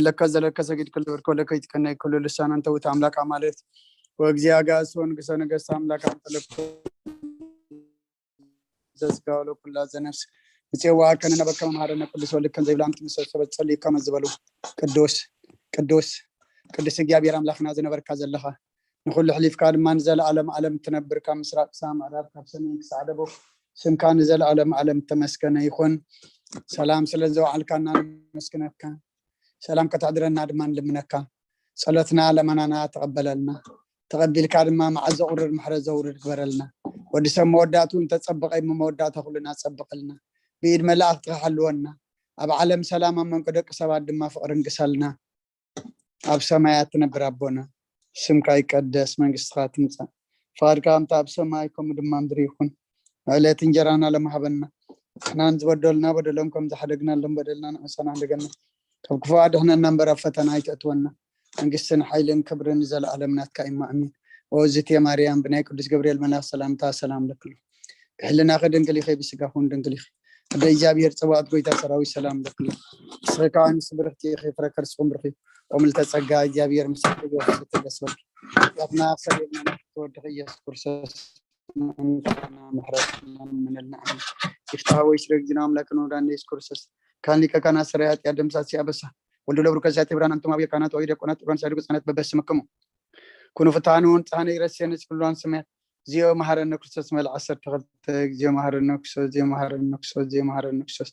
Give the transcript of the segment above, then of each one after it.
ለከ ዘለከ ሰጊድ ክልብር ከለከ ይትቀነ ኩሉ ልሳን እንተ ውት ኣምላክ ማለት ወእግዚአ ጋስ ወንግሰ ነገስት ኣምላክ ኣንተ ለከ ዘስጋ ወለኩላ ዘነፍስ ምጽዋ ከነ ነበከ መምሃረነ ቅዱስ ወልከን ዘይብላም ትምሰል ሰበት ጸልዩ ከመ ዝበሉ ቅዱስ ቅዱስ ቅዱስ እግዚኣብሔር ኣምላክና ዝነበርካ ዘለኻ ንኹሉ ሕሊፍካ ድማ ንዘለኣለም ኣለም ትነብር ካብ ምስራቅ ክሳብ ምዕራብ ካብ ሰሜን ክሳዕ ደቡብ ስምካ ንዘለኣለም ኣለም ተመስገነ ይኹን። ሰላም ስለ ዘውዓልካና ነመስግነካ። ሰላም ከተሕድረና ድማ ንልምነካ። ጸሎትና ለመናና ተቐበለልና። ተቐቢልካ ድማ መዓት ዘቑርር ምሕረት ዘውርድ ግበረልና። ወዲ ሰብ መወዳእቱ እንተጸበቐ እሞ መወዳእታ ኩልና ጸብቐልና። ብኢድ መላእኽትኻ ሓልወና። ኣብ ዓለም ሰላም ኣብ መንጎ ደቂ ሰባት ድማ ፍቕሪ እንግሰልና። ኣብ ሰማያት ትነብር ኣቦና ስምካ ይቀደስ መንግስትኻ ትምጻእ ፍቓድካ ከምቲ ኣብ ሰማይ ከምኡ ድማ ምድሪ ይኹን ዕለት እንጀራና ለማሃበና ንሕናን ዝበደሉና በደሎም ከም ዝሓደግናሎም በደልና ንዕሰና ሓደገና ካብ ክፉ ኣድሕነና እምበር ኣብ ፈተና ኣይተእትወና መንግስትን ሓይልን ክብርን ንዘለኣለም ናትካ እዩ ኣሜን ወእዝትየ ማርያም ብናይ ቅዱስ ገብርኤል መልኣኽ ሰላምታ ሰላም ለክሉ ብሕልናኺ ድንግል ኢኺ ብስጋኹን ድንግል ኢኺ ኣደ እግዚኣብሔር ጽባኦት ጎይታ ሰራዊት ሰላም ለክሉ ስኻ ከኣ ንስ ብርኽቲ ኢኺ ፍረ ከርስኹም ብርኺ ቆምልተ ጸጋ እግዚኣብሔር ምሳኺ ይወስድ ተደስበል ያትና ሰሪና ተወድኺ ኢየሱስ ክርስቶስ ምሕረትና ምንልና ይፍትሐ ወይ ስለ ግዜና ኣምላክ ንወዳን ኢየሱስ ክርስቶስ ካን ሊቀ ካህናት ሰራይ ኃጢአት ደምሳሲ ኣበሳ ወልዱ ለብሩ ከዚያ ትብራን ኣንቱም ኣብየ ካህናት ወይ ደቆናት ጥሮን ሳይዱ ብጻነት በበስምክሙ ኩኑ ፍትሐኑ ንጽሐነ ይረስየን ኩሉ ኣንስምያ ዚኦ መሐረነ ክርስቶስ መል ዓሰርተ ክልተ ዚኦ መሐረነ ክርስቶስ ዚኦ መሐረነ ክርስቶስ ዚኦ መሐረነ ክርስቶስ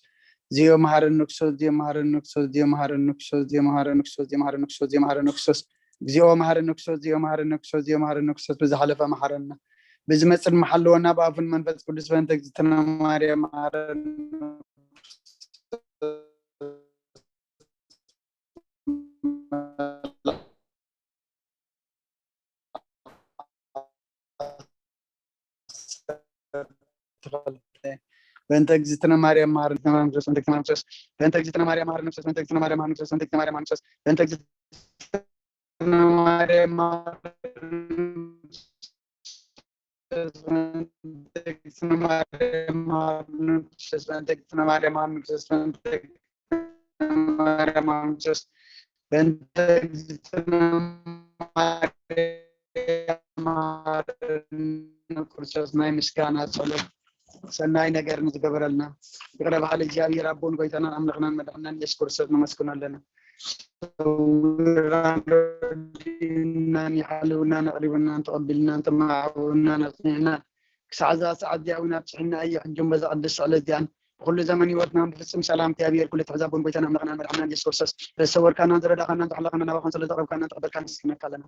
ዚኦ መሐረነ ክርስቶስ ዚኦ መሐረነ ክርስቶስ ዚኦ መሐረነ ክርስቶስ ዚኦ መሐረነ ክርስቶስ ዚኦ መሐረነ ክርስቶስ ዚኦ መሐረነ ክርስቶስ ዚኦ መሐረነ ክርስቶስ ዚኦ መሐረነ ክርስቶስ ዚኦ መሐረነ ክርስቶስ ብዝሓለፈ መሐረና ብዝመጽእ ድማ ሓልወና ብኣፉን መንፈስ ቅዱስ በእንተ እግዝእትነ ማርያም መሐረነ በእንተ እግዝእትነ ማርያም መሐረነ ክርስቶስ በእንተ እግዝእትነ ማርያም መሐረነ ክርስቶስ በእንተ እግዝእትነ ማርያም መሐረነ ክርስቶስ በእንተ እግዝእትነ ማርያም መሐረነ ክርስቶስ በእንተ እግዝእትነ ማርያም መሐረነ ክርስቶስ ናይ ምስጋና ጸሎት ሰናይ ነገር ንዝገበረልና ይቕረ በሃሊ እግዚኣብሔር ኣቦን ጎይታናን ኣምላኽናን መድሓናን ኢየሱስ ክርስቶስ ነመስግኖ ኣለና። ሰውራን ረዲኡናን ይሓልውናን ኣቕሪቡናን ተቐቢልናን ተመዓውናን ኣጽኒዕናን ክሳዕ እዛ ሰዓት እዚኣ እውን ኣብፅሕና እዩ። ሕጂ በዛ ቅድስቲ ዕለት እዚኣን ብኩሉ ዘመን ህይወትናን ብፍጹም ሰላም እግዚኣብሔር ኩሉ ትሕዛቦን ጎይታን ኣምላኽናን መድሓናን ኢየሱስ ክርስቶስ ተሰወርካናን ዝረዳኻናን ዝሓለኻናን ናባኻን ስለ ዘቕረብካናን ተቐበልካን ነመስግነካ ኣለና።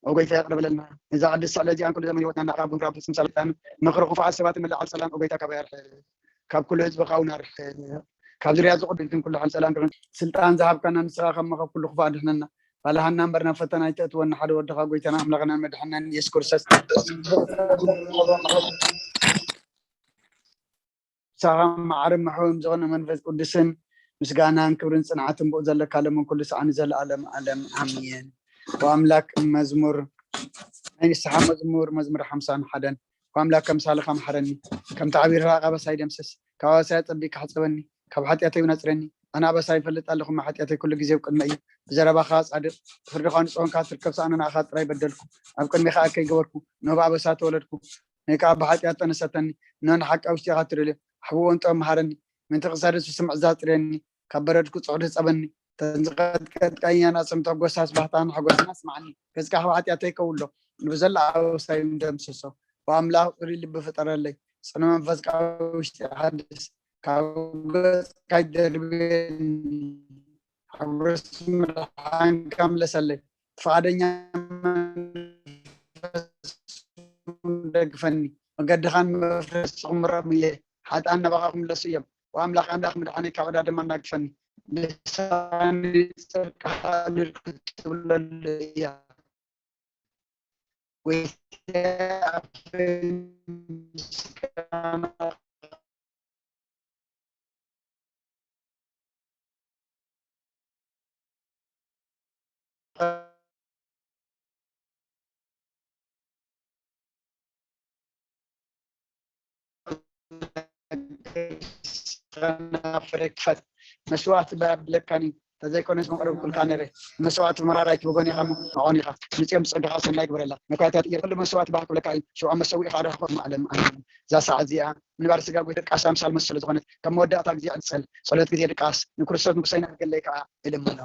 ኦ ጎይታ ይቕረ በለልና። እዛ ቅድስቲ ዕለት እዚኣን ኩሉ ዘመን ህይወትና እንዳኻ ብንራብ ፍጹም ሰላም ምኽሪ ክፉዓት ሰባት ምልዓል ሰላም ኦ ጎይታ ካባይ ኣርሕቕ። ካብ ኩሉ ህዝብኻ እውን ኣርሕቕ። ካብ ዙርያ ዝቕድልትን ኩሉ ሓይል ሰላም ድቕን ስልጣን ዝሃብካና ንስኻ ካብ መኸብ ኩሉ ክፉእ ኣድሕነና። ባልሃና እምበር ናብ ፈተና ኣይተእትወና ሓደ ወድኻ ጎይታና ኣምላኽናን መድሓናን ኢየሱስ ክርስቶስ ንሳኻ ማዕረ መሕወም ዝኾነ መንፈስ ቅዱስን ምስጋናን ክብርን ጽንዓትን ብኡ ዘለካ ለምን ኩሉ ሰዓን ዘለኣለም ኣለም ኣሜን። ወኣምላክ መዝሙር ናይ ንስሓ መዝሙር መዝሙር ሓምሳን ሓደን ወኣምላክ ከምሳልኻ መሓረኒ ከምቲ ዓብዪ ርሕራቕ ኣበሳይ ደምስስ ካብ ኣበሳይ ኣጸቢቕካ ሕጸበኒ ካብ ሓጢኣተይ እውን ኣጽረኒ ኣነ ኣበሳይ ይፈልጥ ኣለኹ እሞ ሓጢኣተይ ኩሉ ግዜ ኣብ ቅድመይ እዩ ብዘረባኻ ጻድቕ ብፍርድኻ ንጹህ ኾንካ ትርከብ ሰኣነ ንኣኻ ጥራይ በደልኩ ኣብ ቅድሜኻ ኣከይ ገበርኩ እነሆ ብኣበሳ ተወለድኩ እነሆ ከኣ ብሓጢኣት ጠነሰተኒ እነሆ ንሓቂ ኣብ ውሽጢኻ ትደልዮ ኣሕብቦ ንጥበብ መሃረኒ ምእንቲ ክሳደ ስስምዕ እዛ ኣጽርየኒ ካብ በረድኩ ጽዕዱ ህጸበኒ እተን ዝቐጥቀጥካየን ኣዕጽምቲ ጎሳስ ባህታን ሓጎስን ኣስምዓኒ ገጽካ ካብ ሓጢኣተይ ከውሎ ንብዘላ ኣበሳይ ደምስሶ ብኣምላኽ ጽሩይ ልቢ ፍጠረለይ፣ ጽኑ መንፈስ ከኣ ኣብ ውሽጠይ ሓድስ፣ ካብ ገጽካ ኣይትደርብየኒ፣ ሓጎስ ምድሓንካ ምለሰለይ፣ ፍቓደኛ መንፈስ እውን ደግፈኒ፣ መገድኻን መፍረስኹም ምረቑ እየ፣ ሓጥኣን ናባኻ ክምለሱ እዮም፣ ኦ ኣምላኽ ኣምላኽ ምድሓነይ ካብ ዕዳ ድማ ኣናግፈኒ፣ ልሳነይ ጽድቅኻ ልል ክትብለሉ እያ። ፍረ ክፈት መስዋእቲ ባብለካኒ ተዘይኮነስ መቕረብኩልካ ነይረ። መስዋእቲ መራራይ ትብጎን ኢኻ፣ መቖን ኢኻ። ንጽዮን ብጸጋኻ ሰናይ ግበረላ። መኳትያ ትቕይር ኩሉ መስዋእቲ ባህ ክብለካ እዩ። ሽዑ መሰዊእኻ ዶ ክኾን መዓለም ኣሜን። እዛ ሰዓት እዚኣ ምንባር ስጋ ጎይታ ድቃስ ኣምሳል መስሎ ዝኾነት፣ ከም መወዳእታ ግዜ ዕጸል፣ ጸሎት ግዜ ድቃስ፣ ንክርስቶስ ንጉሰይና ክገለይ ከኣ እልምኖ።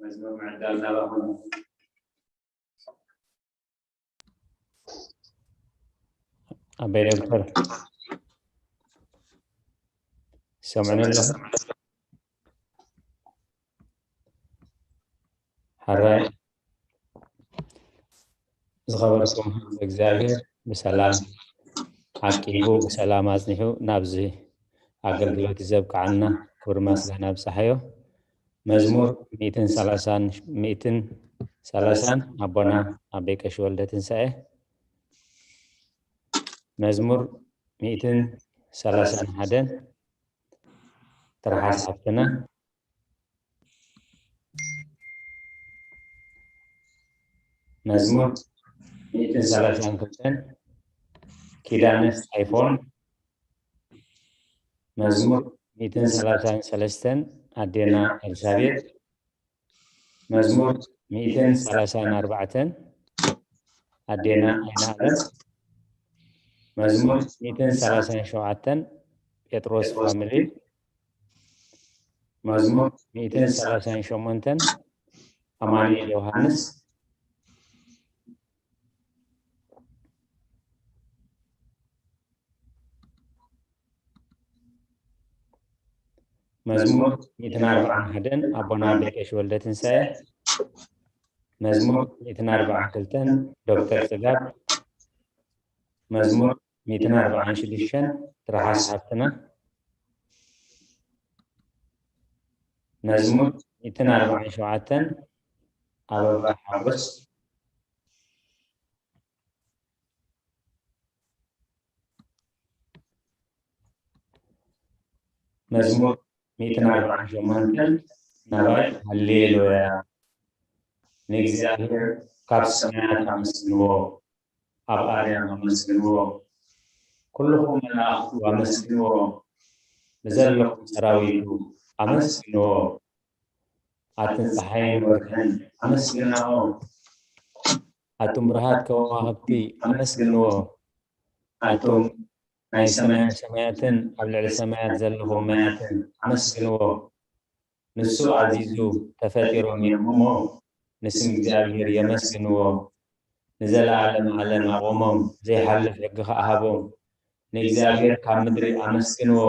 መዝሙር ምዕዳል ናባኹም። ኣበይ ዶክተር? ሰምዕኒ ኣለኹ? ሓራይ ዝኸበርኩም ህዝቢ እግዚኣብሔር ብሰላም ዓቂቡ ብሰላም ኣጽኒሑ ናብዚ ኣገልግሎት ዘብቅዓና ክብሪ ምስጋና ብጽሓዮ። መዝሙር ሚእትን ሰላሳን ሚእትን ሰላሳን ኣቦና ኣቤ ቀሺ ወልደ ትንሳኤ። መዝሙር ሚእትን ሰላሳን ሓደን ትርሓስ ሓፍትና። መዝሙር ሚእትን ሰላሳን ክልተን ኪዳነስ ኣይፎን። መዝሙር ሚእትን ሰላሳን ሰለስተን ኣዴና ኤልሳቤጥ። መዝሙር ሚእትን ሰላሳን ኣርባዕተን ኣዴና ኣይናለም። መዝሙር ሚእትን ሰላሳን ሸውዓተን ጴጥሮስ ፋሚሊ። መዝሙር ሚእትን ሰላሳን ሸሞንተን ኣማኑኤል ዮሃንስ። መዝሙር ሚእትን ኣርባዓን ሓደን ኣቦና ኣቤ ቀሺ ወልደ ትንሳኤ። መዝሙር ሚእትን ኣርባዓን ክልተን ዶክተር ጽጋብ። መዝሙር ሚእትን ኣርባዓን ሽዱሽተን ትርሓስ ሓፍትና። መዝሙር ሚእትን ኣርባዓን ሸውዓተን ኣበባ ሓጎስ። መዝሙር ሚእትን ኣርባዓን ሸሞንተን ናባይ ሃሌሉያ። ንእግዚኣብሔር ካብ ሰማያት ኣመስግንዎ፣ ኣብ ኣርያም ኣመስግንዎ፣ ኩልኹም መላእኽቱ ኣመስግንዎ፣ ብዘለኹም ሰራዊቱ ኣመስግንዎ። ኣትን ጸሓይን ወርሕን ኣመስግናኦ። ኣቱም ብርሃት ከዋኽብቲ ኣመስግንዎ። ኣቱም ናይ ሰማያት ሰማያትን ኣብ ልዕሊ ሰማያት ዘለኹም ማያትን ኣመስግንዎ። ንሱ ኣዚዙ ተፈጢሮም እዮም እሞ ንስም እግዚኣብሔር የመስግንዎ። ንዘለዓለም ዓለም ኣቖሞም፣ ዘይሓልፍ ሕጊ ኸኣ ሃቦም። ንእግዚኣብሔር ካብ ምድሪ ኣመስግንዎ።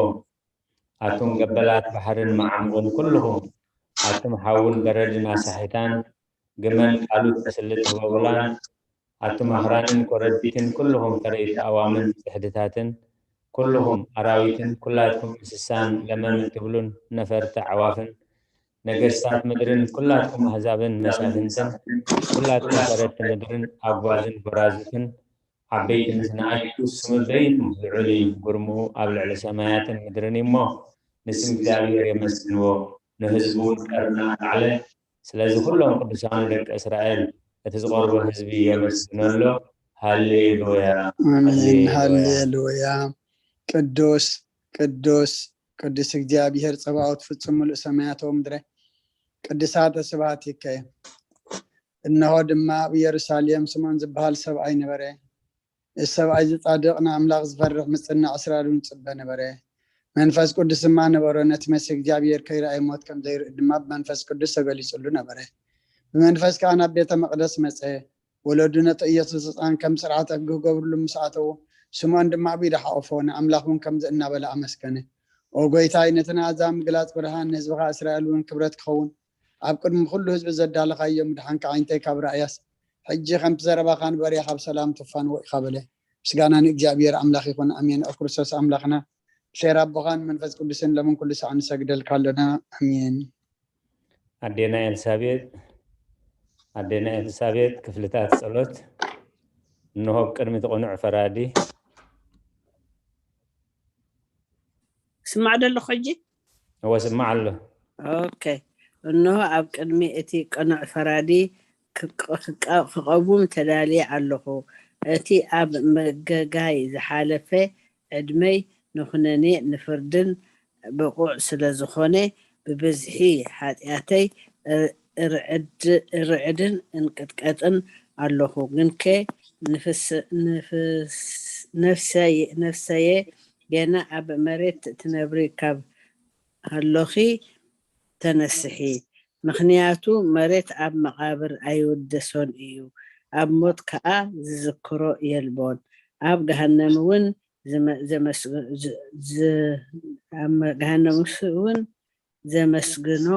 ኣቱም ገበላት ባሕርን መዓሙቕን ኩልኹም፣ ኣቱም ሓውን በረድን ኣሳሒታን፣ ግመን ቃሉ ተስልጥ ህበቡላን፣ ኣቱም ኣኽራንን ኮረዲትን ኩልኹም ተረይቲ ኣዋምን ጽሕድታትን፣ ኩልኹም ኣራዊትን ኩላትኩም እንስሳን ለመም እትብሉን ነፈርቲ ኣዕዋፍን፣ ነገስታት ምድርን ኩላትኩም ኣህዛብን መሳፍንትን፣ ኩላትኩም ፈረድቲ ምድርን ኣጓዝን ጎራዙትን፣ ዓበይትን ንኣሽቱ ስሙ በይኑ ልዑል እዩ፣ ግርምኡ ኣብ ልዕሊ ሰማያትን ምድርን እዩ እሞ፣ ንስም እግዚኣብሔር የመስግንዎ፣ ንህዝቡ እውን ቀርኒ ኣልዓለ። ስለዚ ኩሎም ቅዱሳኑ ደቂ እስራኤል፣ እቲ ዝቐርቦ ህዝቢ የመስግኖ ኣሎ። ሃሌሉያ፣ ኣሜን። ሃሌሉያ። ሃሌሉያ። ቅዱስ፣ ቅዱስ፣ ቅዱስ እግዚኣብሔር ጸባኦት፣ ፍጹም ምሉእ ሰማያት ወምድረ፣ ቅድሳተ ስብሐቲከ። እነሆ ድማ ኣብ ኢየሩሳሌም ስምዖን ዝበሃል ሰብኣይ ነበረ። እዚ ሰብኣይ እዚ ጻድቕ፣ ንኣምላኽ ዝፈርሕ፣ ምጽናዕ እስራኤል እውን ይጽበ ነበረ። መንፈስ ቅዱስ ድማ ነበሮ። ነቲ መሲሕ እግዚኣብሔር ከይረኣየ ሞት ከም ዘይርኢ ድማ ብመንፈስ ቅዱስ ተገሊጹሉ ነበረ። ብመንፈስ ከኣ ናብ ቤተ መቕደስ መጸ። ወለዱ ነቲ ኢየሱስ ህጻን ከም ስርዓት ሕጊ ክገብርሉ ምስ ኣተዉ፣ ስምዖን ድማ ኣብ ኢዱ ሓቖፎ፣ ንኣምላኽ እውን ከምዚ እናበለ ኣመስገነ። ኦ ጐይታይ፣ ነቲ ንኣህዛብ ምግላጽ ብርሃን፣ ንህዝብኻ እስራኤል እውን ክብረት ክኸውን፣ ኣብ ቅድሚ ኩሉ ህዝቢ ዘዳለኻዮ ምድሓንካ፣ ኣዒንተይ ካብ ረኣያስ፣ ሕጂ ከምቲ ዘረባኻ ንባርያኻ ብሰላም ትፋንዎ ኢኻ በለ። ምስጋና ንእግዚኣብሔር ኣምላኽ ይኹን፣ ኣሜን። ኦ ክርስቶስ ኣምላኽና፣ ብሴራ ኣቦኻን መንፈስ ቅዱስን ሎምን ኩሉ ሳዕ ንሰግደልካ ኣሎና፣ ኣሜን። ኣዴና ኤልሳቤጥ፣ ኣዴና ኤልሳቤጥ ክፍልታት ጸሎት። እንሆ ቅድሚ እቲ ቅኑዕ ፈራዲ። ስማዕ ዶ ኣለኹ ሕጂ? እወ፣ ስማዕ ኣሎ። ኦኬ። እንሆ፣ ኣብ ቅድሚ እቲ ቅኑዕ ፈራዲ ክቀ-፣ ክቀ-፣ ክቐውም ተዳልየ ኣለኹ። እቲ ኣብ መገጋይ ዝሓለፈ ዕድመይ ንኹነኔ ንፍርድን ብቑዕ ስለ ዝኾነ፣ ብብዝሒ ሓጢኣተይ እርዕድ-፣ እርዕድን እንቅጥቀጥን ኣለኹ። ግንከ ንፍስ-፣ ንፍስ-፣ ነፍሰይ-፣ ነፍሰየ ገና ኣብ መሬት ትነብሪ ካብ ሃሎኺ ተነስሒ። ምኽንያቱ መሬት ኣብ መቓብር ኣይውደሶን እዩ፣ ኣብ ሞት ከኣ ዝዝክሮ የልቦን። ኣብ ገሃነም እውን ዝመ-፣ ዘመስግ-፣ ዝ-፣ ዝ-፣ ኣብ መ-፣ ገሃነም እውን ዘመስግኖ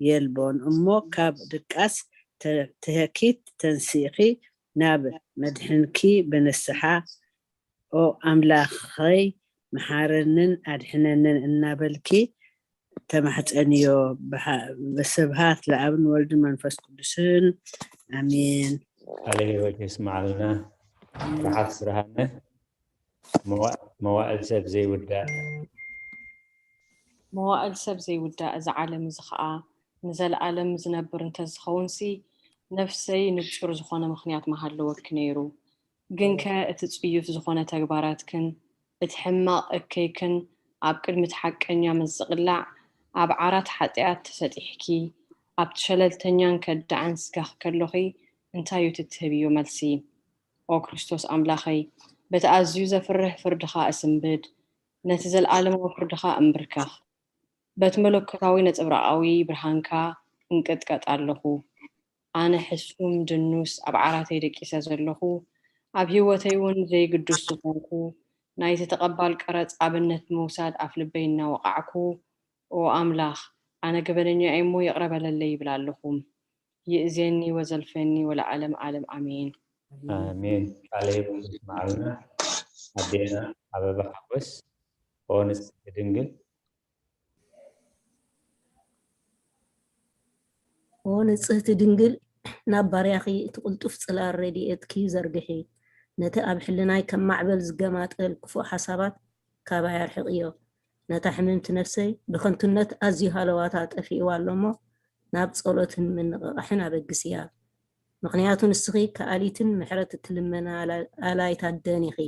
የልቦን። እሞ ካብ ድቃስ ተ-፣ ትህኪት ተንሲእኺ ናብ መድሕንኪ ብንስሓ፣ "ኦ ኣምላኸይ፣ መሓረንን ኣድሕነንን" እናበልኪ ተማሕጸንዮ። ብሓ-፣ ብስብሃት ለኣብን ወልድን መንፈስ ቅዱስን፣ ኣሜን። ቃለ ሕይወት የስምዓልና። ስብሓት ብርሃነ። መዋ-፣ መዋእል ሰብ ዘይውዳእ። መዋእል ሰብ ዘይውዳእ፣ እዚ ዓለም እዚ ኸኣ ንዘለኣለም ዝነብር እንተዝኸውንሲ፣ ነፍሰይ ንጹር ዝኾነ ምኽንያት ምሃለወኪ ነይሩ። ግንከ እቲ ጽዩፍ ዝኾነ ተግባራትክን እቲ ሕማቕ እከይክን ኣብ ቅድሚ እቲ ሓቀኛ ምስ ዝቕላዕ፣ ኣብ ዓራት ሓጢኣት ተሰጢሕኪ፣ ኣብቲ ሸለልተኛን ከዳዕን ስጋኺ ከሎኺ፣ እንታይ እዩ እቲ ትህብዮ መልሲ? ኦ ክርስቶስ ኣምላኸይ፣ በቲ ኣዝዩ ዘፍርህ ፍርድኻ እስንብድ፣ ነቲ ዘለኣለማዊ ፍርድኻ እምብርከኽ። በቲ መለኮታዊ ነጸብራቓዊ ብርሃንካ እንቅጥቀጥ ኣለኹ። ኣነ ሕሱም ድኑስ ኣብ ዓራተይ ደቂሰ ዘለኹ፣ ኣብ ህይወተይ እውን ዘይግዱስ ዝኾንኩ፣ ናይቲ ተቐባል ቀረጽ ኣብነት ምውሳድ ኣፍ ልበይ እናወቓዕኩ፣ ኦ ኣምላኽ፣ ኣነ ገበነኛ እየ እሞ ይቕረ በለለይ ይብል ኣለኹ። ይእዜኒ ወዘልፈኒ ወለዓለም ዓለም ኣሜን። ኣሜን። ቃለ ሕይወት ይስምዓልና። ኣዴና ኣበባ ሓጎስ፣ ኦ ንጽሕቲ ድንግል። ኦ ንጽህቲ ድንግል፣ ናብ ባርያኺ እቲ ቅልጡፍ ጽላል ረድኤትኪ ዘርግሒ። ነቲ ኣብ ሕልናይ ከም ማዕበል ዝገማጠል ክፉእ ሓሳባት ካባይ ኣርሕቕዮ። ነታ ሕምምቲ ነፍሰይ ብኸንቱነት ኣዝዩ ሃለዋታ ጠፊእዋ ኣሎ እሞ፣ ናብ ጸሎትን ምንቕቓሕን ኣበግስያ። ምኽንያቱ ንስኺ ከኣሊትን ምሕረት እትልመና ኣላ-፣ ኣላይት ኣደን ኢኺ።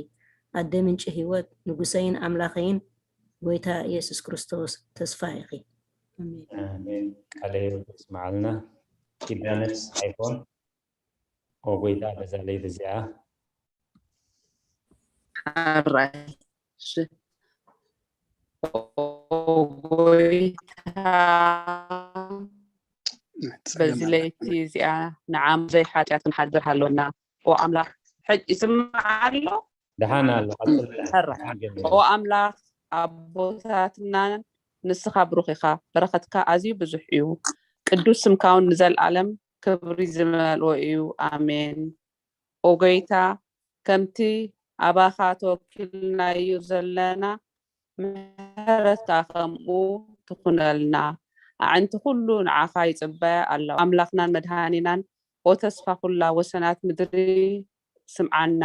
ኣደ ምንጪ ህይወት፣ ንጉሰይን ኣምላኸይን፣ ጎይታ ኢየሱስ ክርስቶስ ተስፋ ኢኺ። ኣሜን። ኣሜን። ቃለ ሕይወት የስምዓልና። ኪዳነስ ኣይፎን፣ ኦ ጎይታ፣ በዛ ለይቲ እዚኣ። ሕራይ። እሺ። ኦ ጎይታ፣ በዚ ለይቲ እዚኣ ንዓም ዘይሓጢኣት ክንሓድር ሃለወና። ኦ ኣምላኽ፣ ሕጂ ይስማዕ ኣሎ? ደሓን ኣሎ፣ ቀጽል። ሕራይ። ደሓን ገለ። ኦ ኣምላኽ ኣቦታትናን፣ ንስኻ ብሩኽ ኢኻ፣ በረኸትካ ኣዝዩ ብዙሕ እዩ። ቅዱስ ስምካ እውን ንዘለኣለም ክብሪ ዝመልኦ እዩ። ኣሜን። ኦ ጎይታ፣ ከምቲ ኣባኻ ተወኪልናዮ ዘለና፣ ምሕረትካ ከምኡ ትኹነልና። ኣዕንቲ ኩሉ ንዓኻ ይጽበያ ኣለዋ። ኣምላኽናን መድሃኒናን፣ ኦ ተስፋ ኩላ ወሰናት ምድሪ፣ ስምዓና።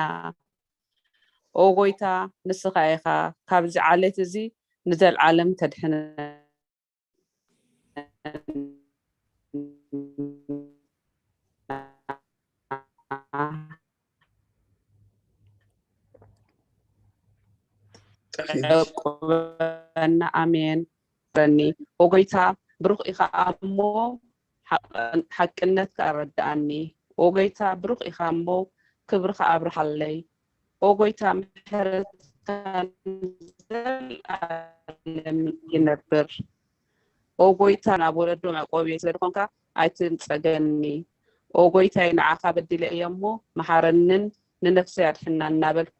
ኦ ጎይታ፣ ንስኻ ኢኻ ካብዚ ዓሌት እዚ ንዘለኣለም ተድሕነና። ጠፊኡ። ዕቁበና። ኣሜን። ረኒ። ኦ ጎይታ፣ ብሩኽ ኢኻ እሞ፣ ሓቅ-፣ ሓቅነትካ ኣረድኣኒ። ኦ ጎይታ፣ ብሩኽ ኢኻ እሞ፣ ክብርኻ ኣብርሃለይ። ኦ ጎይታ፣ ምሕረትካ ንዘለኣለም ይነብር። ኦ ጎይታ፣ ናብ ወለዶ መዕቆቢ ስለ ዝኾንካ ኣይትንጸገኒ። ኦ ጎይታይ፣ ንዓኻ በዲለ እየ እሞ፣ መሓረንን ንነፍሰይ ኣድሕና እናበልኩ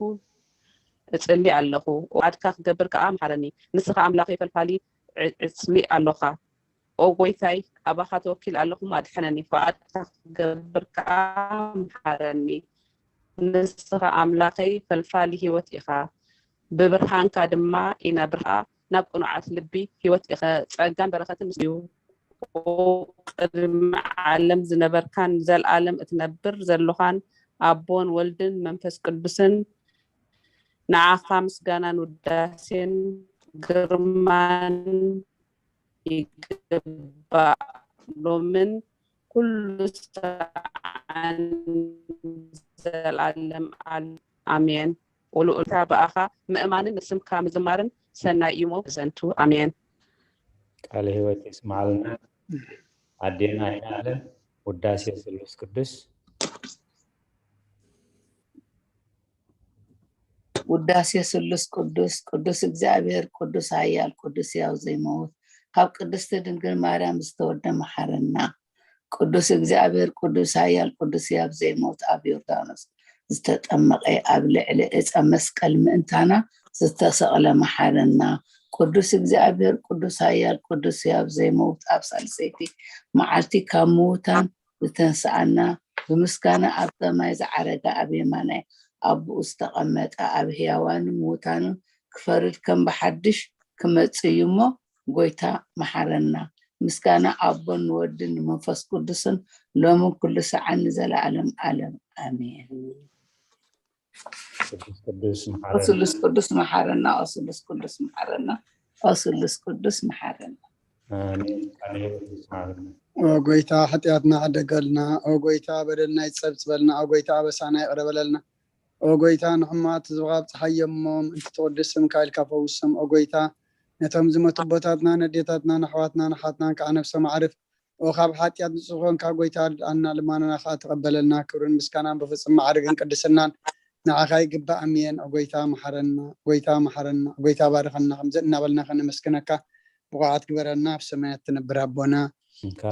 እጽሊ ኣለኹ። ኦ ኣድካ ክገብር ከኣ መሓረኒ። ንስኻ ኣምላኸይ ፈልፋሊ ዕ-፣ ዕጽሊ ኣሎኻ። ኦ ጎይታይ፣ ኣባኻ ተወኪል ኣለኹ፣ ኣድሕነኒ። ፍቓድካ ክገብር ከኣ መሓረኒ። ንስኻ ኣምላኸይ ፈልፋሊ ህይወት ኢኻ፣ ብብርሃንካ ድማ ይነብር። ከኣ ናብ ቅኑዓት ልቢ ህይወት ኢኸ ጸጋን በረኸትን ምስ እዩ። ኦ ቅድሚ ዓለም ዝነበርካን ንዘለኣለም እትነብር ዘሎኻን ኣቦን ወልድን መንፈስ ቅዱስን፣ ንዓኻ ምስጋናን ውዳሴን ግርማን ይግባእ። ሎምን ኩሉ ሰዓን ዘልኣለም ኣል ኣሜን። ወልኡልታ ብኣኻ ምእማንን ንስምካ ምዝማርን ሰናይ እዩሞ ዘንቱ ኣሜን። ቃለ ህይወት የስማዓልና ኣዴና ኣይናለም። ውዳሴ ስሉስ ቅዱስ ውዳሴ ስሉስ ቅዱስ ቅዱስ እግዚኣብሔር ቅዱስ ኃያል ቅዱስ ሕያው ዘይመውት ካብ ቅድስቲ ድንግል ማርያም ዝተወልደ መሓረና። ቅዱስ እግዚኣብሔር ቅዱስ ኃያል ቅዱስ ሕያው ዘይመውት ኣብ ዮርዳኖስ ዝተጠመቐ ኣብ ልዕሊ ዕፀ መስቀል ምእንታና ዝተሰቕለ መሓረና። ቅዱስ እግዚኣብሔር ቅዱስ ኃያል ቅዱስ ሕያው ዘይመውት ኣብ ሳልሰይቲ መዓልቲ ካብ ምዉታን ዝተንስኣና ብምስጋና ኣብ ሰማይ ዝዓረገ ኣብ የማናይ ኣቦኡ ዝተቐመጠ ኣብ ሕያዋንን ምዉታንን ክፈርድ ከም ብሓድሽ ክመጽእ እዩ እሞ ጎይታ መሓረና። ምስጋና ኣቦን ንወድን ንመንፈስ ቅዱስን ሎምን ኩሉ ሰዓን ንዘለዓለም ዓለም ኣሜን። ስሉስ ቅዱስ ኦ ስሉስ ቅዱስ መሓረና፣ ኦ ስሉስ ቅዱስ መሓረና፣ ኦ ስሉስ ቅዱስ መሓረና። ኣሜን። ቃለ ህይወት ይስማዕልና። ኦ ጎይታ ሓጢኣትና ሕደገልና፣ ኦ ጎይታ በደልና ይጸብጽበልና፣ ኦ ጎይታ ኣበሳና ይቕረ በለልና። ኦ ጎይታ ንሕሙማት ህዝብኻ ኣብጽሓዮም እሞ ምእንቲ ትቕድስ ስምካ ኢልካ ፈውሶም። ኦ ጎይታ ነቶም ዝሞቱ ኣቦታትና ነዴታትና ንኣሕዋትና ንሓትናን ከዓ ነብሶም ኣዕርፍ። ኦ ካብ ሓጢኣት ንጹህ ኮንካ ጎይታ ርድኣና፣ ልማናና ከዓ ተቐበለልና። ክብርን ምስጋናን ብፍጹም ማዕርግን ቅድስናን ንዓኻ ይግባእ። ኣሜን። ኦ ጎይታ መሓረና፣ ጎይታ መሓረና፣ ጎይታ ባርኸና። ከምዚ እናበልና ከነመስግነካ ብቑዓት ግበረና። ኣብ ሰማያት ትነብር ኣቦና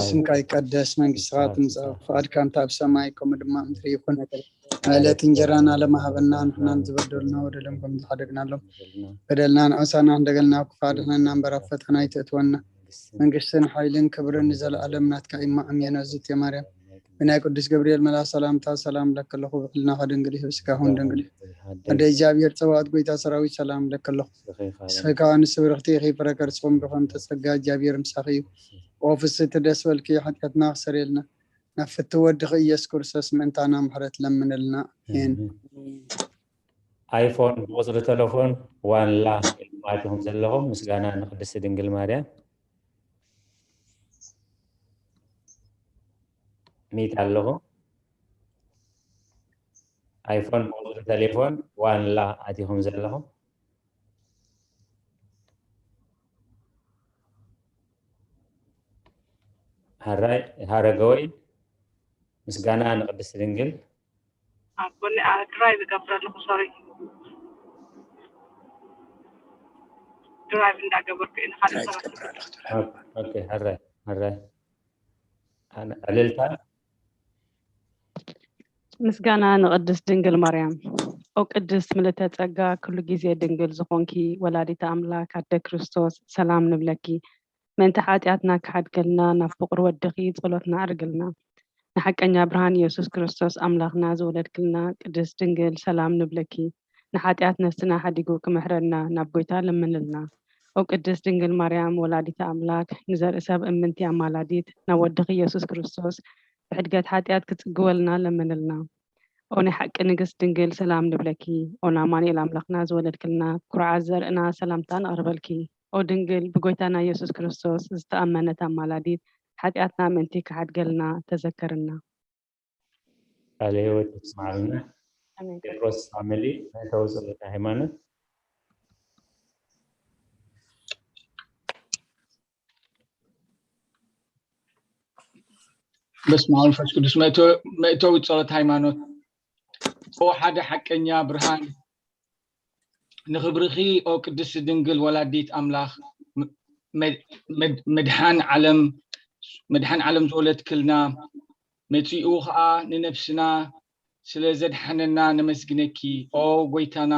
ስምካ ይቀደስ፣ መንግስትኻ ትምጻእ፣ ፍቓድካ እንተ ኣብ ሰማይ ከምኡ ድማ ምድሪ ይኹን። ዕለት እንጀራና ለማሃበና፣ ንሕናን ዝበደሉና በደሎም ከም ዝሓደግናሎም በደልና ንዕሳና፣ እንደገልና ክፋ ድሕነና እምበር ኣብ ፈተና ኣይተእትወና። መንግስትን ሓይልን ክብርን ንዘለኣለም ናትካ እዩ። ኣሜን። እዝእትየ ማርያም ብናይ ቅዱስ ገብርኤል መልኣኽ ሰላምታ ሰላም እብለኪ ኣለኹ፣ ብሕልናኺ ድንግል ኢኺ፣ ብስጋኺ እውን ድንግል ኢኺ። ኣደ እግዚኣብሔር ጸባኦት ጎይታ ሰራዊት ሰላም እብለኪ ኣለኹ። ንስኺ ከኣ ንስብርኽቲ ኢኺ፣ ፍረ ከርስኺ እውን ብርኹም ተጸጋ እግዚኣብሔር ምሳኺ እዩ። ኦ ፍስሕቲ ደስ በልኪ፣ ሓጢኣትና ክሰርየልና ናብ ፍትው ወድኺ ኢየሱስ ክርስቶስ ምእንታና ምሕረት ለምንልና። ኣሜን። ኣይፎን ብቁፅሪ ተለፎን ዋንላ ኢልኩም ኣቲኹም ዘለኹም ምስጋና ንቅድስቲ ድንግል ማርያም። ሚት ኣለኹ። ኣይፎን ብቁፅሪ ተሌፎን ዋንላ ኣቲኹም ዘለኹም። ሃራይ ሃረገወይ ምስጋና ንቅድስቲ ድንግል። ኣቦኒ ድራይቭ ይገብር ኣለኹ። ሶሪ ድራይቭ እንዳገበርኩ እየ ንካልእ ሰባት። ኦኬ፣ ሃራይ ሃራይ ዕልልታ። ምስጋና ንቅድስት ድንግል ማርያም። ኦ ቅድስት ምልእተ ጸጋ ኩሉ ግዜ ድንግል ዝኾንኪ ወላዲተ ኣምላክ ኣደ ክርስቶስ ሰላም ንብለኪ። ምእንቲ ሓጢኣትና ክሓድገልና ናብ ፍቕሪ ወድኺ ጸሎትና ኣዕርግልና። ንሓቀኛ ብርሃን ኢየሱስ ክርስቶስ ኣምላኽና ዝወለድክልና ቅድስት ድንግል ሰላም ንብለኪ። ንሓጢኣት ነፍስና ሓዲጉ ክምሕረና ናብ ጎይታ ለምንልና። ኦ ቅድስት ድንግል ማርያም ወላዲተ ኣምላክ ንዘርኢ ሰብ እምንቲ ኣማላዲት ናብ ወድኺ ኢየሱስ ክርስቶስ ብሕድገት ሓጢኣት ክጽግወልና ለምንልና። ኦ ናይ ሓቂ ንግስት ድንግል ሰላም ንብለኪ። ኦ ንኣማኑኤል ኣምላኽና ዝወለድክልና ኩርዓት ዘርእና ሰላምታ ነቕርበልኪ። ኦ ድንግል ብጎይታና ኢየሱስ ክርስቶስ ዝተኣመነት ኣማላዲት ሓጢኣትና ምእንቲ ክሓድገልና ተዘከርና። ቃለ ህይወት የስማዕልና። ኣሜን። ጴጥሮስ ፋሚሊ መእተዊ ጸሎተ ሃይማኖት። በስመ አብ መንፈስ ቅዱስ። መእተዊ ጸሎት ሃይማኖት። ኦ ሓደ ሓቀኛ ብርሃን ንኽብርኺ ኦ ቅድስቲ ድንግል ወላዲት ኣምላኽ መድሓን ዓለም መድሓን ዓለም ዝወለድክልና መጺኡ ኸኣ ንነፍስና ስለ ዘድሓነና ነመስግነኪ። ኦ ጎይታና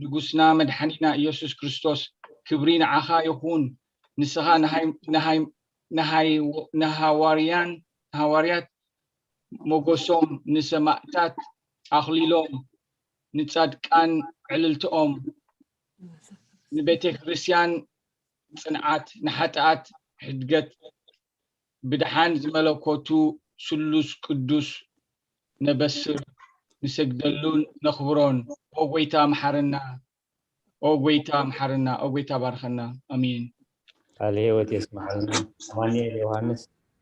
ንጉስና መድሓኒና ኢየሱስ ክርስቶስ ክብሪ ንዓኻ ይኹን። ንስኻ ንሃዋርያን ንሃዋርያት ሞገሶም ንሰማእታት ኣኽሊሎም ንጻድቃን ዕልልትኦም ንቤተ ክርስቲያን ጽንዓት ንሓጥኣት ሕድገት ብድሓን ዝመለኮቱ ስሉስ ቅዱስ ነበስር ንሰግደሉን ነኽብሮን። ኦ ጎይታ መሓረና፣ ኦ ጎይታ መሓረና፣ ኦ ጎይታ ባርኸና። ኣሜን። ቃለ ህይወት የስማዕልና። ኣማኑኤል ዮሃንስ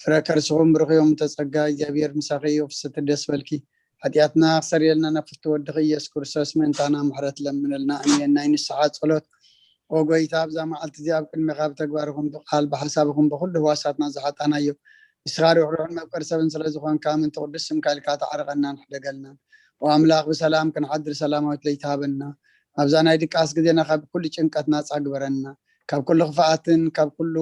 ፍረ ከርስኹም ብሩኽ እዮም። እተ ጸጋ እግዚኣብሔር ምሳኺ እዩ። ፍስቲ ደስ በልኪ። ሓጢኣትና ክሰርየልና ናብ ፍትወ ወድኺ ኢየሱስ ክርስቶስ ምእንታና ምሕረት ለምንልና። ኣሜን። ናይ ንስሓ ጸሎት። ኦ ጎይታ፣ ኣብዛ መዓልቲ እዚኣ ኣብ ቅድሜኻ ብተግባርኹም ብቃል ብሓሳብኹም ብኹሉ ህዋሳትና ዝሓጣናዮ፣ ንስኻ ርሕሩሕን መፍቀር ሰብን ስለ ዝኾንካ፣ ምእንቲ ቅዱስ ስምካ ኢልካ ተዓርቐናን ሕደገልና። ኦ ኣምላኽ፣ ብሰላም ክንሓድር ሰላማዊት ለይቲ ሃበና። ኣብዛ ናይ ድቃስ ግዜና ካብ ኩሉ ጭንቀት ናጻ ግበረና። ካብ ኩሉ ክፍኣትን ካብ ኩሉ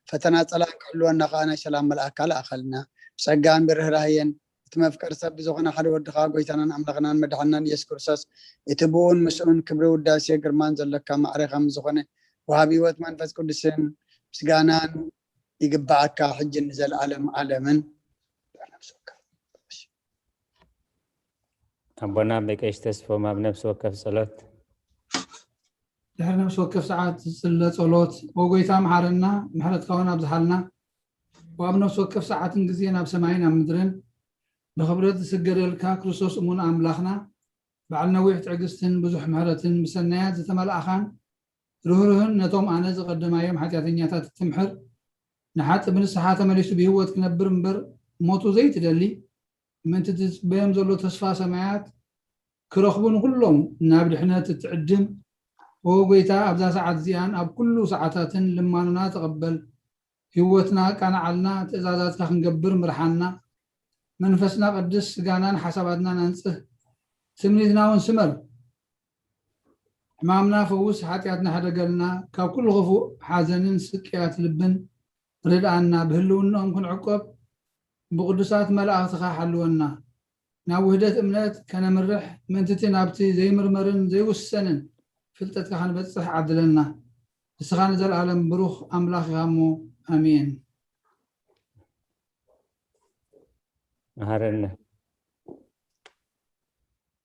ፈተና ጸላእን ክሕልወና ከኣ ናይ ሰላም መልኣካ ለኣኸልና። ብጸጋን ብርህራህየን እቲ መፍቀር ሰብ ብዝኾነ ሓደ ወድኻ ጎይታናን ኣምላኽናን መድሓናን ኢየሱስ ክርስቶስ፣ እቲ ብኡን ምስኡን ክብሪ ውዳሴ ግርማን ዘለካ ማዕረ ከም ዝኾነ ወሃቢ ህይወት መንፈስ ቅዱስን ምስጋናን ይግባኣካ፣ ሕጂ ንዘለኣለም ኣለምን። ኣቦና ብቀሽ ተስፎም ኣብ ነፍሲ ወከፍ ጸሎት። ድሕሪ ነፍሲ ወከፍ ሰዓት ዝጽለ ጸሎት። ኦ ጎይታ፣ መሓረና፣ ምሕረትካ እውን ኣብዝሓልና። ወኣብ ነፍሲ ወከፍ ሰዓትን ግዜን ኣብ ሰማይን ኣብ ምድርን ብኽብረት ዝስገደልካ ክርስቶስ እሙን ኣምላኽና፣ በዓል ነዊሕ ትዕግስትን ብዙሕ ምሕረትን ብሰናያት ዝተመልኣኻን ርህሩህን፣ ነቶም ኣነ ዝቐደማዮም ሓጢኣተኛታት እትምሕር፣ ንሓጢ ብንስሓ ተመሊሱ ብህይወት ክነብር እምበር ሞቱ ዘይትደሊ፣ ምእንቲ ዝጽበዮም ዘሎ ተስፋ ሰማያት ክረኽቡ ንኹሎም ናብ ድሕነት እትዕድም፣ ኦ ጎይታ፣ ኣብዛ ሰዓት እዚኣን ኣብ ኩሉ ሰዓታትን ልማኖና ተቐበል። ህይወትና ኣቃንዓልና፣ ትእዛዛትካ ክንገብር ምርሓና። መንፈስና ቀድስ፣ ስጋናን ሓሳባትናን ኣንጽህ፣ ትምኒትና እውን ስመር። ሕማምና ፈውስ፣ ሓጢኣትና ሕደገልና፣ ካብ ኩሉ ክፉእ ሓዘንን ስቅያት ልብን ርድኣና። ብህልውናኦም ክንዕቆብ ብቅዱሳት መላእኽትኻ ሓልወና። ናብ ውህደት እምነት ከነምርሕ፣ ምእንቲ እቲ ናብቲ ዘይምርመርን ዘይውሰንን ፍልጠትካ ክንበጽሕ ዓድለና። ንስኻ ንዘለኣለም ብሩኽ ኣምላኽ ኢኻ እሞ፣ ኣሜን። መሃረና።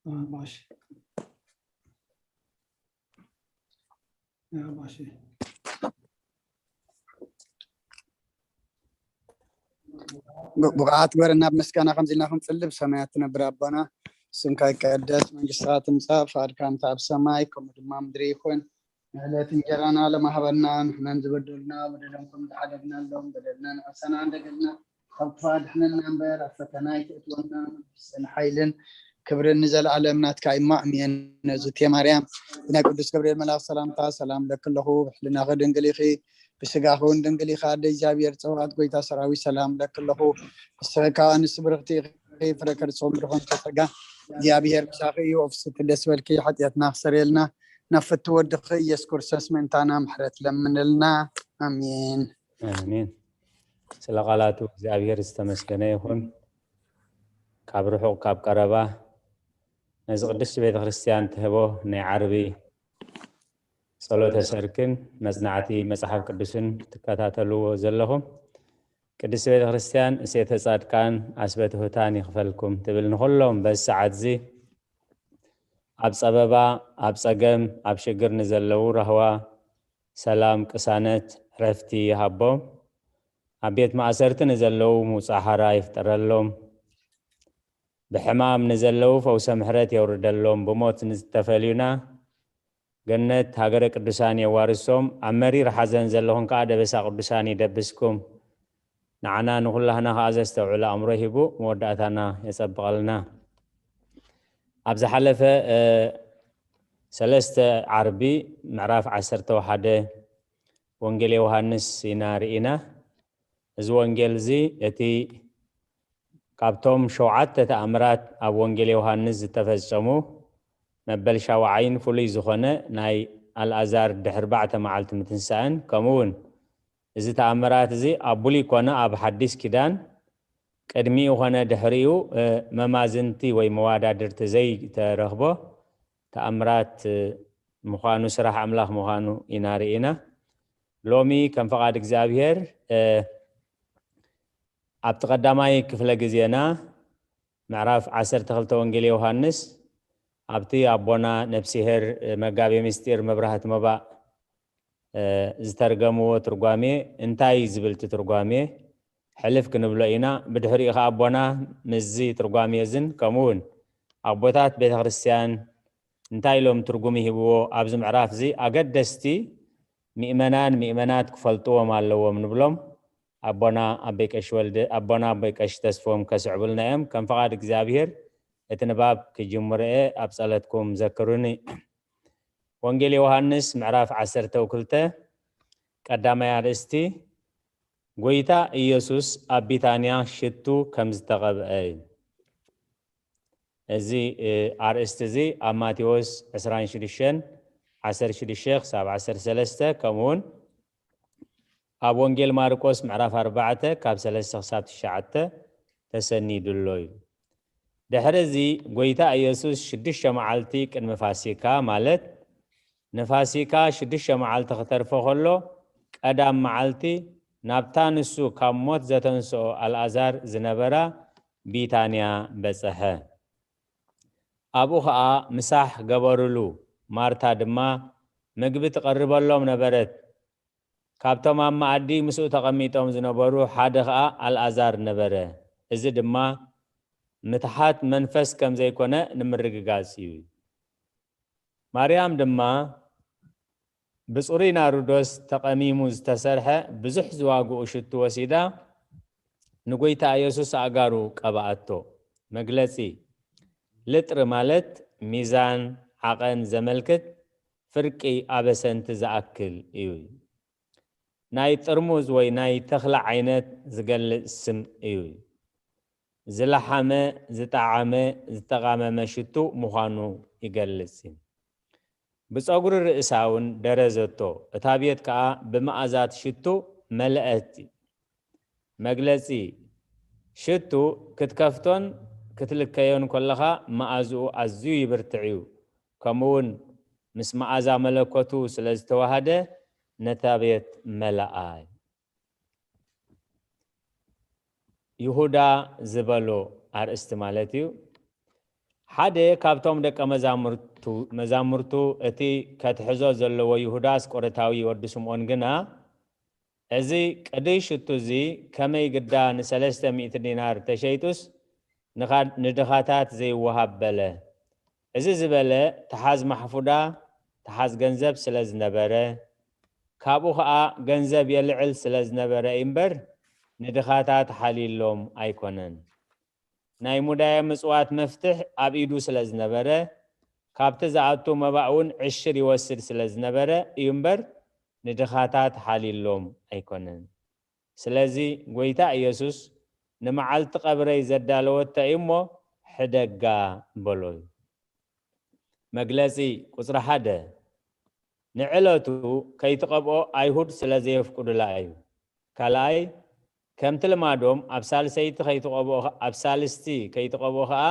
ኣባሽ። ኣባሽ። ብ-፣ ብቕዓት ግበረና፣ ኣብ ምስጋና ከምዚ ኢልና ክንጽሊ። ብሰማያት ትነብር ኣቦና፣ ስምካ ይቀደስ፣ መንግስትኻ ትምጻእ፣ ፍቓድካ ከምቲ ኣብ ሰማይ ከምኡ ድማ ምድሪ ይኹን። ንዕለት እንጀራና ለማህበና፣ ንሕናን ዝበደሉና በደሎም ከም ዝሓደግናሎም በደልና ንዕሰና እንደገልና፣ ካብ ክፉእ ኣድሕነና እምበር፣ ኣብ ፈተና ኣይተእትወና፣ መንግስትን ሓይልን ክብርን ንዘለኣለም ናትካ እዩ እሞ፣ ኣሜን። ነዙቴ ማርያም፣ ብናይ ቅዱስ ገብርኤል መልኣክ ሰላምታ ሰላም ለኪ ኣለኹ፣ ብሕልናኺ ድንግል ኢኺ፣ ብስጋኺ እውን ድንግል ኢኻ፣ ኣደ እግዚኣብሔር ጸባኦት፣ ጎይታ ሰራዊት፣ ሰላም ለኪ ኣለኹ። ንስኺ ካብ ኣንስቲ ብርኽቲ ኢኺ፣ ፍረ ከርስኺ እውን ብሩኽ እዩ። ጸጋ እግዚኣብሔር ምሳኺ እዩ። ኦፍስቲ ደስ በልኪ፣ ሓጢኣትና ክሰርየልና፣ ናብ ፍትው ወድኺ ኢየሱስ ክርስቶስ ምእንታና ምሕረት ለምንልና። ኣሜን። ኣሜን። ስለ ቃላቱ እግዚኣብሔር ዝተመስገነ ይኹን። ካብ ርሑቕ ካብ ቀረባ ነዚ ቅድስቲ ቤተ ክርስቲያን ትህቦ ናይ ዓርቢ ጸሎተ ሰርክን መጽናዕቲ መጽሓፍ ቅዱስን ትከታተልዎ ዘለኹም፣ ቅድስቲ ቤተ ክርስቲያን እሴተ ጻድቃን ኣስበ ትሑታን ይኽፈልኩም ትብል። ንኹሎም በዚ ሰዓት እዚ ኣብ ጸበባ፣ ኣብ ጸገም፣ ኣብ ሽግር ንዘለዉ ራህዋ፣ ሰላም፣ ቅሳነት፣ ዕረፍቲ ይሃቦም። ኣብ ቤት ማእሰርቲ ንዘለዉ ምውጻእ ሓራ ይፍጠረሎም። ብሕማም ንዘለዉ ፈውሰ ምሕረት የውርደሎም። ብሞት ንዝተፈልዩና ገነት ሃገረ ቅዱሳን የዋርሶም። ኣብ መሪር ሓዘን ዘለኹም ከኣ ደበሳ ቅዱሳን ይደብስኩም። ንዓና ንኹላህና ከኣ ዘስተውዕል ኣእምሮ ሂቡ መወዳእታና የጸብቐልና። ኣብ ዝሓለፈ፣ እ፣ ሰለስተ ዓርቢ ምዕራፍ ዓሰርተ ሓደ ወንጌል ዮሃንስ ኢና ርኢና። እዚ ወንጌል እዚ እቲ ካብቶም ሸውዓተ ተኣምራት ኣብ ወንጌል ዮሃንስ ዝተፈጸሙ፣ መበል ሻውዓይን ፍሉይ ዝኾነ ናይ ኣልኣዛር ድሕሪ ኣርባዕተ መዓልቲ ምትንሳእን፣ ከምኡ እውን እዚ ተኣምራት እዚ ኣብ ብሉይ ኮነ ኣብ ሓዲስ ኪዳን ቅድሚኡ ኮነ ድሕሪኡ፣ እ፣ መማዝንቲ ወይ መዋዳድርቲ ዘይተረኽቦ ተኣምራት፣ እ፣ ምዃኑ፣ ስራሕ ኣምላኽ ምዃኑ ኢና ርኢና። ሎሚ ከም ፈቓድ እግዚኣብሔር፣ እ፣ ኣብቲ ቀዳማይ ክፍለ ግዜና ምዕራፍ ዓሰርተ ክልተ ወንጌል ዮሃንስ፣ ኣብቲ ኣቦና ነፍስሄር መጋቤ ምስጢር መብራህቲ መባእ፣ እ፣ ዝተርገምዎ ትርጓሜ እንታይ ዝብል እቲ ትርጓሜ ሕልፍ ክንብሎ ኢና። ብድሕሪኡ ኸዓ ኣቦና ምስዚ ትርጓሜ እዝን ከምኡ እውን ኣቦታት ቤተ ክርስቲያን እንታይ ኢሎም ትርጉም ይህብዎ፣ ኣብዚ ምዕራፍ እዚ ኣገደስቲ ምእመናን ምእመናት ክፈልጥዎም ኣለዎም ንብሎም። ኣቦና ኣቦይ ቀሺ ወልደ ኣቦና ኣቦይ ቀሺ ተስፎም ከስዕቡልና እዮም። ከም ፍቓድ እግዚኣብሔር እቲ ንባብ ክጅምር እየ። ኣብ ጸለትኩም ዘክሩኒ። ወንጌል ዮሃንስ ምዕራፍ ዓሰርተ ክልተ ቀዳማይ ኣርእስቲ፣ ጎይታ ኢየሱስ ኣብ ቢታንያ ሽቱ ከም ዝተቐብአ እዩ። እዚ ኣርእስቲ እዚ ኣብ ማቴዎስ ዕስራን ሽዱሽተን ዓሰርተ ሽዱሽተ ክሳብ ዓሰርተ ሰለስተ፣ ከምኡ እውን ኣብ ወንጌል ማርቆስ ምዕራፍ ኣርባዕተ ካብ ሰለስተ ክሳብ ትሽዓተ ተሰኒዱ ኣሎ እዩ። ድሕሪ እዚ ጎይታ ኢየሱስ ሽዱሽተ መዓልቲ ቅድሚ ፋሲካ፣ ማለት ንፋሲካ ሽዱሽተ መዓልቲ ክተርፎ ከሎ፣ ቀዳም መዓልቲ ናብታ ንሱ ካብ ሞት ዘተንስኦ ኣልኣዛር ዝነበራ ቢታንያ በጸሐ። ኣብኡ ኸኣ ምሳሕ ገበሩሉ። ማርታ ድማ ምግቢ ትቐርበሎም ነበረት። ካብቶም ኣብ መኣዲ ምስኡ ተቐሚጦም ዝነበሩ ሓደ ኸኣ ኣልኣዛር ነበረ። እዚ ድማ ምትሓት መንፈስ ከም ዘይኮነ ንምርግጋጽ እዩ። ማርያም ድማ ብጽሩይ ናርዶስ ተቐሚሙ ዝተሰርሐ ብዙሕ ዝዋግኡ ሽቱ ወሲዳ ንጎይታ ኢየሱስ ኣእጋሩ ቀብኣቶ። መግለጺ፣ ልጥሪ ማለት ሚዛን፣ ዓቐን ዘመልክት ፍርቂ ኣበሰንቲ ዝኣክል እዩ። ናይ ጥርሙዝ ወይ ናይ ተኽሊ ዓይነት ዝገልጽ ስም እዩ። ዝለሓመ፣ ዝጠዓመ፣ ዝተቓመመ ሽቱ ምዃኑ ይገልጽ እዩ። ብጸጉሪ ርእሳ እውን ደረዘቶ፣ እታ ቤት ከኣ ብመኣዛት ሽቱ መለአት። መግለጺ፣ ሽቱ ክትከፍቶን ክትልከዮን ከለኻ መኣዝኡ ኣዝዩ ይብርትዕ እዩ። ከምኡ እውን ምስ መኣዛ መለኮቱ ስለ ዝተዋሃደ ነታ ቤት መለኣ። ይሁዳ ዝበሎ ኣርእስቲ ማለት እዩ። ሓደ ካብቶም ደቀ መዛሙርቱ መዛሙርቱ እቲ ከትሕዞ ዘለዎ ይሁዳ ኣስቆሮታዊ ወዲ ስምዖን ግና፣ እዚ ቅዱይ ሽቱ እዚ ከመይ ግዳ ንሰለስተ ሚእቲ ዲናር ተሸይጡስ ንኻ- ንድኻታት ዘይወሃብ በለ። እዚ ዝበለ ተሓዝ ማሕፉዳ ተሓዝ ገንዘብ ስለ ዝነበረ፣ ካብኡ ኸኣ ገንዘብ የልዕል ስለ ዝነበረ እዩ እምበር፣ ንድኻታት ሓልዩሎም ኣይኮነን። ናይ ሙዳየ ምጽዋት መፍትሕ ኣብ ኢዱ ስለ ዝነበረ፣ ካብቲ ዝኣቱ መባእ እውን ዕሽር ይወስድ ስለ ዝነበረ እዩ እምበር፣ ንድኻታት ሓልዩሎም ኣይኮነን። ስለዚ ጎይታ ኢየሱስ ንመዓልቲ ቀብረይ ዘዳለወቶ እዩ እሞ ሕደጋ በሎ እዩ። መግለጺ ቁጽሪ ሓደ፣ ንዕለቱ ከይትቐብኦ ኣይሁድ ስለ ዘየፍቅዱላ እዩ። ካልኣይ፣ ከምቲ ልማዶም ኣብ ሳልሰይቲ ከይትቐብኦ፣ ኣብ ሳልስቲ ከይትቐብኦ ኸኣ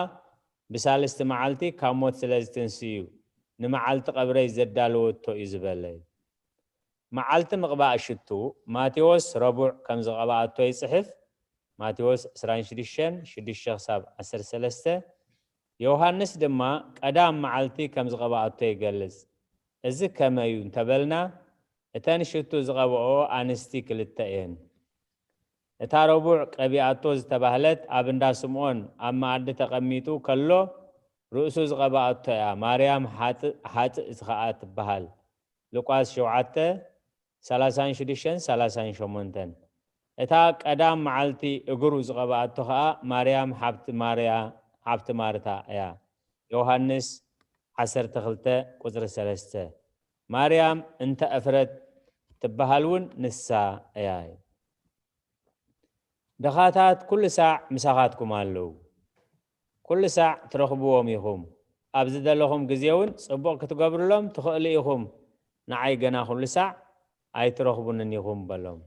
ብሳልስቲ መዓልቲ ካብ ሞት ስለ ዝትንስእ እዩ ንመዓልቲ ቀብረይ ዘዳለወቶ እዩ ዝበለ እዩ። መዓልቲ ምቕባእ ሽቱ ማቴዎስ ረቡዕ ከም ዝቐብኣቶ ይጽሕፍ። ማቴዎስ ዕስራን ሽዱሽተን ሽዱሽተ ክሳብ ዓሰርተ ሰለስተ፣ ዮሃንስ ድማ ቀዳም መዓልቲ ከም ዝቐብኣቶ ይገልጽ። እዚ ከመይ እዩ እንተበልና፣ እተን ሽቱ ዝቐብኦ ኣንስቲ ክልተ እየን። እታ ረቡዕ ቀቢኣቶ ዝተባህለት ኣብ እንዳ ስምዖን ኣብ መኣዲ ተቐሚጡ ከሎ ርእሱ ዝቐብኣቶ እያ። ማርያም ሓጥእ፣ ሓጥእ ኸኣ ትበሃል። ሉቃስ ሸውዓተ፣ ሰላሳን ሽዱሽተን ሰላሳን ሸሞንተን። እታ ቀዳም መዓልቲ እግሩ ዝቐብኣቶ ኸኣ ማርያም ሓብቲ ማርያ፣ ሓብቲ ማርታ እያ። ዮሃንስ ዓሰርተ ክልተ ቁጽሪ ሰለስተ። ማርያም እንተ እፍረት ትበሃል እውን ንሳ እያ። ድኻታት ኩሉ ሳዕ ምሳኻትኩም ኣለዉ። ኩሉ ሳዕ ትረኽብዎም ኢኹም። ኣብ ዝደለኹም ግዜ እውን ጽቡቕ ክትገብሩሎም ትኽእሉ ኢኹም። ንዓይ ገና ኩሉ ሳዕ ኣይትረኽቡንን ኢኹም በሎም።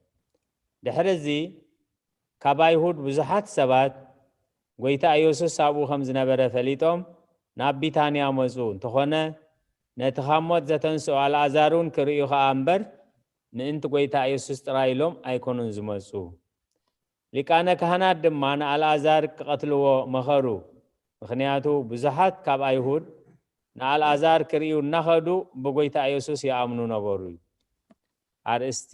ድሕሪ እዚ ካብ ኣይሁድ ብዙሓት ሰባት ጎይታ ኢየሱስ ኣብኡ ከም ዝነበረ ፈሊጦም ናብ ቢታንያ መጹ። እንተኾነ ነቲ ካብ ሞት ዘተንስኦ ኣልኣዛር እውን ክርእዩ ኸኣ እምበር ምእንቲ ጎይታ ኢየሱስ ጥራይ ኢሎም ኣይኮኑን ዝመጹ። ሊቃነ ካህናት ድማ ንኣልኣዛር ክቐትልዎ መኸሩ። ምኽንያቱ ብዙሓት ካብ ኣይሁድ ንኣልኣዛር ክርእዩ እናኸዱ ብጎይታ ኢየሱስ ይኣምኑ ነበሩ እዩ። ኣርእስቲ፣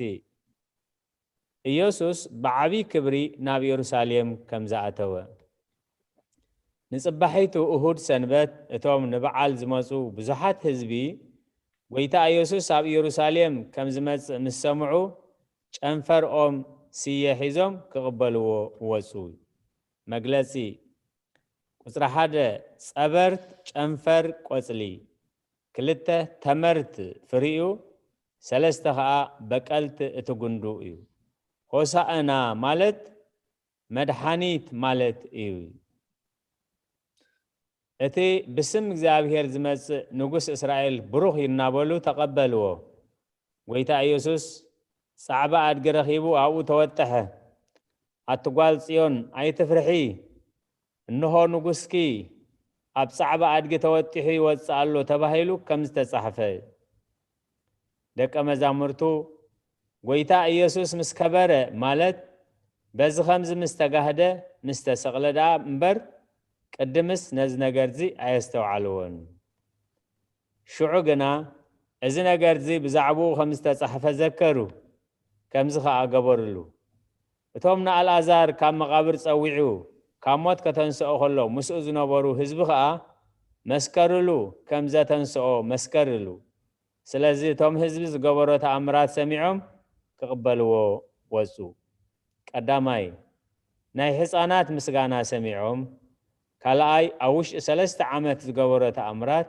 ኢየሱስ ብዓቢ ክብሪ ናብ ኢየሩሳሌም ከም ዝኣተወ። ንጽባሒቱ እሁድ ሰንበት እቶም ንበዓል ዝመጹ ብዙሓት ህዝቢ፣ ጎይታ ኢየሱስ ኣብ ኢየሩሳሌም ከም ዝመጽእ ምስ ሰምዑ፣ ጨንፈርኦም ስየ ሒዞም ክቕበልዎ ወጹ። መግለጺ። ቁጽሪ ሓደ፣ ጸበርት ጨንፈር ቆጽሊ፣ ክልተ፣ ተመርት ፍሪኡ፣ ሰለስተ ኸኣ በቀልት እቲ ጉንዱ እዩ። ሆሳእና ማለት መድሓኒት ማለት እዩ። እቲ ብስም እግዚኣብሔር ዝመጽእ ንጉስ እስራኤል ብሩኽ እዩ እናበሉ ተቐበልዎ። ጐይታ ኢየሱስ ጻዕባ ኣድጊ ረኺቡ ኣብኡ ተወጠሐ። ኣቲ ጓል ጽዮን ኣይትፍርሒ፣ እንሆ ንጉስኪ ኣብ ጻዕባ ኣድጊ ተወጢሑ ይወጽእ ኣሎ ተባሂሉ ከም ዝተጻሕፈ እዩ። ደቀ መዛሙርቱ ጐይታ ኢየሱስ ምስ ከበረ፣ ማለት በዚ ኸምዚ ምስ ተጋህደ፣ ምስ ተሰቕለ ደኣ እምበር፣ ቅድምስ ነዚ ነገርዚ ኣየስተውዓልዎን። ሽዑ ግና እዚ ነገርዚ ብዛዕባኡ ከም ዝተጻሕፈ ዘከሩ፣ ከምዚ ኸኣ ገበሩሉ። እቶም ንኣልኣዛር ካብ መቓብር ጸዊዑ ካብ ሞት ከተንስኦ ኸሎ ምስኡ ዝነበሩ ህዝቢ ኸኣ መስከርሉ፣ ከም ዘተንስኦ መስከርሉ። ስለዚ እቶም ህዝቢ ዝገበሮ ተኣምራት ሰሚዖም ክቕበልዎ ወጹ። ቀዳማይ፣ ናይ ሕፃናት ምስጋና ሰሚዖም። ካልኣይ፣ ኣብ ውሽጢ ሰለስተ ዓመት ዝገበሮ ተኣምራት፣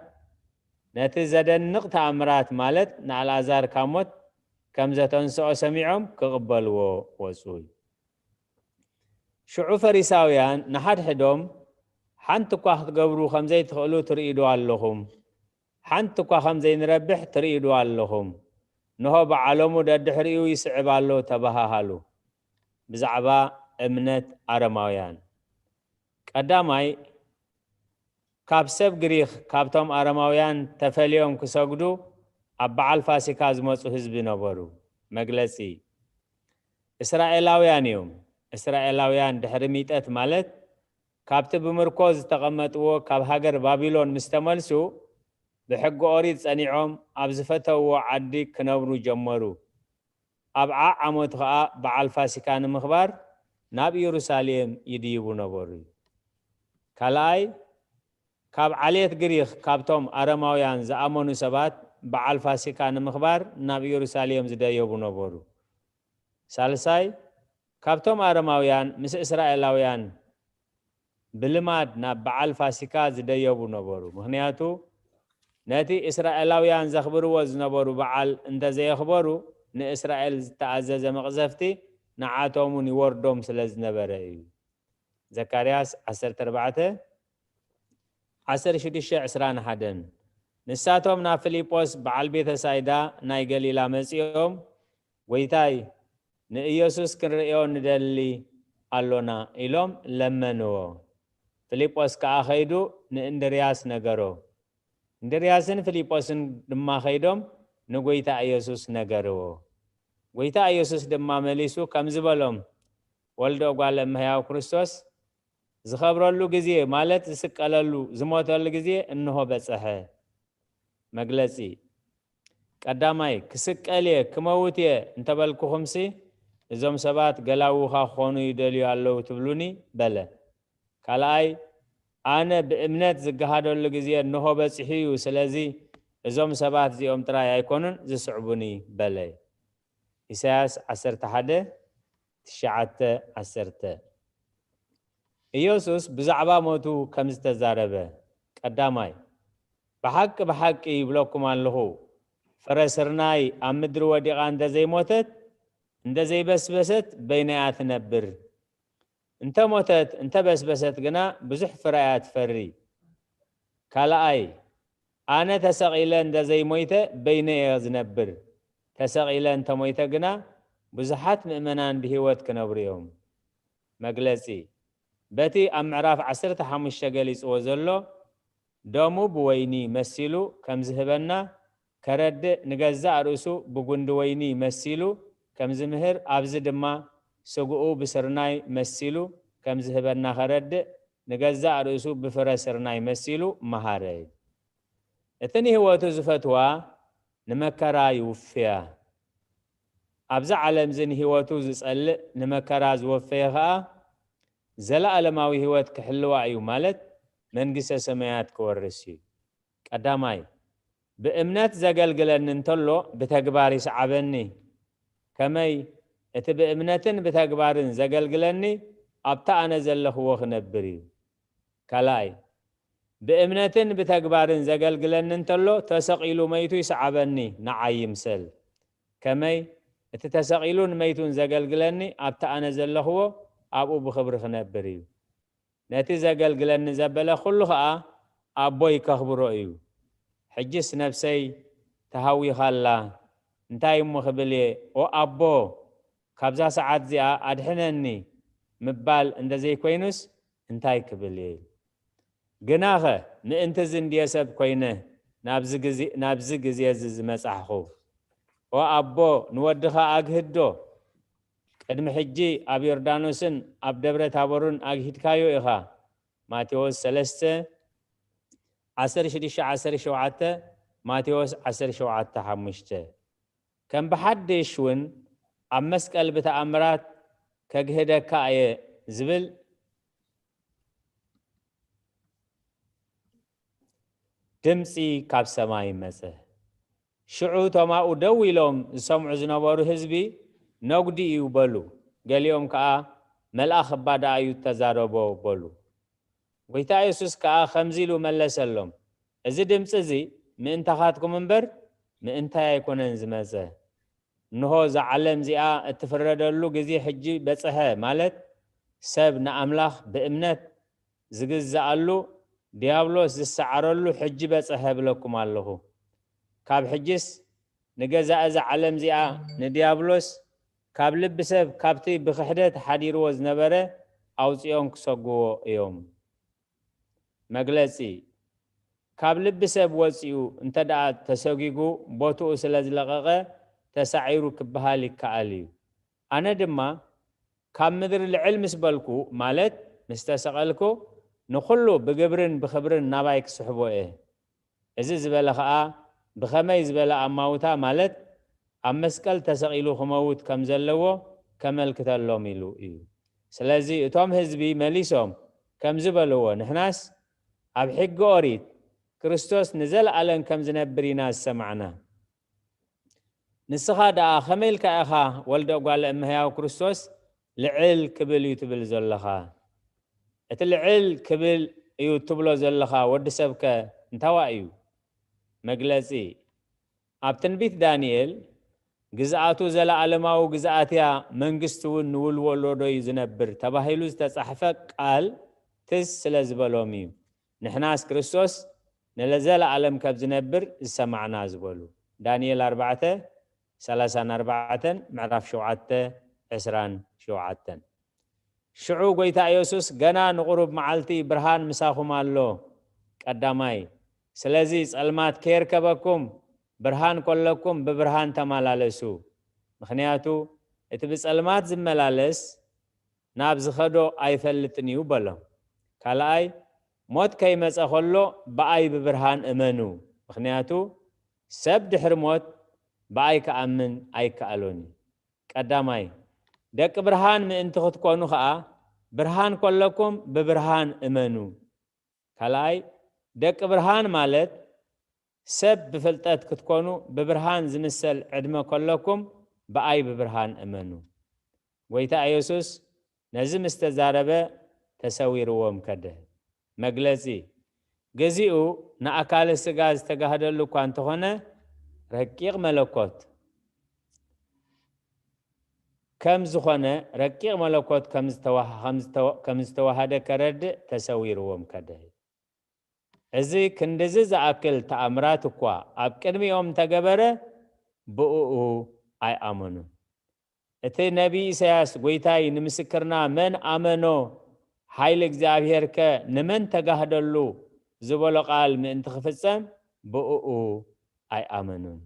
ነቲ ዘደንቕ ተኣምራት ማለት ንኣልኣዛር ካብ ሞት ከም ዘተንስኦ ሰሚዖም ክቕበልዎ ወጹ። ሽዑ ፈሪሳውያን ንሓድሕዶም፣ ሓንቲ እኳ ክትገብሩ ከም ዘይትኽእሉ ትርእዩ ዶ ኣለኹም? ሓንቲ እኳ ከም ዘይንረብሕ ትርእዩ ዶ ኣለኹም? እንሆ በዓሎሙ ደድሕሪኡ ይስዕብ ኣሎ ተባሃሃሉ። ብዛዕባ እምነት ኣረማውያን። ቀዳማይ፣ ካብ ሰብ ግሪኽ፣ ካብቶም ኣረማውያን ተፈልዮም ክሰግዱ ኣብ በዓል ፋሲካ ዝመጹ ህዝቢ ነበሩ። መግለጺ። እስራኤላውያን እዮም። እስራኤላውያን ድሕሪ ሚጠት ማለት ካብቲ ብምርኮ ዝተቐመጥዎ ካብ ሃገር ባቢሎን ምስ ተመልሱ፣ ብሕጊ ኦሪት ጸኒዖም ኣብ ዝፈተውዎ ዓዲ ክነብሩ ጀመሩ። ኣብ ዓዓሞት ኸኣ በዓል ፋሲካ ንምኽባር ናብ ኢየሩሳሌም ይድይቡ ነበሩ። ካልኣይ፣ ካብ ዓሌት ግሪኽ ካብቶም ኣረማውያን ዝኣመኑ ሰባት በዓል ፋሲካ ንምኽባር ናብ ኢየሩሳሌም ዝደየቡ ነበሩ። ሳልሳይ፣ ካብቶም ኣረማውያን ምስ እስራኤላውያን ብልማድ ናብ በዓል ፋሲካ ዝደየቡ ነበሩ። ምኽንያቱ ነቲ እስራኤላውያን ዘኽብርዎ ዝነበሩ በዓል እንተዘየኽበሩ፣ ንእስራኤል ዝተኣዘዘ መቕዘፍቲ ንዓቶም እውን ይወርዶም ስለ ዝነበረ እዩ። ዘካርያስ ዓሰርተ ኣርባዕተ፣ ዓሰርተ ሽዱሽተ ዕስራን ሓደን። ንሳቶም ናብ ፊልጶስ በዓል ቤተሳይዳ ናይ ገሊላ መጺኦም፣ "ጐይታይ፣ ንኢየሱስ ክንርእዮ ንደሊ ኣሎና" ኢሎም ለመንዎ። ፊልጶስ ከኣ ኸይዱ ንእንድርያስ ነገሮ። እንድርያስን ፊልጶስን ድማ ኸይዶም ንጐይታ ኢየሱስ ነገርዎ። ጐይታ ኢየሱስ ድማ መሊሱ ከምዚ በሎም፣ "ወልደ እጓለ እመሕያው ክርስቶስ ዝኸብረሉ ግዜ፣ ማለት ዝስቀለሉ፣ ዝሞተሉ ግዜ እንሆ በጸሐ።" መግለጺ። ቀዳማይ፣ "ክስቀል እየ፣ ክመውት እየ እንተበልኩኹምሲ፣ እዞም ሰባት ገላውኻ ክኾኑ ይደልዩ ኣለዉ ትብሉኒ?" በለ። ካልኣይ፣ "ኣነ ብእምነት ዝገሃደሉ ግዜ እንሆ በጺሑ እዩ፣ ስለዚ እዞም ሰባት እዚኦም ጥራይ ኣይኮኑን ዝስዕቡኒ" በለ። ኢሳያስ ዓሰርተ ሓደ፣ ትሽዓተ፣ ዓሰርተ። ኢየሱስ ብዛዕባ ሞቱ ከም ዝተዛረበ፣ ቀዳማይ፣ "ብሓቂ፣ ብሓቂ ይብለኩም ኣለኹ፣ ፍረ ስርናይ ኣብ ምድሪ ወዲቓ እንተ ዘይሞተት፣ እንተ ዘይበስበሰት፣ በይና እያ ትነብር። እንተ ሞተት፣ እንተ በስበሰት ግና ብዙሕ ፍረ እያ ትፈሪ። ካልኣይ፣ ኣነ ተሰቒለ እንተ ዘይሞይተ፣ በይነ እየ ዝነብር። ተሰቒለ እንተ ሞይተ ግና፣ ብዙሓት ምእመናን ብህይወት ክነብሩ እዮም።" መግለጺ። በቲ ኣብ ምዕራፍ ዓሰርተ ሓሙሽተ ገሊጽዎ ዘሎ፣ ደሙ ብወይኒ መሲሉ ከም ዝህበና ከረድእ፣ ንገዛእ ርእሱ ብጉንዲ ወይኒ መሲሉ ከም ዝምህር፣ ኣብዚ ድማ ስግኡ ብስርናይ መሲሉ ከም ዝህበና ከረድእ፣ ንገዛእ ርእሱ ብፍረ ስርናይ መሲሉ መሃረ። እቲ ንህይወቱ ዝፈትዋ ንመከራ ይውፍያ። ኣብዚ ዓለምዚ ንህይወቱ ዝጸልእ ንመከራ ዝወፈየ ኸኣ ዘለኣለማዊ ህይወት ክሕልዋ እዩ፣ ማለት መንግስተ ሰማያት ክወርስ እዩ። ቀዳማይ፣ ብእምነት ዘገልግለኒ እንተሎ ብተግባር ይስዓበኒ። ከመይ? እቲ ብእምነትን ብተግባርን ዘገልግለኒ ኣብቲ ኣነ ዘለኽዎ ክነብር እዩ። ካልኣይ፣ ብእምነትን ብተግባርን ዘገልግለኒ እንተሎ ተሰቒሉ መይቱ ይስዓበኒ፣ ንዓይ ይምሰል። ከመይ? እቲ ተሰቒሉን መይቱን ዘገልግለኒ ኣብቲ ኣነ ዘለኽዎ ኣብኡ ብኽብሪ ክነብር እዩ። ነቲ ዘገልግለኒ ዘበለ ኩሉ ኸኣ ኣቦይ ከኽብሮ እዩ። ሕጅስ ነፍሰይ ተሃዊኻላ፣ እንታይ እሞ ክብል እየ? ኦ ኣቦ፣ ካብዛ ሰዓት እዚኣ ኣድሕነኒ ምባል እንተ ዘይኮይኑስ እንታይ ክብል እየ? ግናኸ ምእንቲ ዝንድየ ሰብ ኮይነ ናብዚ ግዜ፣ ናብዚ ግዜ እዚ ዝመጻሕኹ። ኦ ኣቦ፣ ንወድኻ ኣግህዶ። ቅድሚ ሕጂ ኣብ ዮርዳኖስን ኣብ ደብረ ታቦርን ኣግሂድካዮ ኢኻ። ማቴዎስ ሰለስተ፣ ዓሰርተ ሽዱሽተ፣ ዓሰርተ ሸውዓተ፣ ማቴዎስ ዓሰርተ ሸውዓተ፣ ሓሙሽተ። ከም ብሓድሽ እውን ኣብ መስቀል ብተኣምራት ከግህደካ እየ ዝብል ድምፂ ካብ ሰማይ መጸ። ሽዑ እቶም ኣብኡ ደው ኢሎም ዝሰምዑ ዝነበሩ ህዝቢ፣ ነጉዲ እዩ በሉ። ገሊኦም ከኣ፣ መልኣኽ እባ ደኣ እዩ እተዛረቦ በሉ። ጐይታ የሱስ ከኣ ከምዚ ኢሉ መለሰሎም፣ እዚ ድምፂ እዚ ምእንታኻትኩም እምበር ምእንታይ ኣይኮነን ዝመጸ። እንሆ እዛ ዓለም እዚኣ እትፍረደሉ ግዜ ሕጂ በጽሐ፣ ማለት ሰብ ንኣምላኽ ብእምነት ዝግዝኣሉ፣ ዲያብሎስ ዝሰዓረሉ ሕጂ በጽሐ እብለኩም ኣለኹ። ካብ ሕጂስ ንገዛእ እዛ ዓለም እዚኣ ንዲያብሎስ ካብ ልቢ ሰብ ካብቲ ብኽሕደት ሓዲርዎ ዝነበረ ኣውጺኦም ክሰግዎ እዮም። መግለጺ፣ ካብ ልቢ ሰብ ወጺኡ እንተ ደኣ ተሰጒጉ ቦትኡ ስለ ዝለቐቐ ተሳዒሩ ክበሃል ይከኣል እዩ። ኣነ ድማ ካብ ምድሪ ልዕል ምስ በልኩ፣ ማለት ምስ ተሰቐልኩ፣ ንኹሉ ብግብርን ብኽብርን ናባይ ክስሕቦ እየ። እዚ ዝበለ ኸኣ ብኸመይ ዝበለ ኣማውታ፣ ማለት ኣብ መስቀል ተሰቒሉ ክመውት ከም ዘለዎ ከመልክተሎም ኢሉ እዩ። ስለዚ እቶም ህዝቢ መሊሶም ከምዚ በልዎ፣ ንሕናስ ኣብ ሕጊ ኦሪት ክርስቶስ ንዘለኣለም ከም ዝነብር ኢና ዝሰማዕና። ንስኻ ደኣ ከመይ ኢልካ ኢኻ ወልደ እጓለ እመሕያው ክርስቶስ ልዕል ክብል እዩ ትብል ዘለኻ? እቲ ልዕል ክብል እዩ ትብሎ ዘለኻ ወዲ ሰብከ እንታዋ እዩ? መግለጺ፣ ኣብ ትንቢት ዳንኤል፣ ግዝኣቱ ዘለኣለማዊ ግዝኣት እያ፣ መንግስቲ እውን ንውልወሎዶ እዩ ዝነብር ተባሂሉ ዝተጻሕፈ ቃል ትዝ ስለ ዝበሎም እዩ። ንሕናስ ክርስቶስ ንለዘለኣለም ካብ ዝነብር ዝሰማዕና ዝበሉ። ዳንኤል ኣርባዕተ፣ ሰላሳን ኣርባዕተን፣ ምዕራፍ ሸውዓተ፣ ዕስራን ሸውዓተን። ሽዑ ጐይታ ኢየሱስ፣ ገና ንቑሩብ መዓልቲ ብርሃን ምሳኹም ኣሎ። ቀዳማይ፣ ስለዚ ጸልማት ከየርከበኩም፣ ብርሃን ከለኩም ብብርሃን ተመላለሱ። ምኽንያቱ፣ እቲ ብጸልማት ዝመላለስ ናብ ዝኸዶ ኣይፈልጥን እዩ በሎም። ካልኣይ፣ ሞት ከይመጸ ከሎ ብኣይ ብብርሃን እመኑ። ምኽንያቱ፣ ሰብ ድሕሪ ሞት ብኣይ ክኣምን ኣይከኣሎን እዩ። ቀዳማይ፣ ደቂ ብርሃን ምእንቲ ክትኮኑ ኸኣ፣ ብርሃን ከለኩም ብብርሃን እመኑ። ካልኣይ፣ ደቂ ብርሃን ማለት ሰብ ብፍልጠት ክትኮኑ ብብርሃን ዝምሰል ዕድመ ከለኩም ብኣይ ብብርሃን እመኑ። ጐይታ ኢየሱስ ነዚ ምስ ተዛረበ ተሰዊርዎም ከደ። መግለጺ፣ ግዚኡ ንኣካለ ስጋ ዝተጋህደሉ እኳ እንተኾነ፣ ረቂቕ መለኮት ከም ዝኾነ፣ ረቂቕ መለኮት ከም ዝተዋህ-፣ ከም ዝተወ-፣ ከም ዝተዋህደ ከረድእ ተሰዊርዎም ከደ። እዚ ክንድዚ ዝኣክል ተኣምራት እኳ ኣብ ቅድሚኦም እንተገበረ፣ ብእኡ ኣይኣመኑን። እቲ ነቢይ ኢሳያስ፣ "ጐይታይ፣ ንምስክርና መን ኣመኖ? ሓይሊ እግዚኣብሄርከ ንመን ተጋህደሉ?" ዝበሎ ቃል ምእንቲ ክፍጸም ብእኡ ኣይኣመኑን።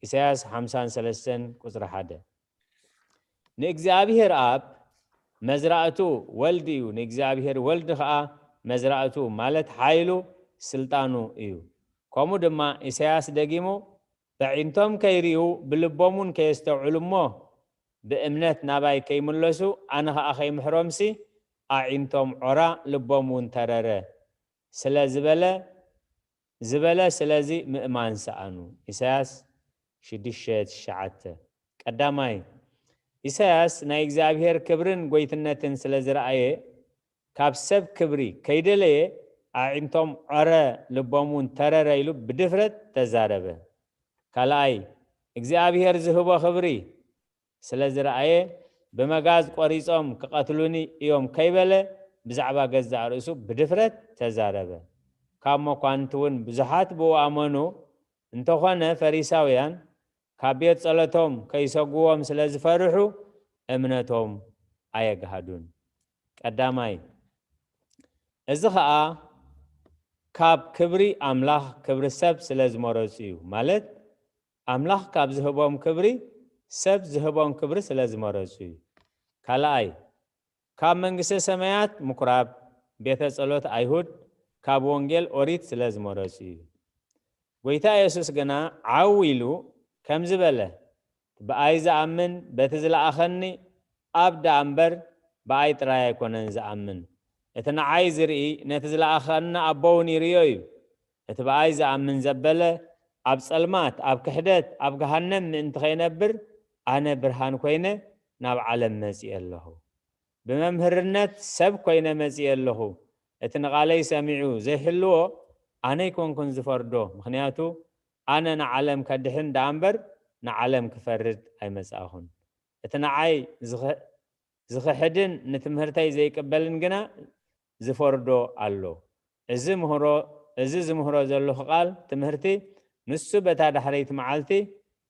ኢሳያስ ሓምሳን ሰለስተን ቁጽሪ ሓደ። ንእግዚኣብሄር ኣብ መዝራእቱ ወልድ እዩ፣ ንእግዚኣብሄር ወልድ ኸኣ መዝራእቱ ማለት ሓይሉ ስልጣኑ እዩ። ከምኡ ድማ ኢሳያስ ደጊሙ፣ "በዒንቶም ከይርእዩ ብልቦም እውን ከየስተውዕሉ እሞ ብእምነት ናባይ ከይምለሱ ኣነ ኸኣ ከይምሕሮምሲ ኣዒንቶም ዖራ ልቦም እውን ተረረ" ስለ ዝበለ ዝበለ ስለዚ ምእማን ሰኣኑ። ኢሳያስ ሽዱሽተ ትሽዓተ። ቀዳማይ፣ ኢሳያስ ናይ እግዚኣብሔር ክብርን ጎይትነትን ስለ ዝረኣየ፣ ካብ ሰብ ክብሪ ከይደለየ፣ ኣዒንቶም ዖረ፣ ልቦም እውን ተረረ ኢሉ ብድፍረት ተዛረበ። ካልኣይ፣ እግዚኣብሔር ዝህቦ ክብሪ ስለ ዝረኣየ፣ ብመጋዝ ቆሪጾም ክቐትሉኒ እዮም ከይበለ፣ ብዛዕባ ገዛእ ርእሱ ብድፍረት ተዛረበ። ካብ መኳንንቲ እውን ብዙሓት ብኡ ኣመኑ። እንተኾነ ፈሪሳውያን ካብ ቤት ጸሎቶም ከይሰጉዎም ስለ ዝፈርሑ፣ እምነቶም ኣየግሃዱን። ቀዳማይ፣ እዚ ኸኣ ካብ ክብሪ ኣምላኽ ክብሪ ሰብ ስለ ዝመረጹ እዩ። ማለት፣ ኣምላኽ ካብ ዝህቦም ክብሪ፣ ሰብ ዝህቦም ክብሪ ስለ ዝመረጹ እዩ። ካልኣይ፣ ካብ መንግስተ ሰማያት ምኩራብ፣ ቤተ ጸሎት ኣይሁድ፣ ካብ ወንጌል ኦሪት ስለ ዝመረጹ እዩ። ጎይታ የሱስ ግና ዓው ኢሉ ከምዚ በለ፣ ብኣይ ዝኣምን በቲ ዝለኣኸኒ ኣብ ደኣ እምበር ብኣይ ጥራይ ኣይኮነን ዝኣምን። እቲ ንዓይ ዝርኢ ነቲ ዝለኣኸኒ ኣቦ እውን ይርእዮ እዩ። እቲ ብኣይ ዝኣምን ዘበለ ኣብ ጸልማት፣ ኣብ ክሕደት፣ ኣብ ገሃነም ምእንቲ ኸይነብር ኣነ ብርሃን ኮይነ ናብ ዓለም መጺኤ ኣለኹ። ብመምህርነት ሰብ ኮይነ መጺኤ ኣለኹ። እቲ ንቓለይ ሰሚዑ ዘይሕልዎ ኣነ ኣይኮንኩን ዝፈርዶ፣ ምኽንያቱ ኣነ ንዓለም ከድሕን ደኣ እምበር ንዓለም ክፈርድ ኣይመጻእኹን። እቲ ንዓይ ዝኸ- ዝኽሕድን ንትምህርተይ ዘይቅበልን ግና ዝፈርዶ ኣሎ። እዚ ምህሮ እዚ ዝምህሮ ዘለኹ ቃል ትምህርቲ ንሱ በታ ዳሕረይቲ መዓልቲ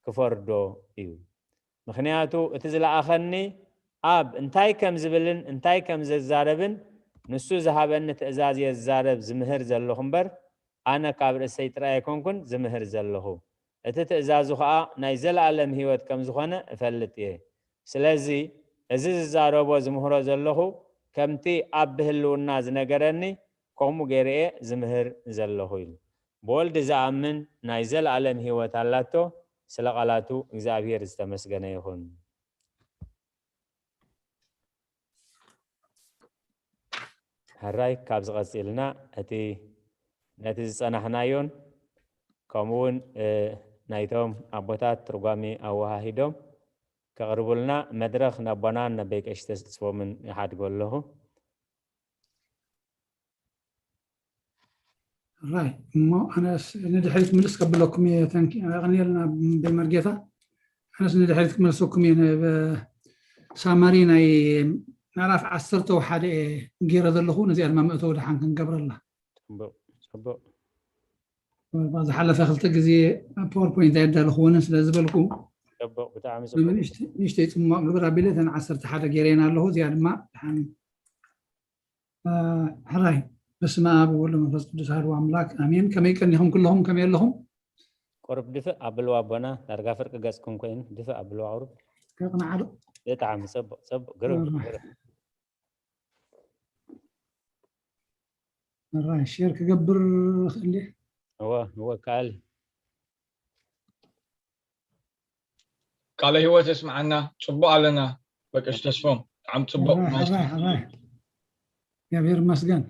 ክፈርዶ እዩ። ምኽንያቱ እቲ ዝለኣኸኒ ኣብ እንታይ ከም ዝብልን እንታይ ከም ዘዛረብን ንሱ ዝሃበኒ ትእዛዝ የዛረብ ዝምህር ዘለኹ እምበር ኣነ ካብ ርእሰይ ጥራይ ኣይኮንኩን ዝምህር ዘለኹ። እቲ ትእዛዙ ኸኣ ናይ ዘለኣለም ህይወት ከም ዝኾነ እፈልጥ እየ። ስለዚ እዚ ዝዛረቦ ዝምህሮ ዘለኹ ከምቲ ኣብ ብህልውና ዝነገረኒ ከምኡ ገይረ እየ ዝምህር ዘለኹ ኢሉ። ብወልዲ ዝኣምን ናይ ዘለኣለም ህይወት ኣላቶ። ስለ ቃላቱ እግዚኣብሔር ዝተመስገነ ይኹን። ሕራይ ካብዚ ቀጺልና እቲ ነቲ ዝጸናሕናዮን ከምኡ እውን ናይቶም ኣቦታት ትርጓሜ ኣወሃሂዶም ከቕርቡልና መድረኽ ነቦናን ነበይ ቀሺ ተስፎምን ይሓድጎ ኣለኹ። ራይ እሞ ኣነስ ንድሕሪት ምልስ ከብለኩም እየ። ተንኪ ኣቕንየልና በይ መርጌታ። ኣነስ ንድሕሪት ክመልሰኩም እየ። ሳማሪ ናይ ምዕራፍ ዓሰርተ ወሓደ እየ ገይረ ዘለኹ። ነዚኣ ድማ መእተዊ ድሓን ክንገብረላ። ጽቡቕ ጽቡቕ። ዝሓለፈ ክልተ ግዜ ፓወርፖይንት ኣየዳለኹዎንን ስለ ዝበልኩ ጽቡቕ፣ ብጣዕሚ ጽቡቕ። ንእሽተይ ጽሟቕ ግብር ኣቢለ እተን ዓሰርተ ሓደ ገይረየን ኣለኹ። እዚኣ ድማ ድሓን ሕራይ በስመ ኣብ ወወልድ ወመንፈስ ቅዱስ ኣሐዱ ኣምላክ ኣሜን። ከመይ ቀኒኹም ኩለኹም? ከመይ ኣለኹም? ቁሩብ ድፍእ ኣብልዋ ኣቦና፣ ዳርጋ ፍርቂ ገጽኩም ኮይኑ ድፍእ ኣብልዋ ቁሩብ። ከቕንዓ ዶ? ብጣዕሚ ጽቡቕ ጽቡቕ፣ ግሩም ግሩም። ሕራይ ሼር ክገብር እኽእል ድየ? እወ እወ፣ ከኣል። ቃለ ህይወት የስምዓና። ጽቡቕ ኣለና በቀሽ ተስፎም። ብጣዕሚ ጽቡቕ። ሕራይ ሕራይ ሕራይ። እግዚኣብሔር ይመስገን።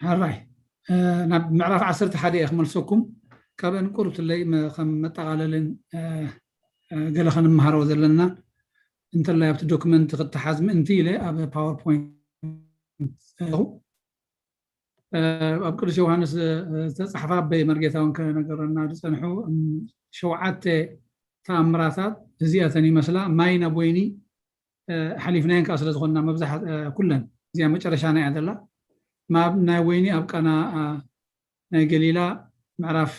ሕራይ ናብ ምዕራፍ ዓሰርተ ሓደ እየ ክመልሰኩም። ካብአን ቁርብትለይ ከም መጠቓለልን ገለ ከንመሃሮ ዘለና እንተላይ ኣብቲ ዶክመንት ክተሓዝ ምእንቲ ኢለ ኣብ ፓወርፖይንት ኣለኹ። ኣብ ቅዱስ ዮሃንስ ዝተፃሕፋ ኣበይ መርጌታ እውን ከነገረና ዝፀንሑ ሸውዓተ ተኣምራታት እዚኣተን ይመስላ። ማይ ናብ ወይኒ ሓሊፍናየን ከዓ ስለ ዝኾንና መብዛሕ ኩለን እዚኣ መጨረሻና እያ ዘላ። ማብ ናይ ወይኒ ኣብ ቃና ናይ ገሊላ ምዕራፍ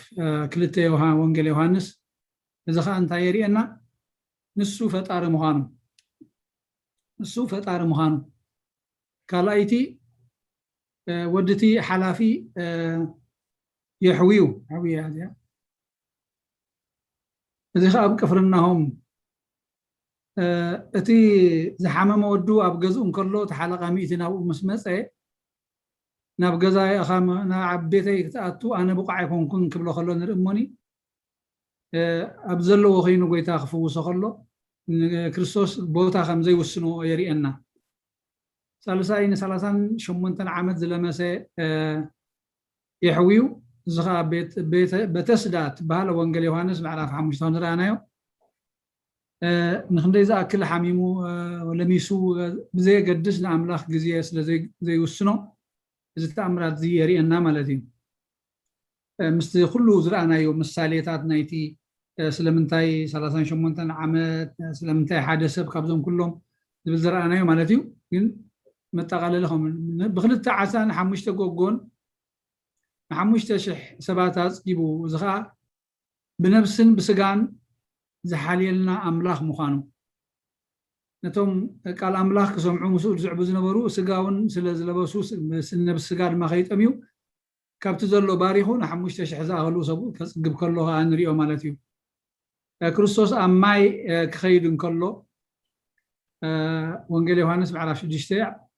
ክልተ ዮሃ ወንጌል ዮሃንስ። እዚ ከዓ እንታይ የርእየና? ንሱ ፈጣሪ ምዃኑ ንሱ ፈጣሪ ምዃኑ ካልኣይቲ ወድቲ ሓላፊ የሕውዩ ሕውያ እዚኣ እዚ ከዓ ኣብ ቅፍርናሆም እቲ ዝሓመመ ወዱ ኣብ ገዝኡ እንከሎ፣ እቲ ሓለቓ ሚእቲ ናብኡ ምስ መጸ፣ ናብ ገዛይ ኣኻ ናብ ቤተይ ክትኣቱ ኣነ ብቑዕ ኣይኮንኩን ክብሎ ከሎ ንርኢ እሞኒ፣ ኣብ ዘለዎ ኮይኑ ጎይታ ክፍውሶ ከሎ፣ ንክርስቶስ ቦታ ከም ዘይውስኖ የርእየና። ሳልሳይ ንሰላሳን ሸሞንተን ዓመት ዝለመሰ የሕውዩ። እዚ ከዓ ቤተስዳ ትበሃል ወንጌል ዮሃንስ ምዕራፍ ሓሙሽተ ከም ዝረኣናዮ፣ ንክንደይ ዝኣክል ሓሚሙ፣ ለሚሱ፣ ብዘየገድስ ንኣምላኽ ግዜ ስለ ዘይውስኖ፣ እዚ ተኣምራት እዚ የርእየና ማለት እዩ። ምስቲ ኩሉ ዝረኣናዮ ምሳሌታት ናይቲ ስለምንታይ ሰላሳን ሸሞንተን ዓመት፣ ስለምንታይ ሓደ ሰብ ካብዞም ኩሎም ዝብል ዝረኣናዮ ማለት እዩ። ግን መጠቓለሊ ከም ብክልተ ዓሳን ሓሙሽተ ጎጎን ንሓሙሽተ ሽሕ ሰባት ኣፅጊቡ፣ እዚ ከዓ ብነብስን ብስጋን ዝሓልየልና ኣምላኽ ምዃኑ፣ ነቶም ቃል ኣምላኽ ክሰምዑ ምስኡ ዝስዕቡ ዝነበሩ ስጋ እውን ስለ ዝለበሱ፣ ነብሲ ስጋ ድማ ከይጠምዩ ካብቲ ዘሎ ባሪኹ ንሓሙሽተ ሽሕ ዝኣኸሉ ሰብኡ ከጽግብ ከሎ ከኣ ንሪኦ ማለት እዩ። ክርስቶስ ኣብ ማይ ክኸይድ እንከሎ፣ ወንጌል ዮሃንስ ምዕራፍ ሽዱሽተ፣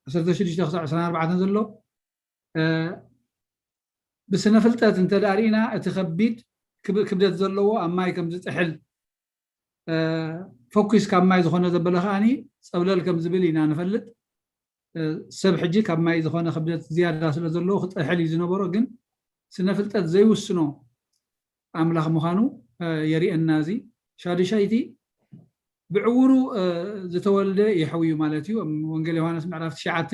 ዓሰርተ ሽዱሽተ ክሳብ ዕስራን ኣርባዕተን ዘሎ፣ ብስነ ፍልጠት እንተ ደኣ ርኢና፣ እቲ ከቢድ ክብ-፣ ክብደት ዘለዎ ኣብ ማይ ከም ዝጥሕል፣ ፈኲስ ካብ ማይ ዝኾነ ዘበለ ከኣኒ ጸብለል ከም ዝብል ኢና ንፈልጥ። ሰብ ሕጂ ካብ ማይ ዝኾነ ክብደት ዝያዳ ስለ ዘለዎ ክጥሕል እዩ ዝነበሮ፣ ግን ስነ ፍልጠት ዘይውስኖ ኣምላኽ ምዃኑ የርእየና። እዚ ሻዱሻይቲ ብዕውሩ ዝተወልደ የሕውዩ ማለት እዩ። ወንጌል ዮሃንስ ምዕራፍ ትሽዓተ፣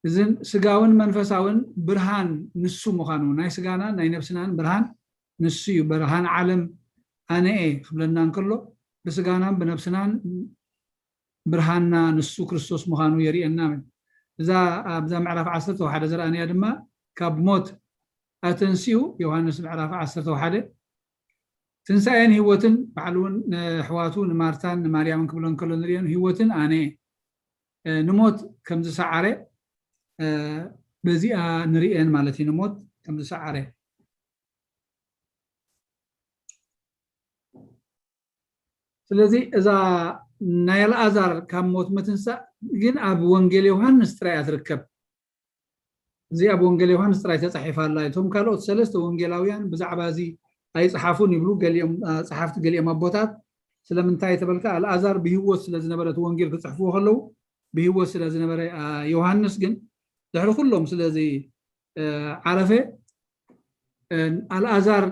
እዝን ስጋውን መንፈሳውን ብርሃን ንሱ ምዃኑ፣ ናይ ስጋናን ናይ ነብስናን ብርሃን ንሱ እዩ። ብርሃን ዓለም ኣነ እየ ክብለና እንከሎ፣ ብስጋናን ብነብስናን ብርሃንና ንሱ ክርስቶስ ምዃኑ የርእየና። እዛ ኣብዛ ምዕራፍ ዓሰርተ ሓደ ዝረኣናያ ድማ ካብ ሞት ኣተንሲኡ፣ ዮሃንስ ምዕራፍ ዓሰርተ ሓደ፣ ትንሳኤን ህይወትን፣ ባዕሉ እውን ንኣሕዋቱ ንማርታን ንማርያምን ክብሎ እንከሎ ንርእየን፣ ህይወትን ኣነ እየ። ንሞት ከም ዝሰዓረ በዚኣ ንርእየን ማለት እዩ። ንሞት ከም ዝሰዓረ። ስለዚ እዛ ናይ ኣልኣዛር ካብ ሞት ምትንሳእ ግን ኣብ ወንጌል ዮሃንስ ጥራይ እያ ትርከብ። እዚ ኣብ ወንጌል ዮሃንስ ጥራይ ተጻሒፋ ኣላ። እቶም ካልኦት ሰለስተ ወንጌላውያን ብዛዕባ እዚ ኣይጸሓፉን ይብሉ፣ ገሊኦም፣ አ፣ ጸሓፍቲ፣ ገሊኦም ኣቦታት። ስለምንታይ ተበልካ፣ ኣልኣዛር ብህይወት ስለ ዝነበረ፣ እቲ ወንጌል ክጽሕፍዎ ከለዉ ብህይወት ስለ ዝነበረ፣ አ፣ ዮሃንስ ግን ድሕሪ ኩሎም ስለዚ፣ አ፣ ዓረፈ። አ፣ ኣልኣዛር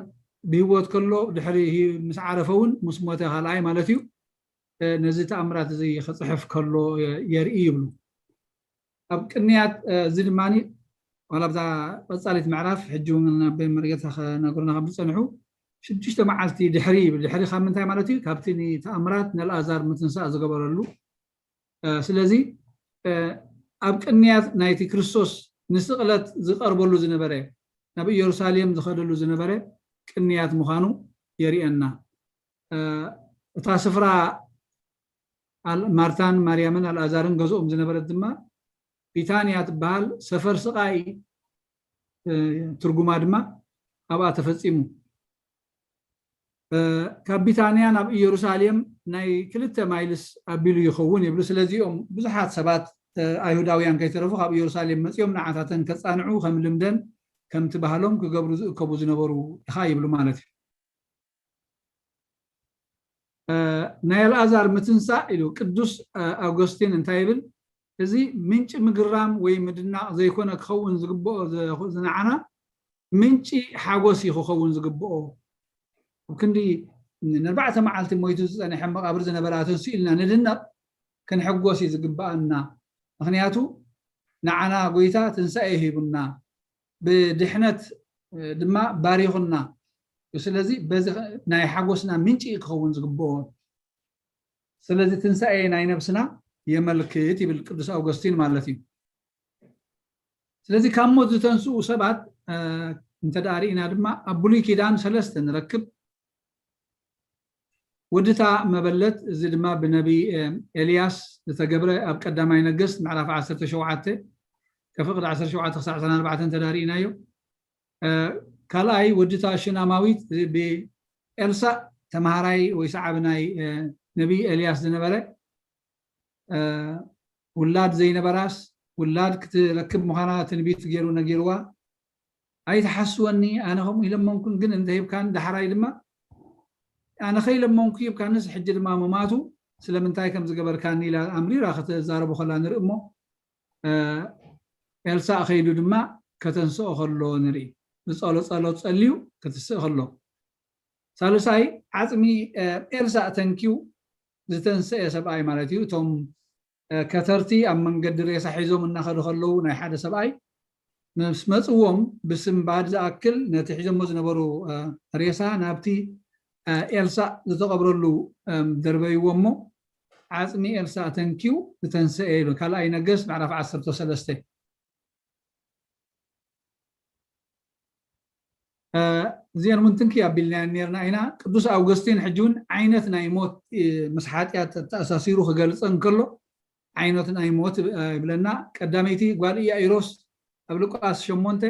ብህይወት ከሎ፣ ድሕሪ ሂ-፣ ምስ ዓረፈ እውን ምስ ሞተ ካልኣይ ማለት እዩ፣ አ፣ ነዚ ተኣምራት እዚ ክጽሕፍ ከሎ የ-፣ የርኢ ይብሉ። ኣብ ቅንያት፣ እ፣ እዚ ድማ ዋላ ኣብዛ ቀጻሊት ምዕራፍ ሕጂ እውን ናብ መርጌታ ክነግሩና ከም ዝጸንሑ፣ ሽዱሽተ መዓልቲ ድሕሪ ይብል። ድሕሪ ካብ ምንታይ ማለት እዩ? ካብቲ ንተኣምራት ንኣልኣዛር ምትንሳእ ዝገበረሉ። እ፣ ስለዚ፣ እ፣ ኣብ ቅንያት ናይቲ ክርስቶስ ንስቕለት ዝቐርበሉ ዝነበረ፣ ናብ ኢየሩሳሌም ዝኸደሉ ዝነበረ ቅንያት ምዃኑ የርእየና። እ፣ እታ ስፍራ ኣል-፣ ማርታን ማርያምን ኣልኣዛርን ገዝኦም ዝነበረት ድማ ቢታንያ ትበሃል፣ ሰፈር ስቓይ፣ እ፣ ትርጉማ ድማ ኣብኣ ተፈጺሙ። እ፣ ካብ ቢታንያ ናብ ኢየሩሳሌም ናይ ክልተ ማይልስ ኣቢሉ ይኸውን ይብሉ። ስለዚኦም ብዙሓት ሰባት፣ እ፣ ኣይሁዳውያን ከይተረፉ ካብ ኢየሩሳሌም መጺኦም ንዓታተን ከጻንዑ ከም ልምደን ከምቲ ባህሎም ክገብሩ ዝእከቡ ዝነበሩ ኢኻ ይብሉ ማለት እዩ። እ፣ ናይ ኣልኣዛር ምትንሳእ ኢሉ ቅዱስ፣ እ፣ ኣውገስቲን እንታይ ይብል? እዚ ምንጪ ምግራም ወይ ምድናቕ ዘይኮነ ክኸውን ዝግብኦ፣ ዝ-፣ ዝነዓና ምንጪ ሓጎስ እዩ ክኸውን ዝግብኦ። ኣብ ክንዲ ንኣርባዕተ መዓልቲ ሞይቱ ዝጸንሐ መቓብር ዝነበረ ኣተንስኡ ኢልና ንድነቕ፣ ክንሕጎስ እዩ ዝግብኣና። ምኽንያቱ ንዓና ጎይታ ትንሳኤ ሂቡና፣ ብድሕነት ድማ ባሪኹና። ስለዚ በዚ ናይ ሓጎስና ምንጪ ክኸውን ዝግብኦ። ስለዚ ትንሳኤ ናይ ነብስና የመልክት ይብል ቅዱስ ኣውገስቲን ማለት እዩ። ስለዚ ካብ ሞት ዝተንስኡ ሰባት፣ እ፣ እንተ ደኣ ርኢና ድማ ኣብ ብሉይ ኪዳን ሰለስተ ንረክብ። ወድታ መበለት፣ እዚ ድማ ብነቢ፣ እ፣ ኤልያስ ዝተገብረ ኣብ ቀዳማይ ነገስት ምዕራፍ ዓሰርተ ሸውዓተ ከፍቕድ ዓሰርተ ሸውዓተ ክሳዕ ዕስራን ኣርባዕተን እንተ ደኣ ርኢናዮ። እ፣ ካልኣይ ወድታ ሽናማዊት ብኤልሳእ ተምሃራይ ወይ ሰዓቢ ናይ፣ እ፣ ነቢይ ኤልያስ ዝነበረ፣ ውላድ ዘይነበራስ ውላድ ክትረክብ ምዃና ትንቢት ገይሩ ነጊርዋ። ኣይትሓስወኒ፣ ኣነ ከምኡ ኢለመንኩን፣ ግን እንተሂብካኒ ዳሕራይ ድማ ኣነ ከይለመንኩ ሂብካንስ፣ ሕጂ ድማ ምማቱ ስለምንታይ ከም ዝገበርካኒ ኢላ ኣምሪራ ክትዛረቦ ከላ ንርኢ እሞ፣ ኤልሳእ ከይዱ ድማ ከተንስኦ ከሎ ንርኢ። ብጸሎ ጸሎት ጸልዩ ክትስእ ከሎ። ሳልሳይ፣ ዓጽሚ ኤልሳእ ተንኪዩ ዝተንሰኤ ሰብኣይ ማለት እዩ። እቶም ከተርቲ ኣብ መንገዲ ሬሳ ሒዞም እናኸዱ ከለዉ ናይ ሓደ ሰብኣይ ምስ መፅዎም ብስንባድ ዝኣክል ነቲ ሒዞሞ ዝነበሩ ሬሳ ናብቲ ኤልሳእ ዝተቐብረሉ ደርበይዎ እሞ ዓፅሚ ኤልሳእ ተንኪዩ ዝተንሰኤ ይብል። ካልኣይ ነገስት ምዕራፍ ዓሰርተ ሰለስተ። እዚአን እውን ትንክይ ኣቢልናየን ነርና ኢና። ቅዱስ ኣውገስቲን ሕጂ እውን ዓይነት ናይ ሞት ምስ ሓጢኣት ተኣሳሲሩ ክገልፀ እንከሎ ዓይነት ናይ ሞት ይብለና። ቀዳመይቲ ጓል ኢያኢሮስ ኣብ ሉቃስ ሸሞንተ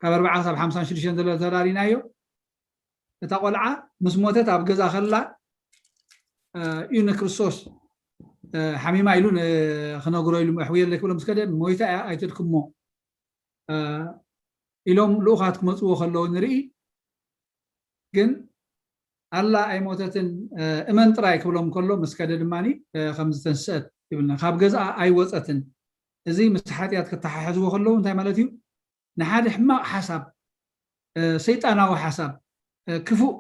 ካብ ኣርባዓ ክሳብ ሓምሳን ሽዱሽተን ዘሎ ተራሪናዮ። እታ ቆልዓ ምስ ሞተት ኣብ ገዛ ከላ እዩ ንክርስቶስ ሓሚማ ኢሉ ክነግሮ ኢሉ ኣሕውየለይ ክብሎ ምስ ከደ ሞይታ እያ ኣይተድክሞ ኢሎም ልኡኻት ክመፅዎ ከለዉ ንርኢ። ግን ኣላ ኣይሞተትን እመን ጥራይ ክብሎም ከሎ ምስ ከደ ድማ ከም ዝተንስአት ይብልና። ካብ ገዛ ኣይወፀትን። እዚ ምስ ሓጢኣት ክተሓሕዝዎ ከለዉ እንታይ ማለት እዩ? ንሓደ ሕማቕ ሓሳብ፣ ሰይጣናዊ ሓሳብ፣ ክፉእ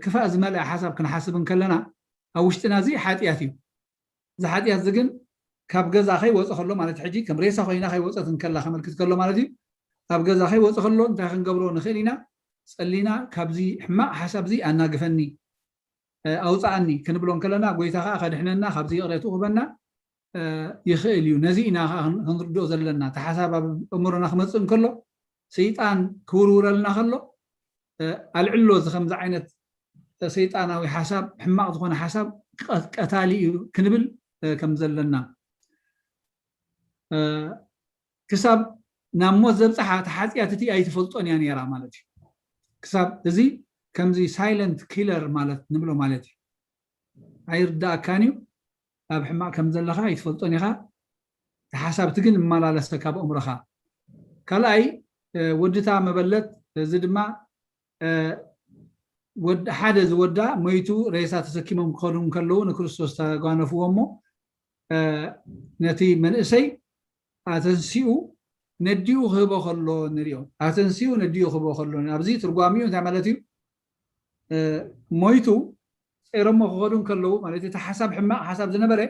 ክፋእ ዝመልአ ሓሳብ ክንሓስብ እንከለና ኣብ ውሽጥና እዚ ሓጢኣት እዩ። እዚ ሓጢኣት እዚ ግን ካብ ገዛ ከይወፀ ከሎ ማለት ሕጂ ከም ሬሳ ኮይና ከይወፀት እንከላ ከመልክት ከሎ ማለት እዩ። ኣብ ገዛ ከይወፀ ከሎ እንታይ ክንገብሮ ንኽእል ኢና? ፀሊና ካብዚ ሕማቕ ሓሳብ እዚ ኣናግፈኒ፣ ኣውፅኣኒ ክንብሎ እንከለና ጎይታ ከዓ ከድሕነና ካብዚ ይቕሬትኡ ክበና ይኽእል እዩ። ነዚ ኢና ከዓ ክንርድኦ ዘለና። እቲ ሓሳብ ኣብ እምሮና ክመፅእ እንከሎ ሰይጣን ክውርውረልና ከሎ ኣልዕሎ እዚ ከምዚ ዓይነት ሰይጣናዊ ሓሳብ ሕማቕ ዝኾነ ሓሳብ ቀታሊ እዩ ክንብል ከም ዘለና ክሳብ ናብ ሞት ዘብፅሓ እቲ ሓጢኣት እቲ ኣይትፈልጦን እያ ነይራ ማለት እዩ። ክሳብ እዚ ከምዚ ሳይለንት ኪለር ማለት ንብሎ ማለት እዩ። ኣይርዳእካን እዩ ኣብ ሕማቕ ከም ዘለኻ ኣይትፈልጦን ኢኻ። እቲ ሓሳብ እቲ ግን እመላለሰ ካብ ኣእምሮኻ። ካልኣይ ወድታ መበለት እዚ ድማ ሓደ ዝወዳ ሞይቱ ሬሳ ተሰኪሞም ክኸዱ እንከለዉ ንክርስቶስ ተጓነፍዎ እሞ ነቲ መንእሰይ ኣተንሲኡ ነዲኡ ክህቦ ከሎ ንሪኦ። ኣተንሲኡ ነዲኡ ክህቦ ከሎ ኣብዚ ትርጓሚኡ እንታይ ማለት እዩ? ሞይቱ ፀይሮሞ ክኸዱ እንከለዉ ማለት እቲ ሓሳብ ሕማቕ ሓሳብ ዝነበረ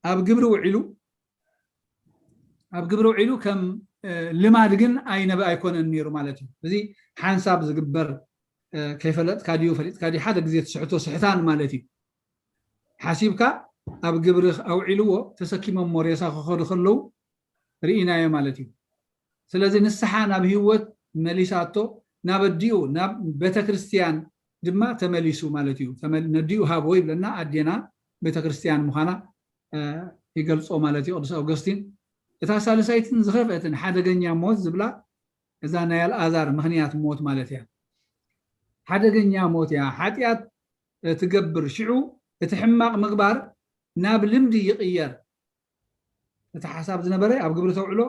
ኣብ ግብሪ ውዒሉ ኣብ ግብሪ ውዒሉ ከም ልማድ ግን ኣይነበ ኣይኮነን ነይሩ ማለት እዩ። እዚ ሓንሳብ ዝግበር ከይፈለጥካ ድዩ ፈሊጥካ ድዩ ሓደ ግዜ ትስሕቶ ስሕታን ማለት እዩ። ሓሲብካ ኣብ ግብሪ ኣውዒልዎ ተሰኪሞሞ ሬሳ ክኸዱ ከለዉ ርኢናዮ ማለት እዩ። ስለዚ ንስሓ ናብ ህይወት መሊሳቶ ናብ ኣዲኡ ናብ ቤተክርስትያን ድማ ተመሊሱ ማለት እዩ። ነዲኡ ሃቦ ይብለና ኣዴና ቤተክርስትያን ምዃና ይገልጾ ማለት እዩ ቅዱስ ኣውገስቲን። እታ ሳልሳይትን ዝኸፍአትን ሓደገኛ ሞት ዝብላ እዛ ናይ ኣልኣዛር ምኽንያት ሞት ማለት እያ። ሓደገኛ ሞት እያ። ሓጢኣት ትገብር ሽዑ እቲ ሕማቕ ምግባር ናብ ልምዲ ይቕየር። እቲ ሓሳብ ዝነበረ ኣብ ግብሪ ተውዕሎ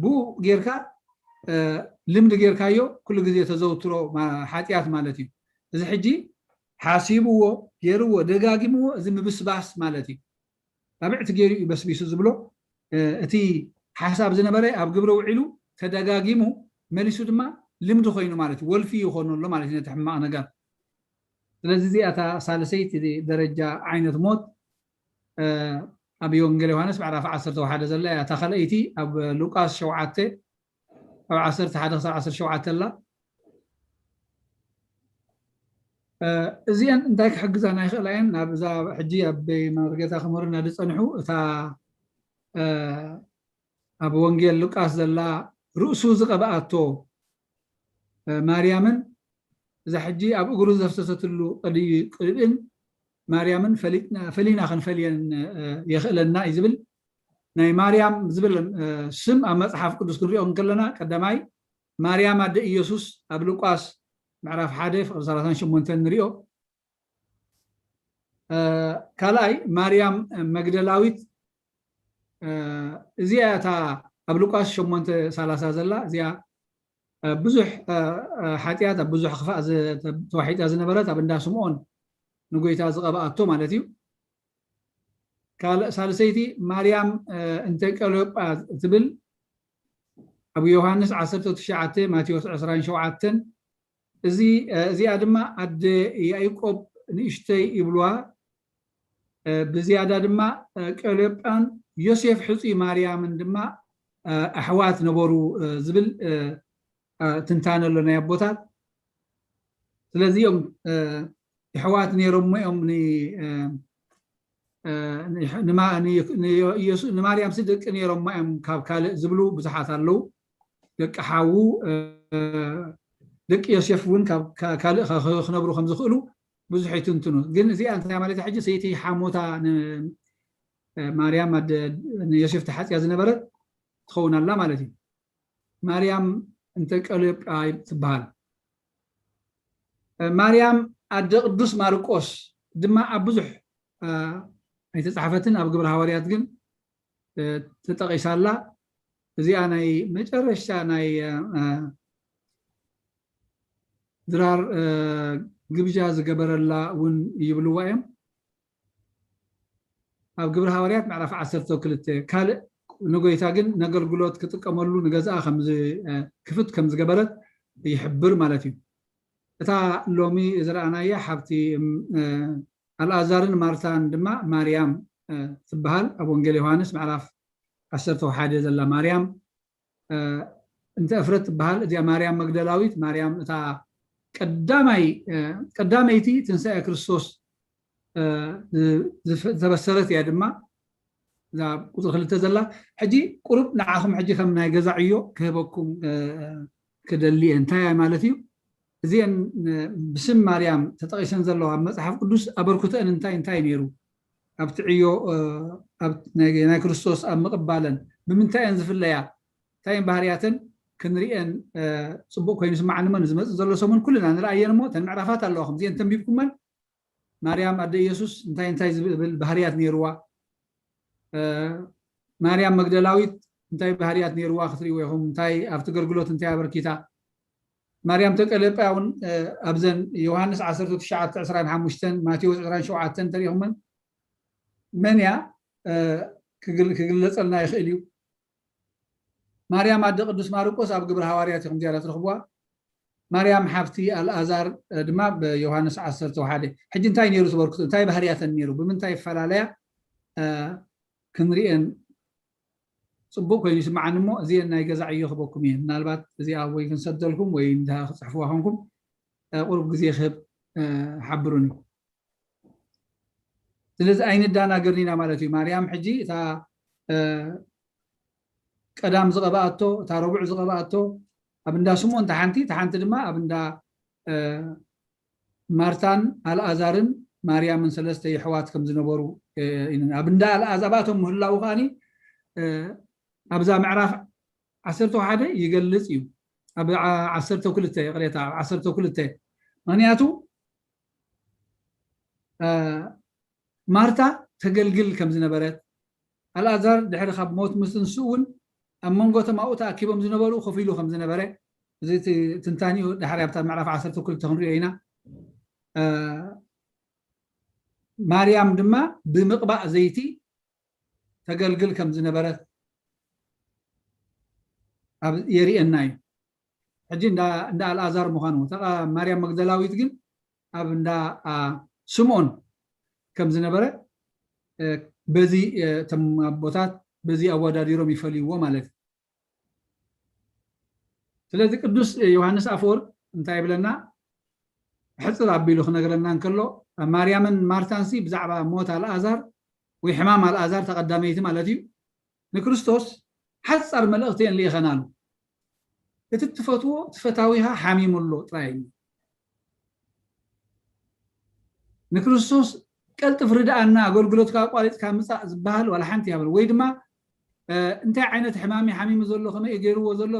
ብኡ ጌርካ ልምዲ ጌርካዮ ኩሉ ግዜ ተዘውትሮ ሓጢኣት ማለት እዩ። እዚ ሕጂ ሓሲብዎ ገይርዎ ደጋጊምዎ እዚ ምብስባስ ማለት እዩ። ጣብዕቲ ገይሩ እዩ በስቢሱ ዝብሎ እቲ ሓሳብ ዝነበረ ኣብ ግብሪ ውዒሉ ተደጋጊሙ መሊሱ ድማ ልምዲ ኮይኑ ማለት እዩ። ወልፊ ይኾኑ ኣሎ ማለት እዩ ነቲ ሕማቕ ነገር። ስለዚ እዚኣ እታ ሳልሰይቲ ደረጃ ዓይነት ሞት ኣብ ወንጌል ዮሃንስ ምዕራፍ ዓሰርተ ሓደ ዘላ እያ። እታ ካልኣይቲ ኣብ ሉቃስ ሸውዓተ ካብ ዓሰርተ ሓደ ክሳብ ዓሰርተ ሸውዓተ ኣላ። እዚአን እንታይ ክሕግዛና ይኽእላ እየን? ናብዛ ሕጂ ኣብ መርጌታ ክምህሩና ዝፀንሑ እታ ኣብ ወንጌል ሉቃስ ዘላ ርእሱ ዝቐብኣቶ ማርያምን እዛ ሕጂ ኣብ እግሩ ዘፍሰሰትሉ ቅድእን ማርያምን ፈሊና ክንፈልየን የኽእለና እዩ ዝብል ናይ ማርያም ዝብል ስም ኣብ መፅሓፍ ቅዱስ ክንሪኦ እንከለና ቀዳማይ ማርያም ኣደ ኢየሱስ ኣብ ሉቃስ ምዕራፍ ሓደ ፍቕሪ ሰላሳን ሸሞንተን ንሪኦ። ካልኣይ ማርያም መግደላዊት፣ እዚኣ እታ ኣብ ሉቃስ ሸሞንተ ሰላሳ ዘላ እዚኣ ብዙሕ ሓጢኣት ኣብ ብዙሕ ክፋእ ተዋሒጣ ዝነበረት ኣብ እንዳ ስምዖን ንጎይታ ዝቐብኣቶ ማለት እዩ። ካልእ ሳልሰይቲ ማርያም እንተ ቀለዮጳ ትብል ኣብ ዮሃንስ ዓሰርተ ትሽዓተ ማቴዎስ ዕስራን ሸውዓተን እዚ እዚኣ ድማ ኣደ ያዕቆብ ንእሽተይ ይብልዋ። ብዝያዳ ድማ ቀለዮጳን ዮሴፍ ሕፁይ ማርያምን ድማ ኣሕዋት ነበሩ ዝብል ትንታነ ኣሎ ናይ ኣቦታት። ስለዚ እዮም ኣሕዋት ነይሮሞ እዮም ንማርያም ሲ ደቂ ነይሮሞ እዮም ካብ ካልእ ዝብሉ ብዙሓት ኣለዉ። ደቂ ሓዉ ደቂ ዮሴፍ እውን ካልእ ክነብሩ ከም ዝኽእሉ ብዙሕ ይትንትኑ። ግን እዚኣ እንታይ ማለት ሕጂ ሰይቲ ሓሞታ ማርያም ንዮሴፍ ተሓፅያ ዝነበረት ትኸውን ኣላ ማለት እዩ። ማርያም እንተ ቀለዮጳ ትበሃል። ማርያም ኣደ ቅዱስ ማርቆስ ድማ ኣብ ብዙሕ ኣይተፃሕፈትን ኣብ ግብረ ሃዋርያት ግን ተጠቒሳ ኣላ። እዚኣ ናይ መጨረሻ ናይ ድራር ግብዣ ዝገበረላ እውን ይብልዋ እዮም። ኣብ ግብረ ሃዋርያት ምዕራፍ ዓሰርተ ክልተ ካልእ ንጎይታ ግን ነገልግሎት ክጥቀመሉ ንገዛኣ ክፍት ከም ዝገበረት ይሕብር ማለት እዩ። እታ ሎሚ ዝረኣናያ ሓብቲ ኣልኣዛርን ማርታን ድማ ማርያም ትበሃል ኣብ ወንጌል ዮሃንስ ምዕራፍ ዓሰርተ ሓደ ዘላ ማርያም እንተ እፍረት ትበሃል እዚኣ ማርያም መግደላዊት ማርያም እታ ቀዳማይ ቀዳመይቲ ትንሳኤ ክርስቶስ ዝተበሰረት እያ ድማ እዛ ቁፅሪ ክልተ ዘላ። ሕጂ ቁሩብ ንዓኹም ሕጂ ከም ናይ ገዛ ዕዮ ክህበኩም ክደሊ እየ። እንታይ እያ ማለት እዩ? እዚአን ብስም ማርያም ተጠቒሰን ዘለዋ ኣብ መፅሓፍ ቅዱስ ኣበርክቶአን እንታይ እንታይ ነይሩ? ኣብቲ ዕዮ ናይ ክርስቶስ ኣብ ምቕባለን ብምንታይ እየን ዝፍለያ? እንታይ እየን ባህርያተን? ክንሪአን ፅቡቅ ኮይኑ ይስማዓኒ እሞ ንዝመፅእ ዘሎ ሰሙን ኩልና ንርኣየን እሞ እተን ምዕራፋት ኣለዋ ከምዚአን ተንቢብኩመን ማርያም ኣደ ኢየሱስ እንታይ እንታይ ዝብል ባህርያት ነይርዋ? ማርያም መግደላዊት እንታይ ባህርያት ነይርዋ ክትሪእዎ ኢኹም። እንታይ ኣብቲ ኣገልግሎት እንታይ ኣበርኪታ? ማርያም ተቀለጳ እውን ኣብዘን ዮሃንስ ዓሰርተ ትሽዓተ ዕስራን ሓሙሽተን ማቴዎስ ዕስራን ሸውዓተን ተሪእኹመን መን እያ ክግለፀልና ይኽእል እዩ። ማርያም ኣደ ቅዱስ ማርቆስ ኣብ ግብረ ሃዋርያት ኢኹም ዝያዳ ትረኽብዋ። ማርያም ሓፍቲ ኣልኣዛር ድማ ብዮሃንስ ዓሰርተ ሓደ። ሕጂ እንታይ ነይሩ ዝበርክቱ እንታይ ባህርያተን ነይሩ ብምንታይ ይፈላለያ ክንሪአን ፅቡቅ ኮይኑ ይስምዓኒ እሞ እዚአን ናይ ገዛ ዕዮ ክበኩም እየን። ምናልባት እዚኣ ወይ ክንሰደልኩም ወይ እንዳ ክፅሕፍዋ ኮንኩም ቁሩብ ግዜ ክህብ ሓብሩኒ። ስለዚ ኣይንዳናገርን ኢና ማለት እዩ። ማርያም ሕጂ እታ ቀዳም ዝቐብኣቶ እታ ረቡዕ ዝቐብኣቶ ኣብ እንዳ ስምኦን ተሓንቲ ተሓንቲ ድማ ኣብ እንዳ ማርታን ኣልኣዛርን ማርያምን ሰለስተ የሕዋት ከም ዝነበሩ ኣብ እንዳ ኣልኣዛባቶም ምህላው ከዓኒ ኣብዛ ምዕራፍ ዓሰርተ ሓደ ይገልጽ እዩ። ኣብ ዓሰርተ ክልተ ይቕሬታ፣ ኣብ ዓሰርተ ክልተ ምኽንያቱ ማርታ ተገልግል ከም ዝነበረት ኣልኣዛር ድሕሪ ካብ ሞት ምስትንስኡ እውን ኣብ መንጎ እቶም ኣብኡ ተኣኪቦም ዝነበሩ ኮፍ ኢሉ ከም ዝነበረ እዚ ትንታኒኡ ድሓር ኣብታ ምዕራፍ ዓሰርተ ክልተ ክንሪኦ ኢና። ማርያም ድማ ብምቕባእ ዘይቲ ተገልግል ከም ዝነበረት የርእየና እዩ። ሕጂ እንዳ ኣልኣዛር ምዃኑ ማርያም መግደላዊት ግን ኣብ እንዳ ስምኦን ከም ዝነበረ በዚ እቶም ኣቦታት በዚ ኣወዳዲሮም ይፈልይዎ ማለት እዩ። ስለዚ ቅዱስ ዮሃንስ ኣፈወርቅ እንታይ ይብለና? ሕፅር ኣቢሉ ክነግረና እንከሎ ማርያምን ማርታንሲ ብዛዕባ ሞት ኣልኣዛር ወይ ሕማም ኣልኣዛር ተቐዳመይቲ ማለት እዩ ንክርስቶስ ሓፃር መልእኽቲ እየን ልኢኸናሉ። እቲ ትፈትዎ ትፈታዊኻ ሓሚሙ ኣሎ ጥራይ እዩ። ንክርስቶስ ቀልጥፍ ርድኣና ኣገልግሎትካ ኣቋሪፅካ ምፃእ ዝበሃል ዋላ ሓንቲ ያበል ወይ ድማ እንታይ ዓይነት ሕማም ሓሚሙ ዘሎ ከመይ ገይርዎ ዘሎ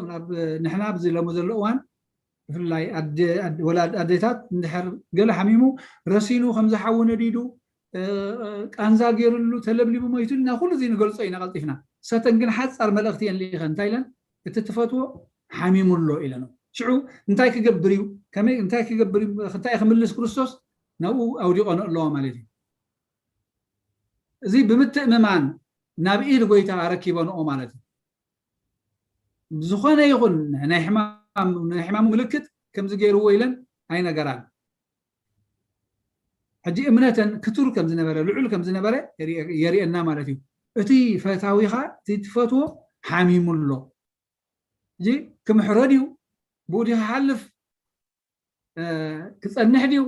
ንሕና ኣብዚ ሎሚ ዘሎ እዋን ብፍላይ ወላድ ኣዴታት እንድሕር ገለ ሓሚሙ ረሲኑ ከምዚ ሓዊ ነዲዱ ቃንዛ ገይሩሉ ተለብሊቡ ሞይቱ ኢልና ኩሉ እዚ ንገልጾ ኢና ቀልጢፍና። ሰተን ግን ሓጻር መልእኽቲ እየን ልኢኸን። እንታይ ኢለን? እቲ ትፈትዎ ሓሚሙ ኣሎ ኢለኖ። ሽዑ እንታይ ክገብር እዩ? ከመይ እንታይ ክገብር እዩ? እንታይ ክምልስ ክርስቶስ ናብኡ ኣውዲቆ ኣለዎ ማለት እዩ። እዚ ብምትእምማን ናብ ኢድ ጎይታ ኣረኪበንኦ ማለት እዩ። ዝኾነ ይኹን ናይ ሕማም ናይ ሕማሙ ምልክት ከምዚ ገይርዎ ኢለን ኣይነገራን። ሕጂ እምነተን ክቱር ከም ዝነበረ ልዑል ከም ዝነበረ የርእየና ማለት እዩ። እቲ ፈታዊኻ እቲ ትፈትዎ ሓሚሙ ኣሎ። ሕጂ ክምሕሮ ድዩ? ብኡ ድዩ ክሓልፍ? ክፀንሕ ድዩ?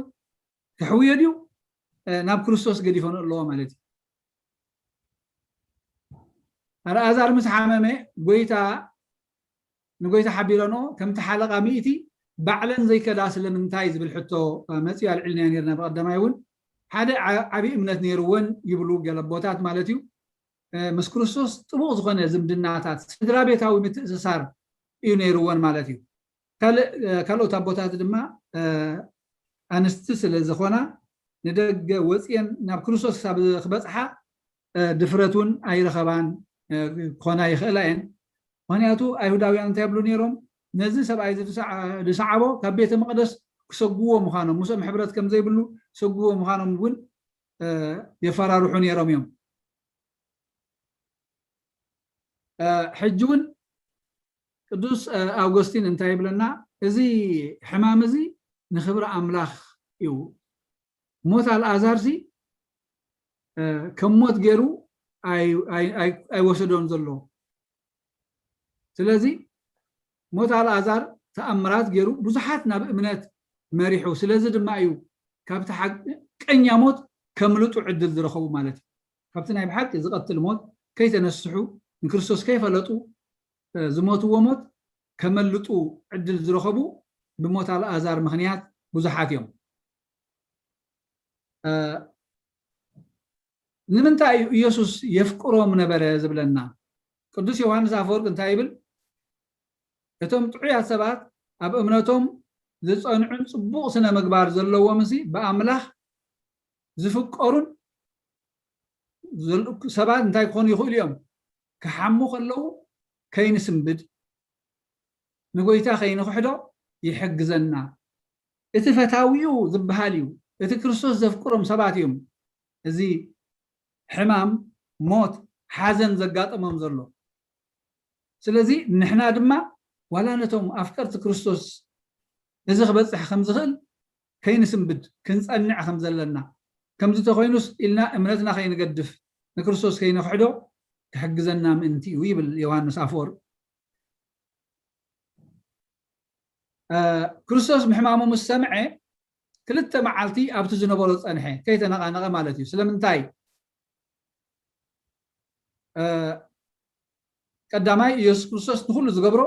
ክሕውዮ ድዩ? ናብ ክርስቶስ ገዲፎ ኣለዎ ማለት እዩ። ኣልኣዛር ምስ ሓመመ ጎይታ ንጎይታ ሓቢረንኦ ከምቲ ሓለቓ ሚእቲ ባዕለን ዘይከዳ ስለምንታይ ዝብል ሕቶ መፅዩ ኣልዒልናዮ ነርና። ብቀዳማይ እውን ሓደ ዓብዪ እምነት ነይርወን ይብሉ ገለ ኣቦታት ማለት እዩ። ምስ ክርስቶስ ጥቡቕ ዝኾነ ዝምድናታት ስድራ ቤታዊ ምትእስሳር እዩ ነይርወን ማለት እዩ። ካልኦት ኣቦታት ድማ ኣንስቲ ስለ ዝኾና ንደገ ወፅየን ናብ ክርስቶስ ክሳብ ክበፅሓ ድፍረት እውን ኣይረኸባን ክኾና ይኽእላ እየን። ምክንያቱ ኣይሁዳውያን እንታይ ይብሉ ነይሮም? ነዚ ሰብኣይ ዝሰዓቦ ካብ ቤተ መቅደስ ክሰጉዎ ምዃኖም፣ ምስኦም ሕብረት ከም ዘይብሉ ክሰጉዎ ምዃኖም እውን የፈራርሑ ነይሮም እዮም። ሕጂ እውን ቅዱስ ኣውገስቲን እንታይ ይብለና? እዚ ሕማም እዚ ንክብሪ ኣምላኽ እዩ። ሞት ኣልኣዛር ሲ ከም ሞት ገይሩ ኣይወሰዶን ዘሎ። ስለዚ ሞት ኣልኣዛር ተኣምራት ገይሩ ብዙሓት ናብ እምነት መሪሑ። ስለዚ ድማ እዩ ካብቲ ሓቀኛ ሞት ከምልጡ ዕድል ዝረኸቡ ማለት እዩ። ካብቲ ናይ ብሓቂ ዝቐትል ሞት ከይተነስሑ ንክርስቶስ ከይፈለጡ ዝሞትዎ ሞት ከመልጡ ዕድል ዝረኸቡ ብሞት ኣልኣዛር ምኽንያት ብዙሓት እዮም። ንምንታይ እዩ ኢየሱስ የፍቅሮም ነበረ ዝብለና? ቅዱስ ዮሃንስ ኣፈወርቅ እንታይ ይብል? እቶም ጥዑያት ሰባት ኣብ እምነቶም ዝጸንዑን ጽቡቕ ስነ ምግባር ዘለዎም ሲ ብኣምላኽ ዝፍቀሩን ሰባት እንታይ ክኾኑ ይኽእሉ እዮም? ክሓሙ ከለዉ ከይንስንብድ ንጎይታ ከይንኽሕዶ ይሕግዘና። እቲ ፈታዊኡ ዝበሃል እዩ። እቲ ክርስቶስ ዘፍቅሮም ሰባት እዮም እዚ ሕማም፣ ሞት፣ ሓዘን ዘጋጠሞም ዘሎ። ስለዚ ንሕና ድማ ዋላ ነቶም ኣፍቀርቲ ክርስቶስ እዚ ክበፅሕ ከም ዝኽእል ከይንስንብድ ክንፀንዕ ከም ዘለና፣ ከምዚ ተኮይኑስ ኢልና እምነትና ከይንገድፍ ንክርስቶስ ከይነኽሕዶ ክሕግዘና ምእንቲ እዩ ይብል ዮሃንስ ኣፈወርቅ። ክርስቶስ ምሕማሙ ምስ ሰምዐ ክልተ መዓልቲ ኣብቲ ዝነበሮ ፀንሐ፣ ከይተነቓነቐ ማለት እዩ። ስለምንታይ? ቀዳማይ ኢየሱስ ክርስቶስ ንኩሉ ዝገብሮ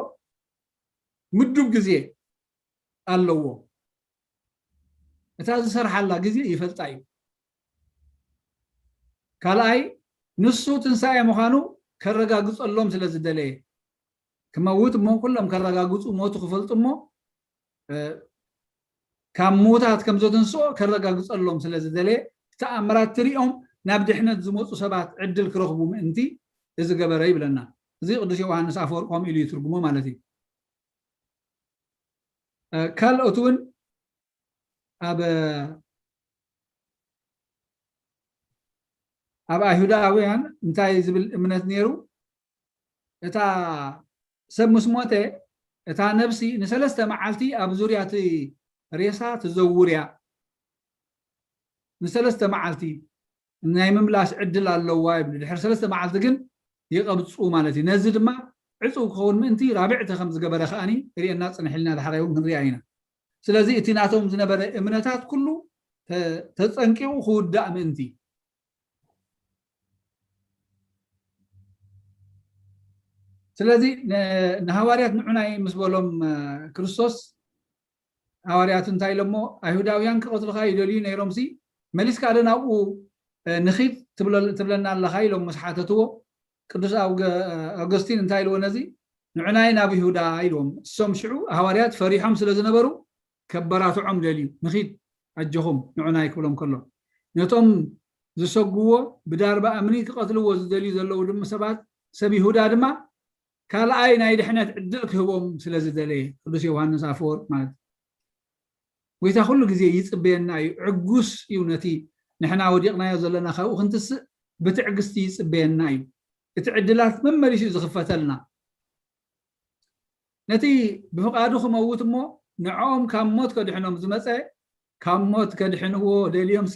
ምዱብ ግዜ ኣለዎ። እታ ዝሰርሓላ ግዜ ይፈልጣ እዩ። ካልኣይ ንሱ ትንሳኤ ምዃኑ ከረጋግፀሎም ስለ ዝደለየ ክመውት እሞ ኩሎም ከረጋግፁ ሞቱ ክፈልጡ እሞ ካብ ምዉታት ከም ዘተንስኦ ከረጋግፀሎም ስለ ዝደለየ ተኣምራት ትሪኦም ናብ ድሕነት ዝመፁ ሰባት ዕድል ክረኽቡ ምእንቲ እዚ ገበረ ይብለና። እዚ ቅዱስ ዮሃንስ ኣፈወርቅ ከምኡ ኢሉ ይትርጉሞ ማለት እዩ። ካልኦት እውን ኣብ ኣብ ኣይሁዳውያን እንታይ ዝብል እምነት ነይሩ? እታ ሰብ ምስ ሞተ እታ ነብሲ ንሰለስተ መዓልቲ ኣብ ዙርያ እቲ ሬሳ ትዘውር እያ። ንሰለስተ መዓልቲ ናይ ምምላስ ዕድል ኣለዋ ይብሉ። ድሕሪ ሰለስተ መዓልቲ ግን ይቐብፁ ማለት እዩ። ነዚ ድማ ዕፁው ክኸውን ምእንቲ ራብዕቲ ከም ዝገበረ ከዓኒ ርእየና ፅንሕ ኢልና ዳሕራይ እውን ክንሪኣ ኢና። ስለዚ እቲ ናቶም ዝነበረ እምነታት ኩሉ ተፀንቂቑ ክውዳእ ምእንቲ። ስለዚ ንሃዋርያት ንዑናይ ምስ በሎም ክርስቶስ ሃዋርያት እንታይ ኢሎሞ? ኣይሁዳውያን ክቐትሉኻ ይደልዩ ነይሮም ሲ መሊስካ ዶ ናብኡ ንኺድ ትብለና ኣለኻ ኢሎም ምስ ሓተትዎ ቅዱስ ኣውገስቲን እንታይ ኢልዎ ነዚ ንዑናይ ናብ ይሁዳ ኢልዎም። እሶም ሽዑ ሃዋርያት ፈሪሖም ስለ ዝነበሩ ከበራትዖም ደልዩ ንኺድ ኣጆኹም ንዑናይ ክብሎም ከሎ ነቶም ዝሰጉዎ፣ ብዳርባ እምኒ ክቐትልዎ ዝደልዩ ዘለዉ ድማ ሰባት፣ ሰብ ይሁዳ ድማ ካልኣይ ናይ ድሕነት ዕድል ክህቦም ስለ ዝደለየ፣ ቅዱስ ዮሃንስ ኣፈወርቅ ማለት እዩ። ጎይታ ኩሉ ግዜ ይጽበየና እዩ። ዕጉስ እዩ ነቲ ንሕና ወዲቕናዮ ዘለና ካብኡ ክንትስእ ብትዕግስቲ ይጽበየና እዩ። እቲ ዕድላት መመሊሱ እዩ ዝኽፈተልና። ነቲ ብፍቓዱ ክመውት እሞ ንዕኦም ካብ ሞት ከድሕኖም ዝመጸ፣ ካብ ሞት ከድሕንዎ ደልዮምሲ፣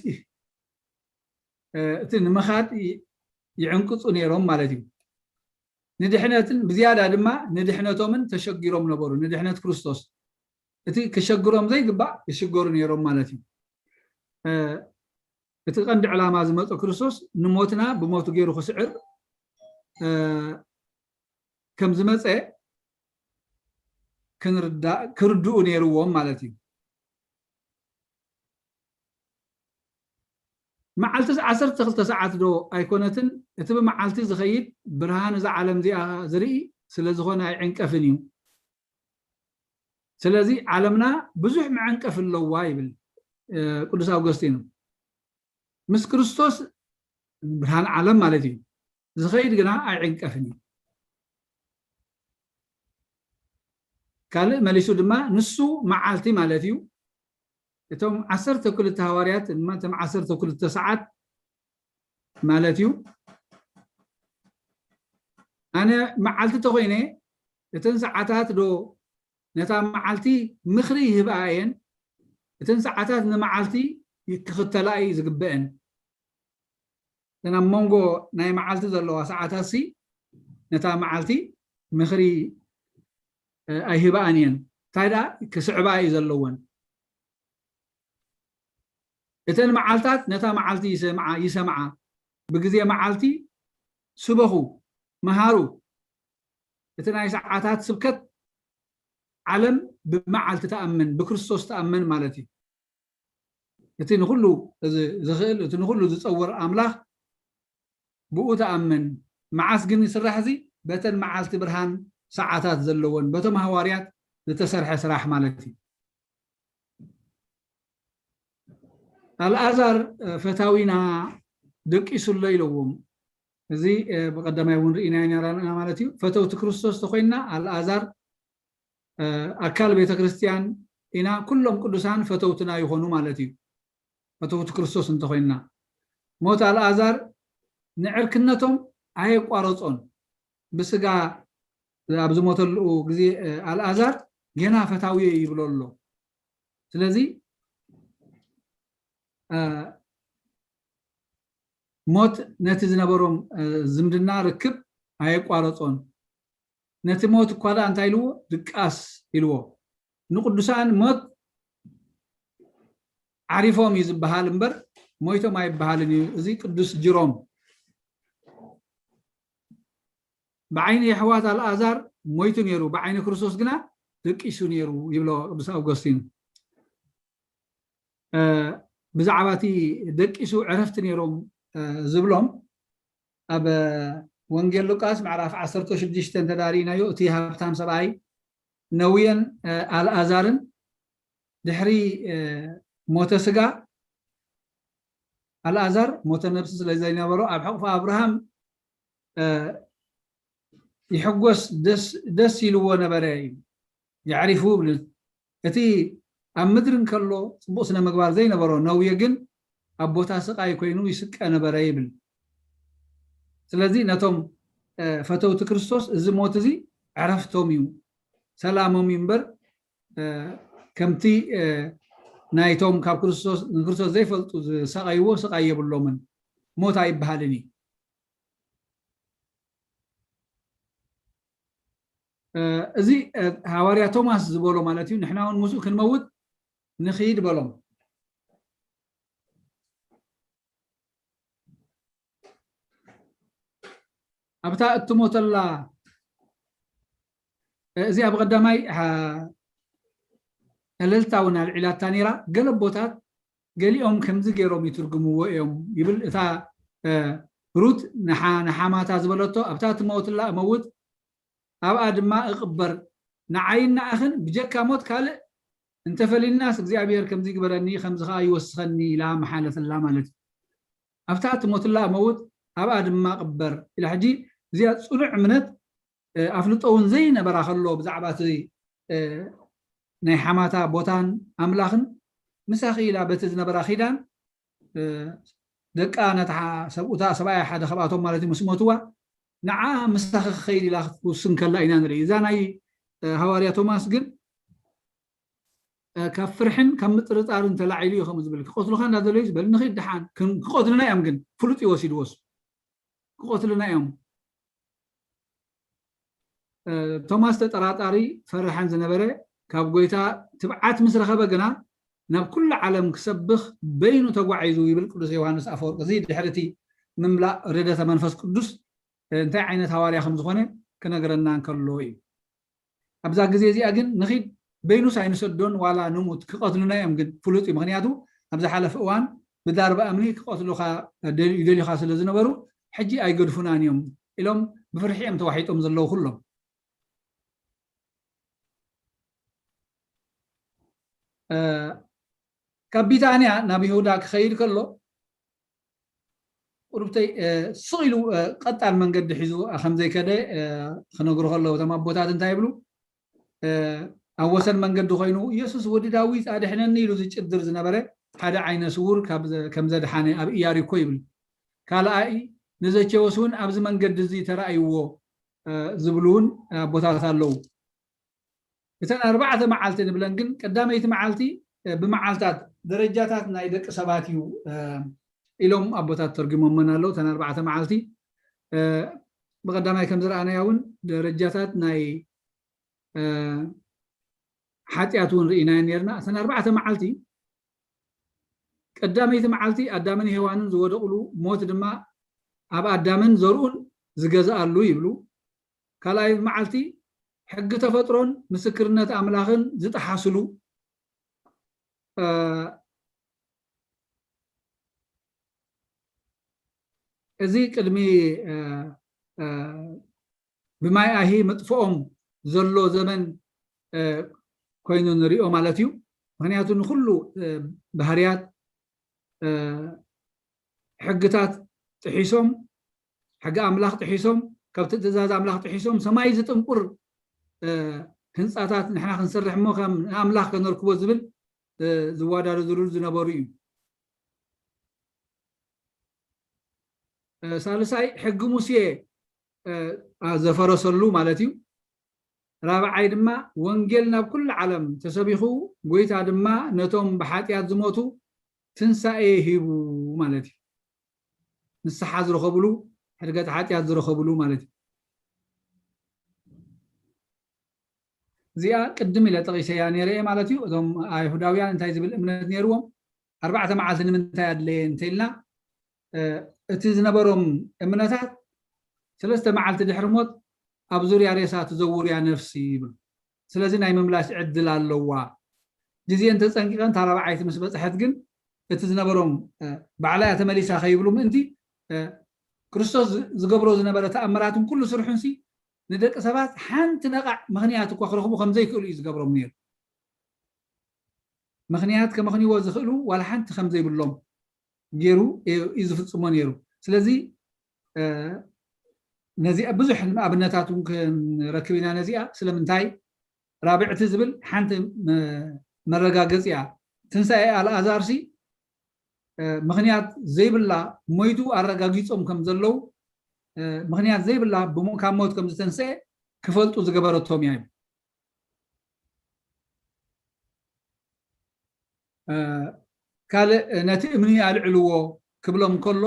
እ፣ እቲ ንምኻድ ይ-፣ ይዕንቅጹ ነይሮም ማለት እዩ። ንድሕነትን ብዝያዳ ድማ ንድሕነቶምን ተሸጊሮም ነበሩ። ንድሕነት ክርስቶስ እቲ ክሸግሮም ዘይግባእ ይሽገሩ ነይሮም ማለት እዩ። እ፣ እቲ ቀንዲ ዕላማ ዝመጾ ክርስቶስ ንሞትና ብሞቱ ገይሩ ክስዕር፣ እ፣ ከም ዝመጸ ክንርዳ-፣ ክርድኡ ነይርዎም ማለት እዩ። መዓልትስ ዓሰርተ ክልተ ሰዓት ዶ ኣይኮነትን? እቲ ብመዓልቲ ዝኸይድ ብርሃን እዛ ዓለም እዚኣ ዝርኢ ስለ ዝኾነ ኣይዕንቀፍን እዩ። ስለዚ ዓለምና ብዙሕ መዐንቀፊ ኣለዋ ይብል፣ እ፣ ቅዱስ ኣውገስቲኖስ። ምስ ክርስቶስ ብርሃን ዓለም ማለት እዩ። ዝኸይድ ግና ኣይዕንቀፍን እዩ። ካልእ መሊሱ ድማ ንሱ መዓልቲ ማለት እዩ። እቶም ዓሰርተ ክልተ ሃዋርያት ድማ እቶም ዓሰርተ ክልተ ሰዓት ማለት እዩ። ኣነ መዓልቲ ተኾይነ እተን ሰዓታት ዶ ነታ መዓልቲ ምኽሪ ይህብኣ እየን? እተን ሰዓታት ንመዓልቲ ክኽተላ እዩ ዝግበአን። እተን ኣብ መንጎ ናይ መዓልቲ ዘለዋ ሰዓታትሲ ነታ መዓልቲ ምኽሪ፣ እ፣ ኣይህብኣን እየን። እንታይ ደኣ ክስዕባ እዩ ዘለወን። እተን መዓልታት ነታ መዓልቲ ይሰምዓ፣ ይሰምዓ። ብግዜ መዓልቲ ስበኹ፣ መሃሩ። እቲ ናይ ሰዓታት ስብከት ዓለም ብመዓልቲ ትኣምን፣ ብክርስቶስ ትኣምን ማለት እዩ። እቲ ንኹሉ እዚ ዝኽእል፣ እቲ ንኹሉ ዝጸውር ኣምላኽ ብኡ ትኣምን። መዓስ ግን ይስራሕ እዚ? በተን መዓልቲ ብርሃን ሰዓታት ዘለወን፣ በቶም ሃዋርያት ዝተሰርሐ ስራሕ ማለት እዩ። ኣልኣዛር፣ እ፣ ፈታዊና ደቂሱ ኣሎ ኢለዎም። እዚ፣ እ፣ ብቐዳማይ እውን ርኢናዮ ነይርና ማለት እዩ። ፈተውቲ ክርስቶስ ተኾይንና ኣልኣዛር፣ እ፣ ኣካል ቤተ ክርስቲያን ኢና፣ ኩሎም ቅዱሳን ፈተውትና ይኾኑ ማለት እዩ። ፈተውቲ ክርስቶስ እንተኾይንና። ሞት ኣልኣዛር ንዕርክነቶም ኣየቋረጾን። ብስጋ ኣብ ዝሞተሉ ግዜ፣ እ፣ ኣልኣዛር ገና ፈታዊ ይብሎ ኣሎ። ስለዚ፣ እ፣ ሞት ነቲ ዝነበሮም፣ እ፣ ዝምድና ርክብ ኣየቋረጾን። ነቲ ሞት እኳ ደኣ እንታይ ኢልዎ? ድቃስ ኢልዎ። ንቅዱሳን ሞት ዓሪፎም እዩ ዝበሃል እምበር ሞይቶም ኣይበሃልን እዩ። እዚ ቅዱስ ጅሮም ብዓይኒ የሕዋት ኣልኣዛር ሞይቱ ነይሩ፣ ብዓይኒ ክርስቶስ ግና ደቂሱ ነይሩ ይብሎ ቅዱስ ኣውገስቲን። እ፣ ብዛዕባ እቲ ደቂሱ ዕረፍቲ ነይሮም፣ እ፣ ዝብሎም ኣብ ወንጌል ሉቃስ ምዕራፍ ዓሰርተ ሽዱሽተ እንተዳሪእናዮ እቲ ሃብታም ሰብኣይ ነውየን፣ እ፣ ኣልኣዛርን ድሕሪ፣ እ፣ ሞተ ስጋ ኣልኣዛር ሞተ ነብሲ ስለ ዘይነበሮ ኣብ ሕቑፊ ኣብርሃም፣ እ፣ ይሕጎስ፣ ደስ፣ ደስ ኢልዎ ነበረ እዩ። የዕሪፉ ይብል። እቲ ኣብ ምድሪ እንከሎ ጽቡቕ ስነ ምግባር ዘይነበሮ ነውየ ግን ኣብ ቦታ ስቓይ ኮይኑ ይስቀ ነበረ ይብል። ስለዚ ነቶም፣ እ፣ ፈተውቲ ክርስቶስ እዚ ሞት እዚ ዕረፍቶም እዩ፣ ሰላሞም እዩ እምበር፣ እ፣ ከምቲ፣ እ፣ ናይቶም ካብ ክርስቶስ፣ ንክርስቶስ ዘይፈልጡ ዝሰቐይዎ ስቓይ የብሎምን። ሞት ኣይበሃልን እዩ። እ፣ እዚ፣ እ፣ ሃዋርያ ቶማስ ዝበሎ ማለት እዩ። ንሕና እውን ምስኡ ክንመውት ንኽይድ በሎም። ኣብታ እትሞተላ፣ እ፣ እዚኣ ብቐዳማይ፣ አ፣ ዕልልታ እውን ኣልዒላታ ነይራ። ገለ ኣቦታት ገሊኦም ከምዚ ገይሮም ይትርጉምዎ እዮም ይብል። እታ፣ እ፣ ሩት ንሓ-፣ ንሓማታ ዝበለቶ፣ ኣብታ እትመውትላ እመውት፣ ኣብኣ ድማ እቕበር። ንዓይን ንኣኽን ብጀካ ሞት ካልእ እንተፈሊናስ እግዚኣብሔር ከምዚ ይግበረኒ፣ ከምዚ ኸኣ ይወስኸኒ ኢላ መሓለትላ ማለት እዩ። ኣብታ ትሞትላ መውት ኣብኣ ድማ ቅበር ኢላ። ሕጂ እዚኣ ጽኑዕ እምነት ኣፍልጦ እውን ዘይነበራ ከሎ ብዛዕባ እቲ ናይ ሓማታ ቦታን ኣምላኽን ምሳኺ ኢላ በቲ ዝነበራ ኪዳን ደቃ ነታ ሰብኡታ ሰብኣያ ሓደ ካብኣቶም ማለት እዩ ምስ ሞትዋ ንዓ ምሳኺ ክኸይድ ኢላ ክትውስን ከላ ኢና ንርኢ። እዛ ናይ ሃዋርያ ቶማስ ግን ካብ ፍርሕን ካብ ምጥርጣርን ተላዒሉ እዩ ከምኡ ዝብል። ክቐትሉኻ እንዳደለዩ ዝበል ንኺድ ድሓን ክቐትሉና እዮም ግን ፍሉጥ እዩ ወሲድዎስ ክቐትሉና እዮም። ቶማስ ተጠራጣሪ ፈራሕን ዝነበረ ካብ ጎይታ ትብዓት ምስ ረኸበ ግና ናብ ኩሉ ዓለም ክሰብኽ በይኑ ተጓዒዙ ይብል ቅዱስ ዮሃንስ ኣፈወርቅ። እዚ ድሕሪ እቲ ምምላእ ርደተ መንፈስ ቅዱስ እንታይ ዓይነት ሃዋርያ ከም ዝኾነ ክነግረና እንከሎ እዩ። ኣብዛ ግዜ እዚኣ ግን ንኺድ በይኑስ ኣይንሰዶን ዋላ ንሙት ክቐትሉና እዮም ግን ፍሉጥ እዩ። ምክንያቱ ኣብ ዝሓለፈ እዋን ብዳርባ እምኒ ክቐትሉኻ ይደልዩኻ ስለ ዝነበሩ ሕጂ ኣይገድፉናን እዮም ኢሎም ብፍርሒ እዮም ተዋሒጦም ዘለዉ ኩሎም። ካብ ቢታንያ ናብ ይሁዳ ክኸይድ ከሎ ቁርብተይ ስቕ ኢሉ ቀጣን መንገዲ ሒዙ ከም ዘይከደ ክነግሩ ከለዉ እቶም ኣቦታት እንታይ ይብሉ? ኣብ ወሰን መንገዲ ኮይኑ ኢየሱስ ወዲ ዳዊት ኣድሕነኒ ኢሉ ዝጭድር ዝነበረ ሓደ ዓይነ ስውር ከም ዘድሓነ ኣብ ኢያሪኮ ይብል። ካልኣይ ንዘኬዎስ እውን ኣብዚ መንገዲ እዚ ተራእይዎ ዝብሉ እውን ኣቦታት ኣለዉ። እተን ኣርባዕተ መዓልቲ ንብለን ግን ቀዳመይቲ መዓልቲ ብመዓልታት ደረጃታት ናይ ደቂ ሰባት እዩ ኢሎም ኣቦታት ተርጉሞመን ኣለዉ። እተን ኣርባዕተ መዓልቲ ብቀዳማይ ከም ዝረኣናዮ እውን ደረጃታት ናይ ሓጢኣት እውን ርኢናዮ ነርና። እተን ኣርባዕተ መዓልቲ ቀዳመይቲ መዓልቲ ኣዳምን ሄዋንን ዝወደቕሉ ሞት ድማ ኣብ ኣዳምን ዘርኡን ዝገዝኣሉ ይብሉ። ካልኣይ መዓልቲ ሕጊ ተፈጥሮን ምስክርነት ኣምላኽን ዝጠሓስሉ እዚ ቅድሚ ብማይ ኣሂ ምጥፍኦም ዘሎ ዘመን ኮይኑ ንሪኦ ማለት እዩ። ምክንያቱ ንኩሉ ባህርያት ሕግታት ጥሒሶም ሕጊ ኣምላኽ ጥሒሶም ካብቲ ትእዛዝ ኣምላኽ ጥሒሶም ሰማይ ዝጥንቁር ህንፃታት ንሕና ክንሰርሕ እሞ ከም ንኣምላኽ ከነርክቦ ዝብል ዝወዳደሩ ዝነበሩ እዩ። ሳልሳይ ሕጊ ሙሴ ዘፈረሰሉ ማለት እዩ። ራብዓይ ድማ ወንጌል ናብ ኩሉ ዓለም ተሰቢኹ ጎይታ ድማ ነቶም ብሓጢኣት ዝሞቱ ትንሳኤ ሂቡ ማለት እዩ። ንስሓ ዝረኸብሉ ሕድገት ሓጢኣት ዝረኸብሉ ማለት እዩ። እዚኣ ቅድም ኢለ ጠቒሰያ ነይረ እየ ማለት እዩ። እዞም ኣይሁዳውያን እንታይ ዝብል እምነት ነይርዎም? ኣርባዕተ መዓልቲ ንምንታይ ኣድለየ እንተኢልና እቲ ዝነበሮም እምነታት ሰለስተ መዓልቲ ድሕሪ ሞት ኣብ ዙርያ ሬሳ ትዘውር እያ ነፍሲ ይብሉ። ስለዚ ናይ ምምላስ ዕድል ኣለዋ። ግዜ እንተፀንቂቐን እታ ራብዓይቲ ምስ በፅሐት ግን እቲ ዝነበሮም ባዕላ እያ ተመሊሳ ከይብሉ ምእንቲ ክርስቶስ ዝገብሮ ዝነበረ ተኣምራትን ኩሉ ስርሑንሲ ንደቂ ሰባት ሓንቲ ነቓዕ ምኽንያት እኳ ክረኽቡ ከም ዘይክእሉ እዩ ዝገብሮም ነይሩ። ምኽንያት ከመኽንይዎ ዝኽእሉ ዋላ ሓንቲ ከም ዘይብሎም ገይሩ እዩ ዝፍጽሞ ነይሩ። ስለዚ ነዚኣ ብዙሕ ኣብነታት እውን ክንረክብ ኢና። ነዚኣ ስለምንታይ ራብዕቲ ዝብል ሓንቲ መረጋገፂ እያ። ትንሳኤ ኣልኣዛርሲ ምኽንያት ዘይብላ ሞይቱ ኣረጋጊፆም ከም ዘለዉ ምኽንያት ዘይብላ ካብ ሞት ከም ዝተንስአ ክፈልጡ ዝገበረቶም እያ። ካልእ ነቲ እምኒ ኣልዕልዎ ክብሎም ከሎ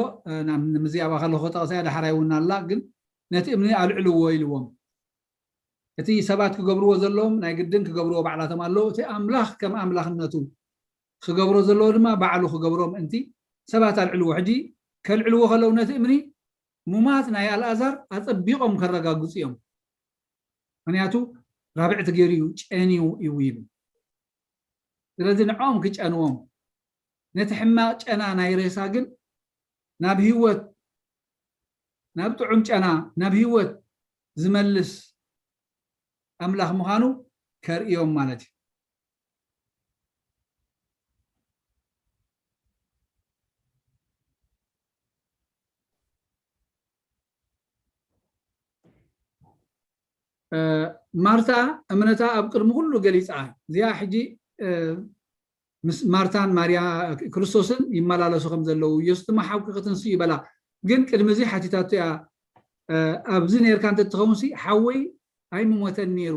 ምዝያባ ከለኹ ጠቕሳ ዳሕራይ እውን ኣላ ግን ነቲ እምኒ ኣልዕልዎ ኢልዎም። እቲ ሰባት ክገብርዎ ዘለዎም ናይ ግድን ክገብርዎ ባዕላቶም ኣለዉ። እቲ ኣምላኽ ከም ኣምላኽነቱ ክገብሮ ዘለዎ ድማ ባዕሉ ክገብሮ ምእንቲ ሰባት ኣልዕልዎ። ሕጂ ከልዕልዎ ከለዉ ነቲ እምኒ ሙማት ናይ ኣልኣዛር ኣጸቢቖም ከረጋግጹ እዮም። ምክንያቱ ራብዕቲ ገይሩ እዩ ጨንዩ እዩ ይብል። ስለዚ ንዕኦም ክጨንዎም ነቲ ሕማቕ ጨና ናይ ሬሳ ግን ናብ ህይወት ናብ ጥዑም ጨና ናብ ህይወት ዝመልስ ኣምላኽ ምዃኑ ከርእዮም ማለት እዩ። ማርታ እምነታ ኣብ ቅድሚ ኩሉ ገሊፃ። እዚኣ ሕጂ ምስ ማርታን ማርያ ክርስቶስን ይመላለሱ ከም ዘለዉ፣ ኢየሱስ ድማ ሓውኪ ክትንስኡ ይበላ። ግን ቅድሚ እዚ ሓቲታቶ እያ፣ ኣብዚ ነርካ እንተትኸውን ሲ ሓወይ ኣይምሞተን ነይሩ።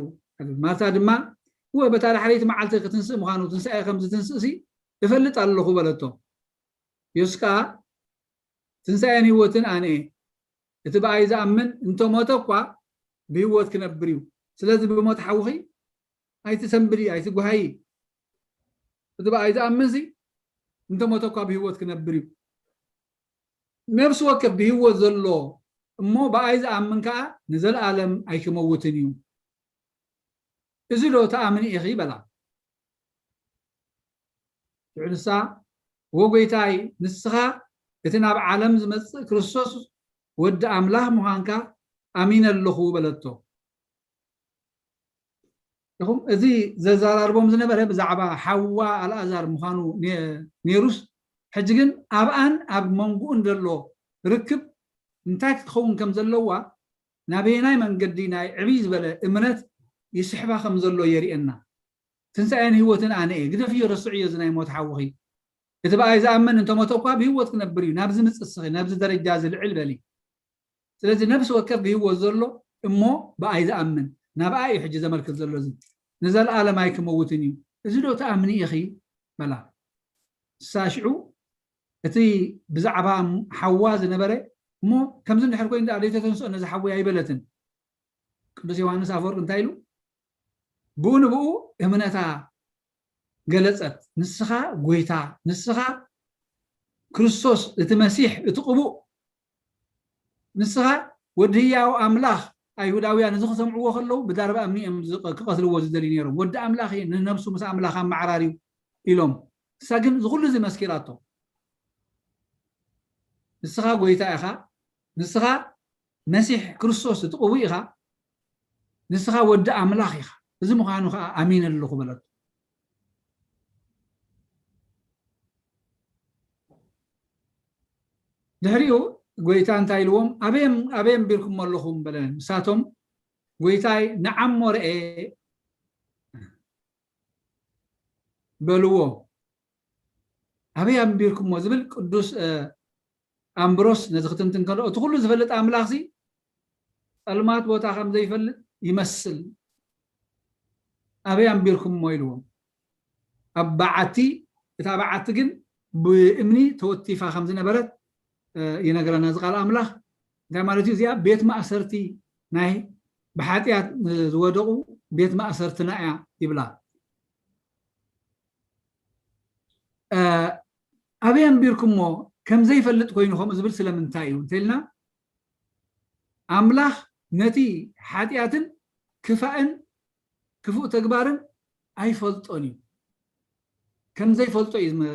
ማርታ ድማ እወ በታ ዳሕረይቲ መዓልቲ ክትንስእ ምዃኑ፣ ትንሳኤ ከም ዝትንስእ ሲ እፈልጥ ኣለኹ በለቶ። ኢየሱስ ከኣ ትንሳኤን ህይወትን ኣነ እየ፣ እቲ ብኣይ ዝኣምን እንተሞተ እኳ ብህይወት ክነብር እዩ። ስለዚ ብሞት ሓውኺ ኣይትሰንብዲ ኣይትጓሃዪ። እቲ ብኣይ ዝኣምን ሲ እንተሞተ እኳ ብህይወት ክነብር እዩ። ነፍሲ ወከፍ ብህይወት ዘሎ እሞ ብኣይ ዝኣምን ከኣ ንዘለኣለም ኣይክመውትን እዩ። እዚ ዶ ትኣምኒ ኢኺ በላ። ሽዑ ንሳ እወ ጐይታይ ንስኻ እቲ ናብ ዓለም ዝመጽእ ክርስቶስ ወዲ ኣምላኽ ምዃንካ ኣሚነ ኣለኹ በለቶ። ኢኹም እዚ ዘዘራርቦም ዝነበረ ብዛዕባ ሓዋ ኣልኣዛር ምዃኑ ነይሩስ፣ ሕጂ ግን ኣብኣን ኣብ መንጎኡን ዘሎ ርክብ እንታይ ክትኸውን ከም ዘለዋ፣ ናበየናይ መንገዲ ናይ ዕብይ ዝበለ እምነት ይስሕባ ከም ዘሎ የርእየና። ትንሳኤን ህይወትን ኣነ እየ፣ ግደፍዮ፣ ረስዕዮ እዚ ናይ ሞት ሓውኺ። እቲ ብኣይ ዝኣምን እንተሞተ እኳ ብህይወት ክነብር እዩ። ናብዚ ምጽእ እስኺ፣ ናብዚ ደረጃ እዚ ልዕል በሊ። ስለዚ ነፍሲ ወከፍ ብህይወት ዘሎ እሞ ብኣይ ዝኣምን፣ ናብኣ እዩ ሕጂ ዘመልክት ዘሎ። እዚ ንዘለኣለም ኣይክመውትን እዩ። እዚ ዶ ትኣምኒ ኢኺ በላ። ንሳ ሽዑ እቲ ብዛዕባ ሓዋ ዝነበረ እሞ ከምዚ እንድሕር ኮይኑ ደኣ ዘይተተንስኦ ነዚ ሓወይ ኣይበለትን። ቅዱስ ዮሃንስ ኣፈወርቅ እንታይ ኢሉ? ብኡ ንብኡ እምነታ ገለጸት። ንስኻ ጐይታ፣ ንስኻ ክርስቶስ እቲ መሲሕ፣ እቲ ቅቡእ፣ ንስኻ ወዲ ህያው ኣምላኽ። ኣይሁዳውያን እዚ ክሰምዕዎ ከለዉ ብዳርባ እምኒ እዮም ዝቐ-፣ ክቐትልዎ ዝደልዩ ነይሮም። ወዲ ኣምላኽ እየ፣ ንነብሱ ምስ ኣምላኽ ኣመዓራርዩ ኢሎም። ንሳ ግን እዚ ኩሉ እዚ መስኪራቶ። ንስኻ ጐይታ ኢኻ፣ ንስኻ መሲሕ ክርስቶስ እቲ ቅቡእ ኢኻ፣ ንስኻ ወዲ ኣምላኽ ኢኻ፣ እዚ ምዃኑ ኸዓ ኣሚነ ኣለኹ በለቶ። ድሕሪኡ ጐይታ እንታይ ኢልዎም? ኣበይ ኣም-፣ ኣበይ ኣንቢርኩሞ ኣለኹም? በለ። ንሳቶም ጐይታይ ንዓሞ ረኤ በልዎ። ኣበይ ኣንቢርኩሞ ዝብል ቅዱስ፣ እ፣ ኣምብሮስ ነዚ ክትንትን ከሎ፣ እቲ ኩሉ ዝፈልጥ ኣምላኽሲ ጸልማት ቦታ ከም ዘይፈልጥ ይመስል። ኣበይ ኣንቢርኩሞ ኢልዎም። ኣብ በዓቲ፣ እታ በዓቲ ግን ብእምኒ ተወቲፋ ከም ዝነበረት፣ እ፣ ይነግረና እዚ ቃል ኣምላኽ። እንታይ ማለት እዩ? እዚኣ ቤት ማእሰርቲ ናይ ብሓጢኣት ዝወደቑ ቤት ማእሰርትና እያ ይብላ። እ፣ ኣበይ ኣንቢርኩሞ ከም ዘይፈልጥ ኮይኑ ከምኡ ዝብል ስለምንታይ እዩ እንተኢልና፣ ኣምላኽ ነቲ ሓጢኣትን ክፋእን ክፉእ ተግባርን ኣይፈልጦን እዩ። ከም ዘይፈልጦ እዩ ዝመ-፣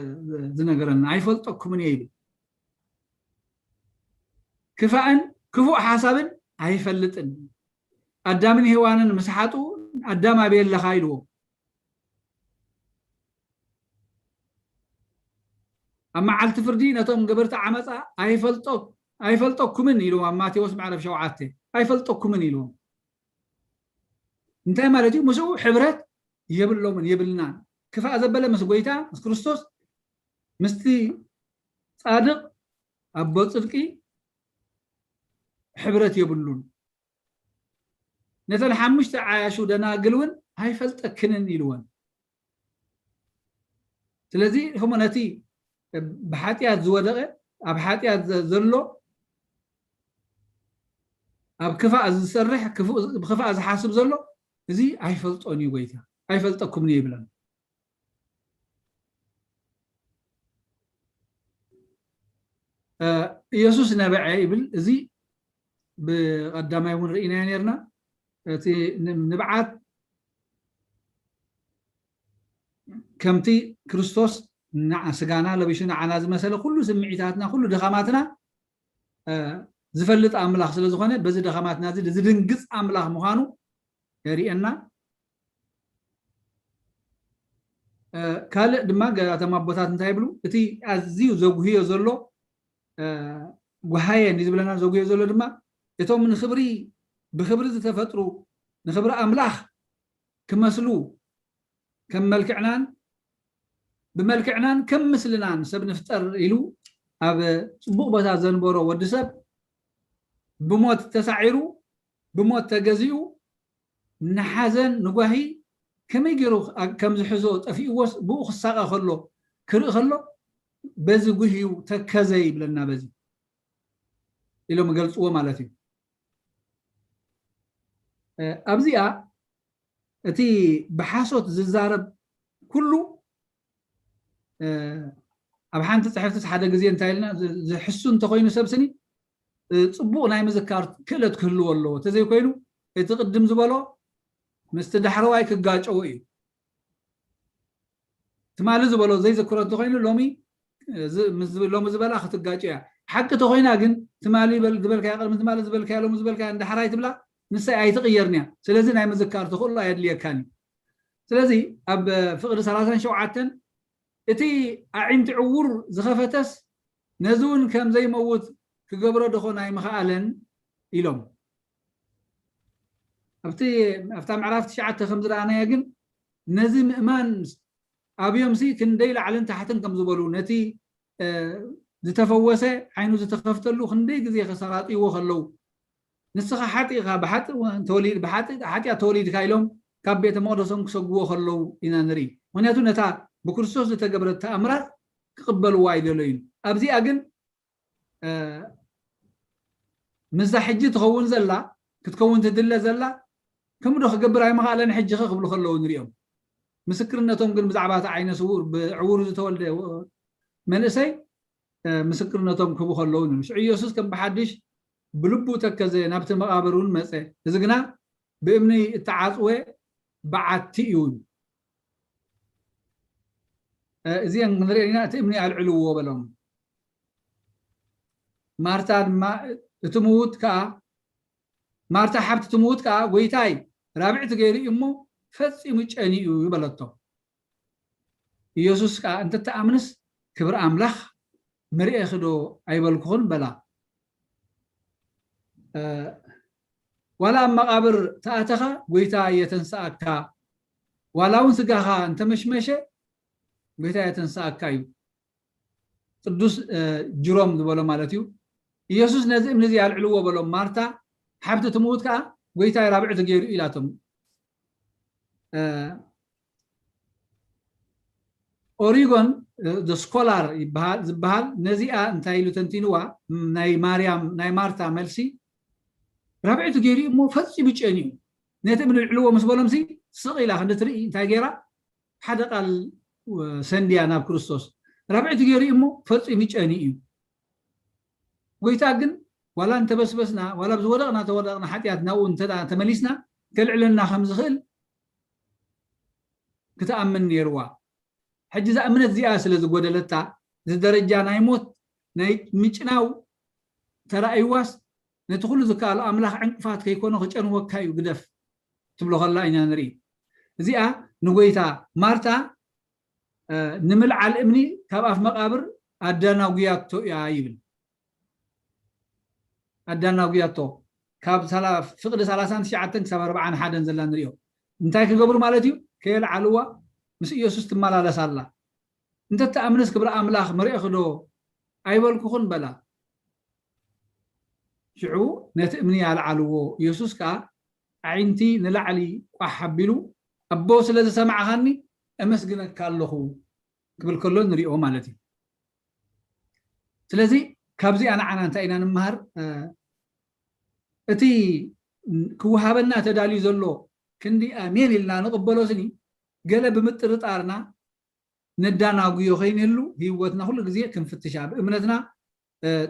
ዝነገረና። ኣይፈልጠኩምን እየ ይብል። ክፋእን ክፉእ ሓሳብን ኣይፈልጥን። ኣዳምን ሄዋንን ምስ ሓጡ፣ ኣዳም ኣበይ ኣለኻ ኢልዎ። ኣብ መዓልቲ ፍርዲ ነቶም ገበርቲ ዓመፃ ኣይፈልጦ-፣ ኣይፈልጠኩምን ኢልዎም። ኣብ ማቴዎስ ምዕራፍ ሸውዓተ ኣይፈልጠኩምን ኢልዎም። እንታይ ማለት እዩ? ምስኡ ሕብረት የብሎምን የብልናን። ክፋእ ዘበለ ምስ ጐይታ ምስ ክርስቶስ፣ ምስቲ ጻድቕ ኣቦ ጽድቂ ሕብረት የብሉን። ነተን ሓሙሽተ ዓያሹ ደናግል እውን ኣይፈልጠክንን ኢልወን። ስለዚ እሞ ነቲ ብሓጢኣት ዝወደቐ፣ ኣብ ሓጢኣት ዘ-፣ ዘሎ፣ ኣብ ክፋእ ዝሰርሕ፣ ክፉእ፣ ብክፋእ ዝሓስብ ዘሎ፣ እዚ ኣይፈልጦን እዩ ጐይታ፣ ኣይፈልጠኩምን እዩ ይብለን። እ፣ ኢየሱስ ነበዐ ይብል። እዚ ብቐዳማይ እውን ርኢናዮ ነርና። እቲ ን-፣ ንብዓት ከምቲ ክርስቶስ ንዓ-፣ ስጋና ለቢሹ ንዓና ዝመሰለ ኩሉ ስምዒታትና፣ ኩሉ ድኻማትና፣ እ፣ ዝፈልጥ ኣምላኽ ስለ ዝኾነ፣ በዚ ድኻማትና እዚ ዝድንግጽ ኣምላኽ ምዃኑ የርእየና። እ፣ ካልእ ድማ ገ-፣ እቶም ኣቦታት እንታይ ይብሉ? እቲ ኣዝዩ ዘጉህዮ ዘሎ፣ እ፣ ጓሃየ እንዲ ዝብለና ዘጉህዮ ዘሎ ድማ፣ እቶም ንኽብሪ፣ ብኽብሪ ዝተፈጥሩ ንኽብሪ ኣምላኽ ክመስሉ ከም መልክዕናን ብመልክዕናን ከም ምስልናን ሰብ ንፍጠር ኢሉ ኣብ ጽቡቕ ቦታ ዘንበሮ ወዲ ሰብ ብሞት ተሳዒሩ ብሞት ተገዚኡ ንሓዘን ንጓሂ ከመይ ገይሩ ከም ዝሕዞ ጠፊእዎስ ብኡ ክሳቐ ከሎ ክርኢ ከሎ በዚ ጉህዩ ተከዘ ይብለና በዚ ኢሎም ይገልፅዎ ማለት እዩ። ኣብዚኣ እቲ ብሓሶት ዝዛረብ ኩሉ ኣብ ሓንቲ ፅሕፍትስ ሓደ ግዜ እንታይ ኢልና ዝሕሱ እንተኮይኑ ሰብ ስኒ ፅቡቕ ናይ ምዝካር ክእለት ክህልዎ ኣለዎ። ተዘይኮይኑ እቲ ቅድም ዝበሎ ምስቲ ዳሕረዋይ ክጋጨዎ እዩ። ትማሊ ዝበሎ ዘይዘክሮ እንተኮይኑ ሎሚ ሎሚ ዝበላ ክትጋጭ እያ። ሓቂ ተኮይና ግን ትማሊ ዝበልካያ ቅድሚ ትማሊ ዝበልካያ ሎሚ ዝበልካያ እንዳሕራይ ትብላ ንሳይ ኣይትቕየርን እያ። ስለዚ ናይ ምዝካር ተኽእሎ ኣየድልየካን እዩ። ስለዚ ኣብ ፍቕዲ ሰላሳን ሸውዓተን እቲ ኣዒንቲ ዕውር ዝኸፈተስ ነዚ እውን ከም ዘይመውት ክገብሮ ደኾን ኣይምኸኣለን ኢሎም። ኣብቲ ኣብታ ምዕራፍ ትሽዓተ ከም ዝረኣናዮ ግን ነዚ ምእማን ኣብዮምሲ ክንደይ ላዕልን ታሕትን ከም ዝበሉ ነቲ ዝተፈወሰ ዓይኑ ዝተኸፍተሉ ክንደይ ግዜ ከሰራጥይዎ ከለዉ ንስኻ ሓጢእኻ ብሓጢ ሓጢኣት ተወሊድካ ኢሎም ካብ ቤተ መቅደሶም ክሰግዎ ከለዉ ኢና ንርኢ። ምክንያቱ ነታ ብክርስቶስ ዝተገብረት ተኣምራት ክቕበልዋ ኣይደለዩን። ኣብዚኣ ግን ምስዛ ሕጂ ትኸውን ዘላ ክትከውን ትድለ ዘላ ከምኡ ዶ ክገብር ኣይምኽኣለን ሕጂ ኸ ክብሉ ከለዉ ንሪኦም። ምስክርነቶም ግን ብዛዕባ እቲ ዓይነ ስውር ብዕውሩ ዝተወልደ መንእሰይ ምስክርነቶም ክህቡ ከለዉ ንሪኦም። ሽዑ ኢየሱስ ከም ብሓድሽ ብልቡ ተከዘ፣ ናብቲ መቓብር እውን መጸ። እዚ ግና ብእምኒ እተዓጽወ በዓቲ እዩ። እዚአን ክንሪኦ ኢና፣ እቲ እምኒ ኣልዕልዎ በሎም። ማርታ ድማ እቲ ምዉት ከኣ ማርታ ሓብቲ እቲ ምዉት ከኣ ጎይታይ ራብዕቲ ገይሩ እዩ እሞ ፈጺሙ ጨንዩ እዩ በለቶ። ኢየሱስ ከኣ እንተትኣምንስ ክብሪ ኣምላኽ ምርእኺ ዶ ኣይበልኩኽን በላ። ዋላ ኣብ መቓብር ተኣተኻ ጎይታ የተንስኣካ፣ ዋላ እውን ስጋኻ እንተመሽመሸ ጎይታ የተንስኣካ እዩ። ቅዱስ ጅሮም ዝበሎ ማለት እዩ። ኢየሱስ ነዚ እምኒ እዚ ኣልዕልዎ በሎም። ማርታ ሓብቲ እቲ ምዉት ከኣ ጎይታይ ራብዕቲ ገይሩ ኢላቶም። ኦሪጎን ስኮላር ዝበሃል ነዚኣ እንታይ ኢሉ ተንቲንዋ? ናይ ማርያም ናይ ማርታ መልሲ ራብዕቲ ገይሩ እሞ ፈፂሙ ጨንዩ ነቲ እምኒ ልዕልዎ ምስ በሎምሲ ስቕ ኢላ ክንዲ ትርኢ እንታይ ገይራ ሓደ ቃል ሰንድያ ናብ ክርስቶስ ራብዕቲ ገይሩ እሞ ፈፂሙ ጨኒ እዩ። ጎይታ ግን ዋላ እንተበስበስና ዋላ ዝወደቕና ተወደቕና ሓጢኣት ናብኡ እንተ ተመሊስና ከልዕለና ከም ዝኽእል ክትኣምን ነይርዋ። ሕጂ እዛ እምነት እዚኣ ስለ ዝጎደለታ እዚ ደረጃ ናይ ሞት ናይ ምጭናው ተራእይዋስ ነቲ ኩሉ ዝከኣሎ ኣምላኽ ዕንቅፋት ከይኮኖ ክጨንወካ እዩ ግደፍ ትብሎ ከላ ኢና ንርኢ። እዚኣ ንጎይታ ማርታ ንምልዓል እምኒ ካብ ኣፍ መቃብር ኣዳናጉያቶ እያ ይብል። ኣዳናጉያቶ ካብ ፍቅዲ ሰላሳን ትሽዓተን ክሳብ ኣርባዓን ሓደን ዘላ ንሪኦ እንታይ ክገብሩ ማለት እዩ? ከየልዓልዋ ምስ ኢየሱስ ትመላለስ ኣላ። እንተትኣምንስ ክብሪ ኣምላኽ ምርእኺ ዶ ኣይበልኩኽን በላ። ሽዑ ነቲ እምኒ ኣልዓልዎ። ኢየሱስ ከኣ ኣዒንቲ ንላዕሊ ቋሕ ኣቢሉ ኣቦ ስለ ዝሰማዕኻኒ እመስግነካ ኣለኹ ክብል ከሎ ንሪኦ ማለት እዩ። ስለዚ ካብዚኣ ንዓና እንታይ ኢና ንመሃር? እቲ ክወሃበና ተዳልዩ ዘሎ ክንዲ ኣሜን ኢልና ንቕበሎ ስኒ ገለ ብምጥርጣርና ነዳናጉዮ ከይንህሉ ህይወትና ኩሉ ግዜ ክንፍትሻ ብእምነትና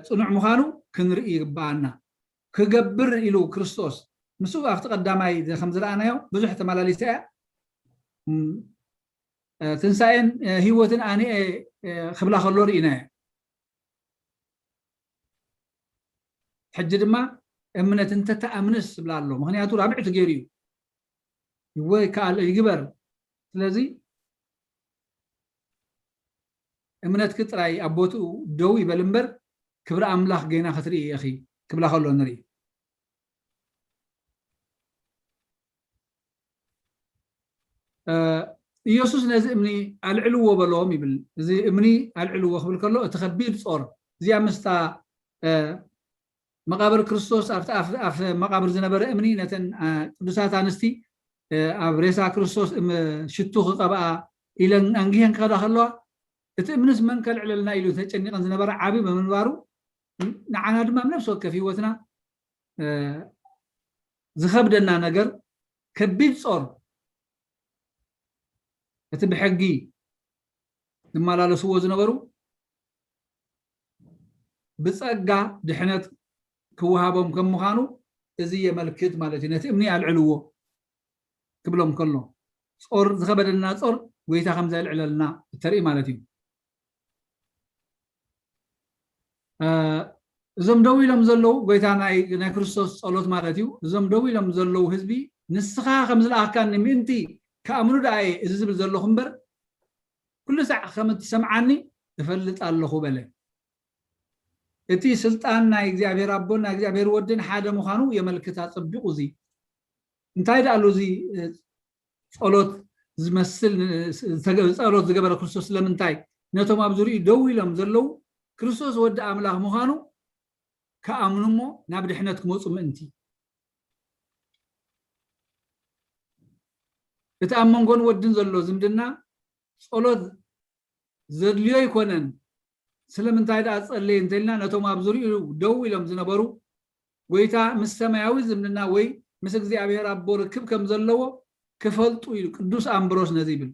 ፅኑዕ ምዃኑ ክንርኢ ይግበኣና። ክገብር ኢሉ ክርስቶስ ምስ ኣብቲ ቀዳማይ ከም ዝረኣናዮ ብዙሕ ተመላሊሳ እያ። ትንሳኤን ህይወትን ኣነ ክብላ ከሎ ርኢናዮ። ሕጂ ድማ እምነት እንተተኣምንስ ዝብላ ኣሎ። ምክንያቱ ራብዕቲ ገይሩ እዩ ይወ ይከኣል ይግበር። ስለዚ እምነትኪ ጥራይ ኣብ ቦትኡ ደው ይበል እምበር ክብሪ ኣምላኽ ገና ክትርኢ ኢኺ ክብላ ከሎ ንርኢ። እ፣ ኢየሱስ ነዚ እምኒ ኣልዕልዎ በሎም ይብል። እዚ እምኒ ኣልዕልዎ ክብል ከሎ እቲ ከቢድ ጾር እዚኣ ምስታ፣ እ፣ መቓብር ክርስቶስ ኣብቲ ኣፍ ኣፍ መቓብር ዝነበረ እምኒ ነተን፣ እ፣ ቅዱሳት ኣንስቲ፣ እ፣ ኣብ ሬሳ ክርስቶስ እም ሽቱ ክቐብኣ ኢለን ኣንጊሀን ክኸዳ ከለዋ እቲ እምንስ መን ከልዕለልና ኢሉ ተጨኒቐን ዝነበረ ዓቢ ብምንባሩ ንዓና ድማ ኣብ ነፍሲ ወከፍ ህይወትና፣ እ፣ ዝኸብደና ነገር ከቢድ ጾር እቲ ብሕጊ ዝመላለስዎ ዝነበሩ ብጸጋ ድሕነት ክወሃቦም ከም ምዃኑ እዚ የመልክት ማለት እዩ። ነቲ እምኒ ኣልዕልዎ ክብሎም ከሎ ጾር ዝኸበደና ጾር ጎይታ ከም ዘልዕለልና እተርኢ ማለት እዩ። እ፣ እዞም ደው ኢሎም ዘለዉ ጎይታ ናይ ናይ ክርስቶስ ጸሎት ማለት እዩ። እዞም ደው ኢሎም ዘለዉ ህዝቢ ንስኻ ከም ዝለኣካኒ ምእንቲ ክኣምኑ ደኣ እየ እዚ ዝብል ዘለኹ እምበር ኩሉ ሳዕ ከም እትሰምዓኒ እፈልጥ ኣለኹ በለ። እቲ ስልጣን ናይ እግዚኣብሔር ኣቦን ናይ እግዚኣብሔር ወድን ሓደ ምዃኑ የመልክት ኣጸቢቑ። እዚ እንታይ ደኣሉ እዚ፣ እ፣ ጸሎት ዝመስል፣ እ፣ ዝተገ ጸሎት ዝገበረ ክርስቶስ ስለምንታይ ነቶም ኣብ ዙሪኡ ደው ኢሎም ዘለዉ ክርስቶስ ወዲ ኣምላኽ ምዃኑ ክኣምኑ እሞ ናብ ድሕነት ክመጹ ምእንቲ። እቲ ኣብ መንጎን ወድን ዘሎ ዝምድና ጸሎት ዘድልዮ ኣይኮነን። ስለምንታይ ደኣ ጸለየ እንተልና ነቶም ኣብ ዙሪኡ ደው ኢሎም ዝነበሩ ጎይታ ምስ ሰማያዊ ዝምድና ወይ ምስ እግዚኣብሔር ኣቦ ርክብ ከም ዘለዎ ክፈልጡ እዩ ቅዱስ ኣምብሮስ ነዚ ይብል።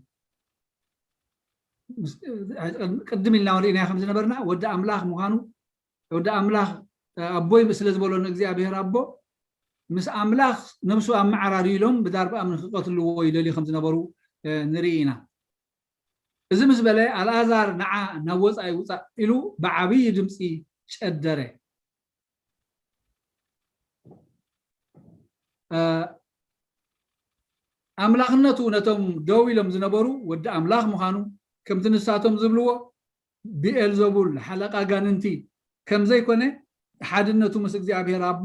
ምስ-፣ ቅድም ኢልና ርኢናዮ ከም ዝነበርና ወዲ ኣምላኽ ምዃኑ፣ ወዲ ኣምላኽ ኣቦይ ስለ ዝበሎ ንእግዚኣብሔር ኣቦ ምስ ኣምላኽ ነብሱ ኣመዓራርዩ ኢሎም ብዳርባ እምኒ ክቐትልዎ ይደልዩ ከም ዝነበሩ፣ እ፣ ንርኢ ኢና። እዚ ምስ በለ ኣልኣዛር ንዓ ናብ ወጻኢ ውጻእ ኢሉ ብዓብዪ ድምፂ ጨደረ። እ፣ ኣምላኽነቱ ነቶም ደው ኢሎም ዝነበሩ ወዲ ኣምላኽ ምዃኑ ከምቲ ንሳቶም ዝብልዎ ብኤልዘቡል ሓለቃ ኣጋንንቲ ከም ዘይኮነ ሓድነቱ ምስ እግዚኣብሔር ኣቦ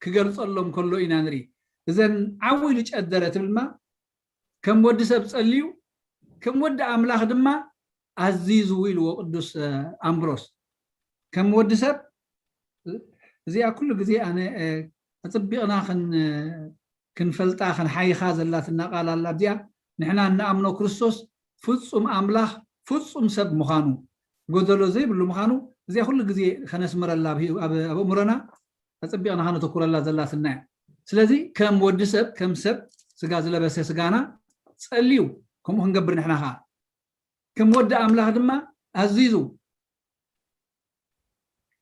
ክገልጸሎም ከሎ ኢና ንርኢ። እዘን ዓው ኢሉ ጨደረ ትብል ድማ ከም ወዲ ሰብ ጸልዩ ከም ወዲ ኣምላኽ ድማ ኣዚዙ ኢልዎ ቅዱስ፣ እ፣ ኣምብሮስ። ከም ወዲ ሰብ እዚኣ ኩሉ ግዜ ኣነ፣ እ፣ ኣጸቢቕና ክን-፣ ክንፈልጣ ክንሓይኻ ዘላትና ቃል ኣላ። እዚኣ ንሕና እንኣምኖ ክርስቶስ ፍጹም ኣምላኽ ፍጹም ሰብ ምዃኑ፣ ጎደሎ ዘይብሉ ምዃኑ፣ እዚኣ ኩሉ ግዜ ከነስምረላ ኣብ ህይወ-፣ ኣብ፣ ኣብ ኣእምሮና ኣጸቢቕና ከነተኩረላ ዘላትና እያ። ስለዚ ከም ወዲ ሰብ፣ ከም ሰብ ስጋ ዝለበሰ ስጋና ጸልዩ፣ ከምኡ ክንገብር ንሕና ኸኣ ከም ወዲ ኣምላኽ ድማ ኣዚዙ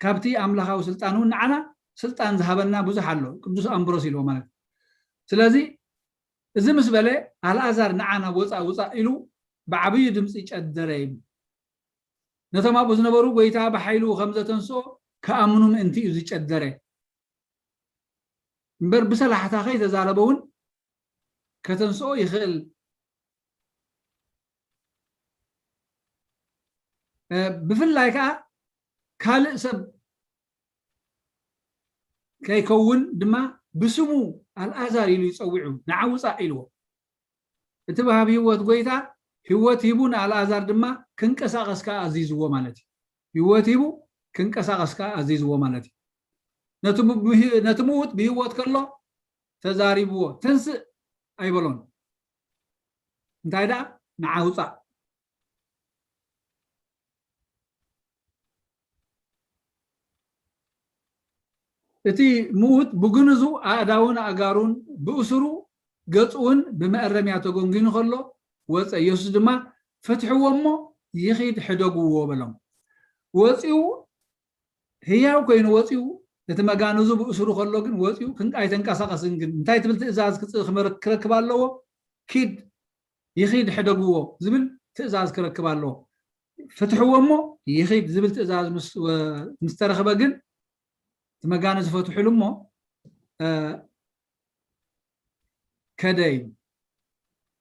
ካብቲ ኣምላኻዊ ስልጣን እውን ንዓና ስልጣን ዝሃበና ብዙሕ ኣሎ፣ ቅዱስ ኣምብሮስ ኢልዎ ማለት እዩ። ስለዚ እዚ ምስ በለ ኣልኣዛር ንዓ ናብ ወፃእ ውፃእ ኢሉ ብዓብዪ ድምፂ ጨደረ ይብል። ነቶም ኣብኡ ዝነበሩ ጎይታ ብሓይሉ ከም ዘተንስኦ ክኣምኑ ምእንቲ እዩ ዝጨደረ። እምበር ብሰላሕታ ከይተዛረበ እውን ከተንስኦ ይኽእል። እ፣ ብፍላይ ከዓ ካልእ ሰብ ከይከውን ድማ ብስሙ ኣልኣዛር ኢሉ ይፀዊዑ፣ ንዓ ውፃእ ኢልዎ። እቲ ወሃቢ ህይወት ጎይታ ህይወት ሂቡ ንኣልኣዛር ድማ ክንቀሳቐስ ከዓ ኣዚዝዎ ማለት እዩ። ህይወት ሂቡ ክንቀሳቐስ ከዓ ኣዚዝዎ ማለት እዩ። ነቲ ሙ-፣ ብህ-፣ ነቲ ምዉት ብህይወት ከሎ ተዛሪብዎ፣ "ተንስእ" ኣይበሎን። እንታይ ደኣ? "ንዓ ውጻእ." እቲ ምዉት ብግንዙ ኣእዳውን ኣእጋሩን ብእሱሩ ገጹ እውን ብመእረምያ ተጎንጊኑ ከሎ ወጸ። ኢየሱስ ድማ፣ "ፍትሕዎ እሞ ይኺድ ሕደግዎ" በሎም። ወጺኡ ህያው ኮይኑ ወጺኡ፣ እቲ መጋንዙ ብእሱሩ ከሎ ግን ወጺኡ ክን-፣ ኣይተንቀሳቐስን። ግን እንታይ ትብል ትእዛዝ ክጽ-፣ ክመር-፣ ክረክብ ኣለዎ? "ኪድ፣ ይኺድ ሕደግዎ" ዝብል ትእዛዝ ክረክብ ኣለዎ። "ፍትሕዎ እሞ ይኺድ" ዝብል ትእዛዝ ምስ፣ ወ-፣ ምስ ተረኽበ ግን እቲ መጋንዙ ፈትሑሉ እሞ፣ እ፣ ከደ እዩ።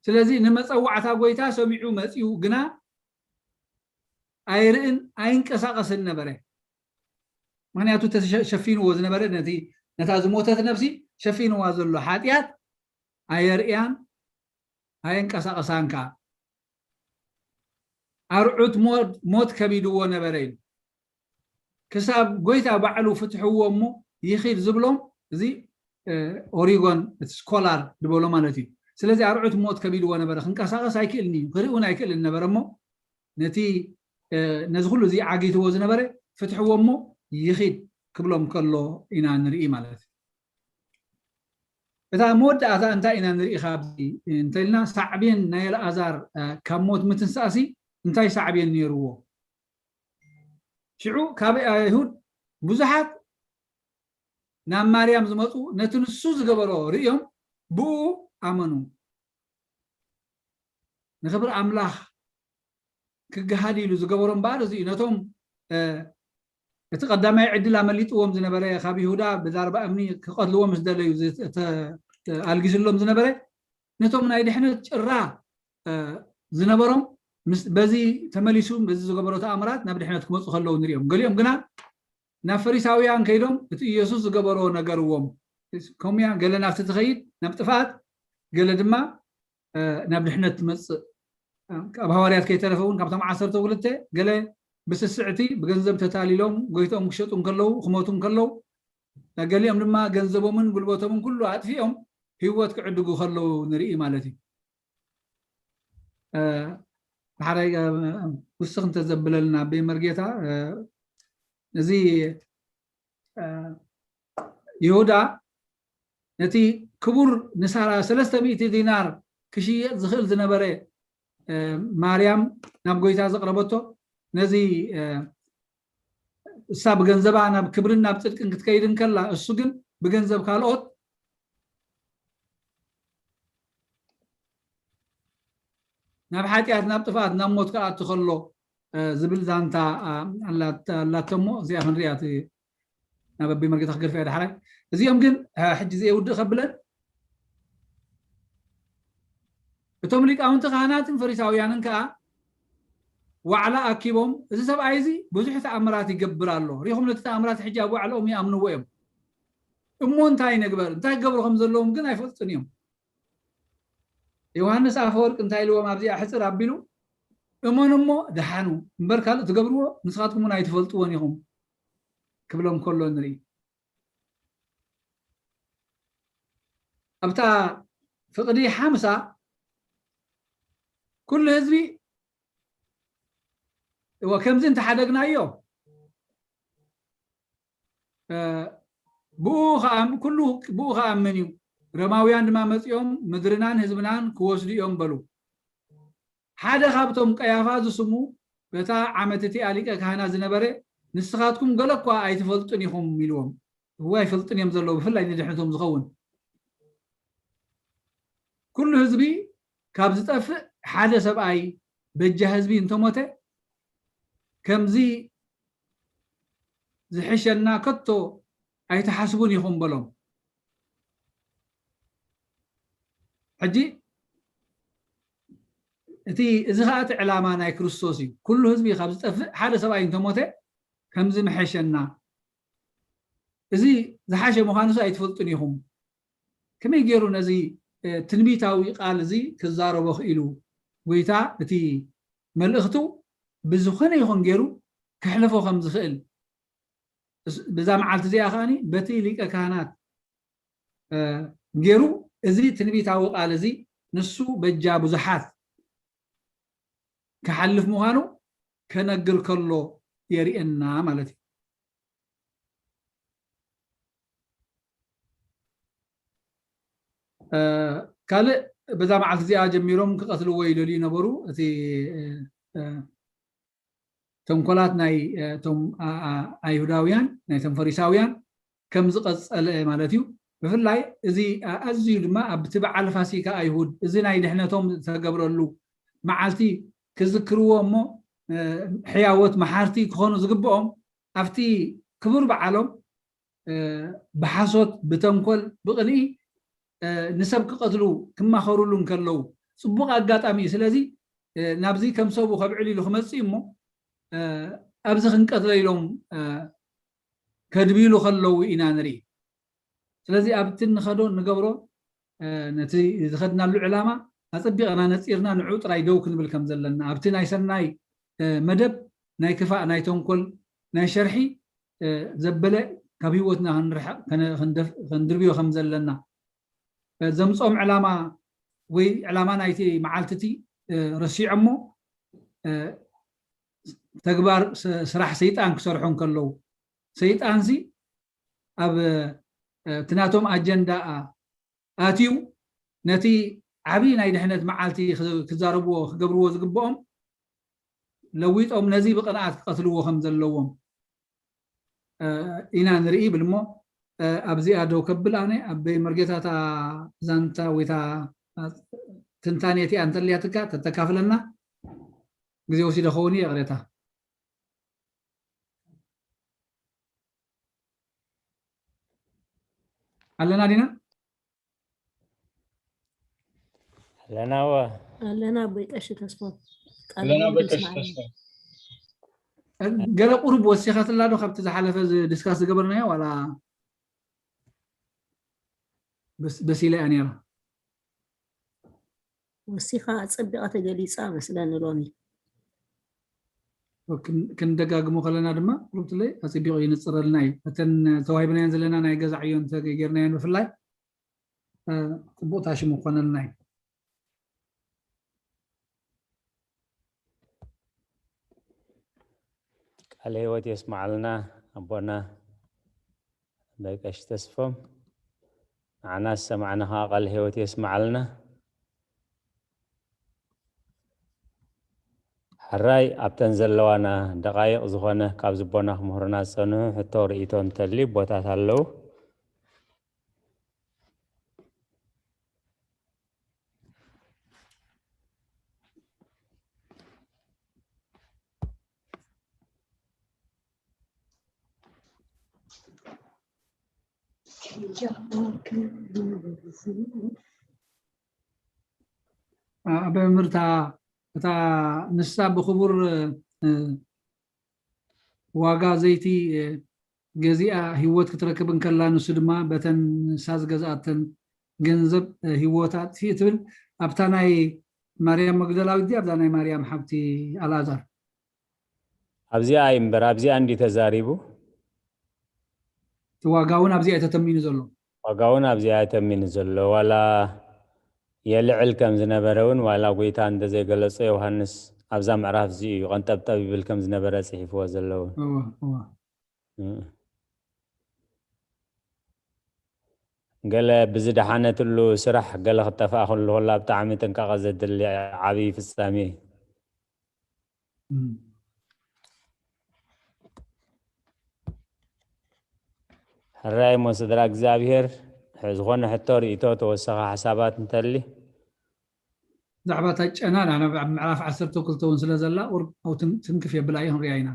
ስለዚ ንመጸዋዕታ ጎይታ ሰሚዑ መጺኡ ግና ኣይርእን ኣይንቀሳቐስን ነበረ። ምኽንያቱ ተሸ-፣ ሸፊንዎ ዝነበረ ነቲ፣ ነታ ዝሞተት ነፍሲ ሸፊንዋ ዘሎ ሓጢኣት ኣየርእያን ኣየንቀሳቐሳን ከኣ። ኣርዑት ሞት ከቢድዎ ነበረ ኢሉ። ክሳብ ጎይታ ባዕሉ ፍትሕዎ እሞ ይኺድ ዝብሎም፣ እዚ ኦሪጎን እቲ ስኮላር ዝበሎ ማለት እዩ። ስለዚ ኣርዑት ሞት ከቢድዎ ነበረ፣ ክንቀሳቐስ ኣይክእልን እዩ፣ ክርኢ እውን ኣይክእልን ነበረ። እሞ ነቲ ነዚ ኩሉ እዚ ዓጊትዎ ዝነበረ ፍትሕዎ እሞ ይኺድ ክብሎም ከሎ ኢና ንርኢ ማለት እዩ። እታ መወዳእታ እንታይ ኢና ንርኢ ካብዚ እንተልና፣ ሳዕቤን ናይ ኣልኣዛር ካብ ሞት ምትንሳእሲ እንታይ ሳዕቤን ነይርዎ? ሽዑ ካብ ኣይሁድ ብዙሓት ናብ ማርያም ዝመፁ፣ ነቲ ንሱ ዝገበሮ ርእዮም ብኡ ኣመኑ። ንኽብሪ ኣምላኽ ክገሃድ ኢሉ ዝገበሮ እምበኣር እዚ እዩ። ነቶም እቲ ቀዳማይ ዕድል ኣመሊጥዎም ዝነበረ፣ ካብ ይሁዳ ብዛርባ እምኒ ክቐትልዎ ምስ ደለዩ ኣልጊስሎም ዝነበረ፣ ነቶም ናይ ድሕነት ጭራ ዝነበሮም፣ በዚ ተመሊሱ በዚ ዝገበሮ ተኣምራት ናብ ድሕነት ክመፁ ከለዉ ንሪኦም። ገሊኦም ግና ናብ ፈሪሳውያን ከይዶም እቲ ኢየሱስ ዝገበሮ ነገርዎም። ከምኡያ ገለ ናብቲ ትኸይድ ናብ ጥፍኣት፣ ገለ ድማ ናብ ድሕነት ትመፅእ። ኣብ ሃዋርያት ከይተረፈ እውን ካብቶም ዓሰርተ ክልተ ገለ ብስስዕቲ ብገንዘብ ተታሊሎም ጎይትኦም ክሸጡ እንከለዉ፣ ክሞቱ እንከለዉ፣ ገሊኦም ድማ ገንዘቦምን ጉልበቶምን ኩሉ ኣጥፊኦም ህይወት ክዕድጉ ከለዉ ንርኢ ማለት እዩ። ዳሕራይ ውስኽ እንተዘብለልና ቤመርጌታ፣ እዚ ይሁዳ ነቲ ክቡር ንሳራ ሰለስተ ሚእቲ ዲናር ክሽየጥ ዝኽእል ዝነበረ ማርያም ናብ ጎይታ ዘቕረበቶ፣ ነዚ እሳ ብገንዘባ ናብ ክብርን ናብ ጽድቅን ክትከይድ እንከላ፣ እሱ ግን ብገንዘብ ካልኦት ናብ ሓጢኣት፣ ናብ ጥፍኣት፣ ናብ ሞት ክኣቱ ከሎ ዝብል ዛንታ ኣላቶ እሞ፣ እዚኣ ክንሪኣ እቲ ናብ ኣቢ መርጌታ ክገድፋ እየ ዳሕራይ። እዚኦም ግን ሕጂ እዚአ ውድእ ከብለን፣ እቶም ሊቃውንቲ ካህናትን ፈሪሳውያንን ከኣ ዋዕላ ኣኪቦም፣ እዚ ሰብኣይ እዚ ብዙሕ ተኣምራት ይገብር ኣሎ፣ ሪኹም ነቲ ተኣምራት ሕጂ ኣብ ዋዕላኦም ይኣምንዎ እዮም። እሞ እንታይ ንግበር? እንታይ ክገብሩ ከም ዘለዎም ግን ኣይፈልጡን እዮም። ዮሃንስ ኣፈወርቅ እንታይ ኢልዎም ኣብዚኣ ሕጽር ኣቢሉ፣ እመኑ እሞ ደሓኑ፣ እምበር ካልእ ትገብርዎ ንስኻትኩም እውን ኣይትፈልጥዎን ኢኹም ክብሎም ከሎ ንርኢ። ኣብታ ፍቕዲ ሓምሳ ኩሉ ህዝቢ እወ ከምዚ እንተሓደግናዮ ብኡ ብኡ ክኣምን እዩ። ረማውያን ድማ መጺኦም ምድርናን ህዝብናን ክወስዱ እዮም በሉ። ሓደ ካብቶም ቀያፋ ዝስሙ በታ ዓመት እቲኣ ሊቀ ካህናት ዝነበረ፣ ንስኻትኩም ገለ እኳ ኣይትፈልጡን ኢኹም ኢልዎም። እዋ ኣይፈልጡን እዮም ዘለዉ፣ ብፍላይ ንድሕነቶም ዝኸውን። ኩሉ ህዝቢ ካብ ዝጠፍእ ሓደ ሰብኣይ በጃ ህዝቢ እንተሞተ ከምዚ ዝሕሸና ከቶ ኣይትሓስቡን ኢኹም በሎም። ሕጂ እቲ እዚ ከዓ እቲ ዕላማ ናይ ክርስቶስ እዩ። ኩሉ ህዝቢ ካብ ዝጠፍእ ሓደ ሰብኣይ እንተሞተ ከምዚ ምሐሸና፣ እዚ ዝሓሸ ምዃኑስ ኣይትፈልጡን ኢኹም። ከመይ ገይሩ ነዚ ትንቢታዊ ቃል እዚ ክዛረቦ ክኢሉ? ጎይታ እቲ መልእኽቱ ብዝኾነ ይኹን ገይሩ ከሕልፎ ከም ዝኽእል፣ ብዛ መዓልቲ እዚኣ ከዓኒ በቲ ሊቀ ካህናት ገይሩ እዚ ትንቢታዊ ቃል እዚ ንሱ በጃ ብዙሓት ክሓልፍ ምዃኑ ከነግር ከሎ የርእየና ማለት እዩ። ካልእ በዛ መዓልቲ እዚኣ ጀሚሮም ክቐትልዎ ይደልዩ ነበሩ። እቲ ተንኮላት ናይ እቶም ኣይሁዳውያን፣ ናይቶም ፈሪሳውያን ከም ዝቐጸለ ማለት እዩ። ብፍላይ እዚ ኣዝዩ ድማ ኣብቲ በዓል ፋሲካ ኣይሁድ፣ እዚ ናይ ድሕነቶም ዝተገብረሉ መዓልቲ ክዝክርዎ እሞ ሕያወት መሓርቲ ክኾኑ ዝግብኦም ኣብቲ ክቡር በዓሎም ብሓሶት፣ ብተንኮል፣ ብቕንኢ ንሰብ ክቐትሉ ክማኸሩሉ እንከለዉ ጽቡቕ ኣጋጣሚ እዩ። ስለዚ ናብዚ ከም ሰቡ ከብዕል ኢሉ ክመጽእ እሞ ኣብዚ ክንቀትሎ ኢሎም ከድብሉ ከለዉ ኢና ንርኢ። ስለዚ ኣብቲ ንኸዶ ንገብሮ ነቲ ዝኸድናሉ ዕላማ ኣጸቢቕና ነጺርና ንዑ ጥራይ ደው ክንብል ከም ዘለና፣ ኣብቲ ናይ ሰናይ መደብ ናይ ክፋእ፣ ናይ ተንኮል፣ ናይ ሸርሒ ዘበለ ካብ ህይወትና ክንርሕቕ፣ ክንድርብዮ ከም ዘለና፣ ዘምጾም ዕላማ ወይ ዕላማ ናይቲ መዓልቲ እቲ ረሲዖሞ ተግባር ስራሕ ሰይጣን ክሰርሑ እንከለዉ፣ ሰይጣንሲ ኣብ እቲ ናቶም ኣጀንዳ ኣትዩ ነቲ ዓብዪ ናይ ድሕነት መዓልቲ ክዛረብዎ፣ ክገብርዎ ዝግብኦም ለዊጦም ነዚ ብቕንኣት ክቐትልዎ ከም ዘለዎም ኢና ንርኢ ይብል። እሞ ኣብዚኣ ደው ከብል ኣነ። ኣበይ መርጌታ እታ ዛንታ ወይ እታ ትንታኔ እቲኣ እንተልያትካ ተተካፍለና። ግዜ ወሲደ ኸውን እየ፣ ይቕሬታ። ኣለና ዲና? ኣለና ወ ኣለና ኣቦይ ቀሺ ተስፎ። ቃል ኣለና ኣቦይ ቀሺ ተስፎ። ገለ ቁሩብ ወሲኻትላ ዶ ካብቲ ዝሓለፈ ዲስካስ ዝገበርናዮ፣ ዋላ በሲላ እያ ነይራ? ወሲኻ ኣጸቢቓ ተገሊጻ መስለኒ ሎሚ። ክንደጋግሞ ከለና ድማ ቁሩብ ትለይ ኣጸቢቑ ይንጽረልና እዩ። እተን ተዋሂብናየን ዘለና ናይ ገዛ ዕዮ እንተገይርናየን ብፍላይ ጽቡቕ ታሽሙ ክኾነልና እዩ። ቃለ ህይወት የስማዓልና ኣቦና በቀሽ ተስፎም። ንዓና ዝሰማዕና ከዓ ቃለ ህይወት የስማዓልና። ሕራይ ኣብተን ዘለዋና ደቃይቕ ዝኾነ ካብ ዝቦና ክምህሩና ዝጸንሑ ሕቶ ርእይቶ እንተልዩ ቦታት ኣለዉ። ኣበ ምርታ እታ ንሳ ብክቡር ዋጋ ዘይቲ ገዚኣ ህይወት ክትረክብ እንከላ፣ ንሱ ድማ በተን ንሳ ዝገዝኣተን ገንዘብ ህይወት ኣጥፊኡ ትብል። ኣብታ ናይ ማርያም መግደላዊት ድያ ኣብዛ ናይ ማርያም ሓብቲ ኣልኣዛር? ኣብዚኣ እዩ እምበር፣ ኣብዚኣ እንዲ ተዛሪቡ። እቲ ዋጋ እውን ኣብዚኣ እዩ ተተሚኑ ዘሎ። ዋጋ እውን ኣብዚኣ እዩ ተሚኑ ዘሎ። ዋላ የልዕል ከም ዝነበረ እውን፣ ዋላ ጎይታ እንተዘይገለጾ፣ ዮሃንስ ኣብዛ ምዕራፍ እዚ እዩ ቀንጠብጠብ ይብል ከም ዝነበረ ጽሒፍዎ ዘለዉ። እወ፣ እወ። እም። ገለ ብዝደሓነትሉ ስራሕ ገለ ክጠፍኣ ከሎ፣ ከላ ብጣዕሚ ጥንቃቐ ዘድሊ ዓብዪ ፍጻሜ እዩ። እም። ሕራይ እሞ ስድራ እግዚኣብሔር፣ ሕ-፣ ዝኾነ ሕቶ፣ ርእይቶ፣ ተወሳኺ ሓሳባት እንተሊ? ብዛዕባ እታ ጨና፣ ንሕና ኣብ ምዕራፍ ዓሰርተ ክልተ እውን ስለ ዘላ፣ ቁሩብ ኣብኡ ትን-፣ ትንክፍ የብላ እዩ፣ ክንሪኣ ኢና።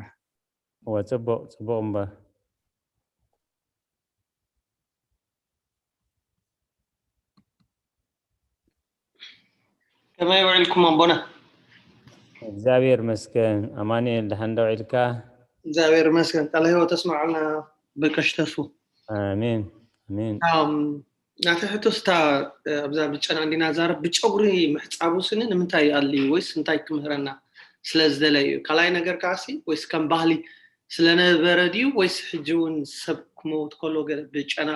እወ፣ ጽቡቕ፣ ጽቡቕ እምበር። ከመይ ውዒልኩም ኣቦና? እግዚኣብሔር ይመስገን። ኣማኑኤል፣ ደሓን ዶ ውዒልካ? እግዚኣብሔር ይመስገን። ቃለ ህይወት ተስማዓልና በቀሽ ተስፉ። ኣሜን፣ ኣሜን። ኣም፣ ናተይ ሕቶስ እታ፣ እ፣ ኣብዛ ብጨና እንዲና ዛረብ፣ ብጨጉሪ ምሕጻቡ ስኒ ንምንታይ ኣድልዩ ወይስ እንታይ ክምህረና ስለ ዝደለዩ እዩ? ካልኣይ ነገር ከዓሲ፣ ወይስ ከም ባህሊ ስለነበረ ድዩ ወይስ ሕጂ እውን ሰብ ክመውት ከሎ ገለ ብጨና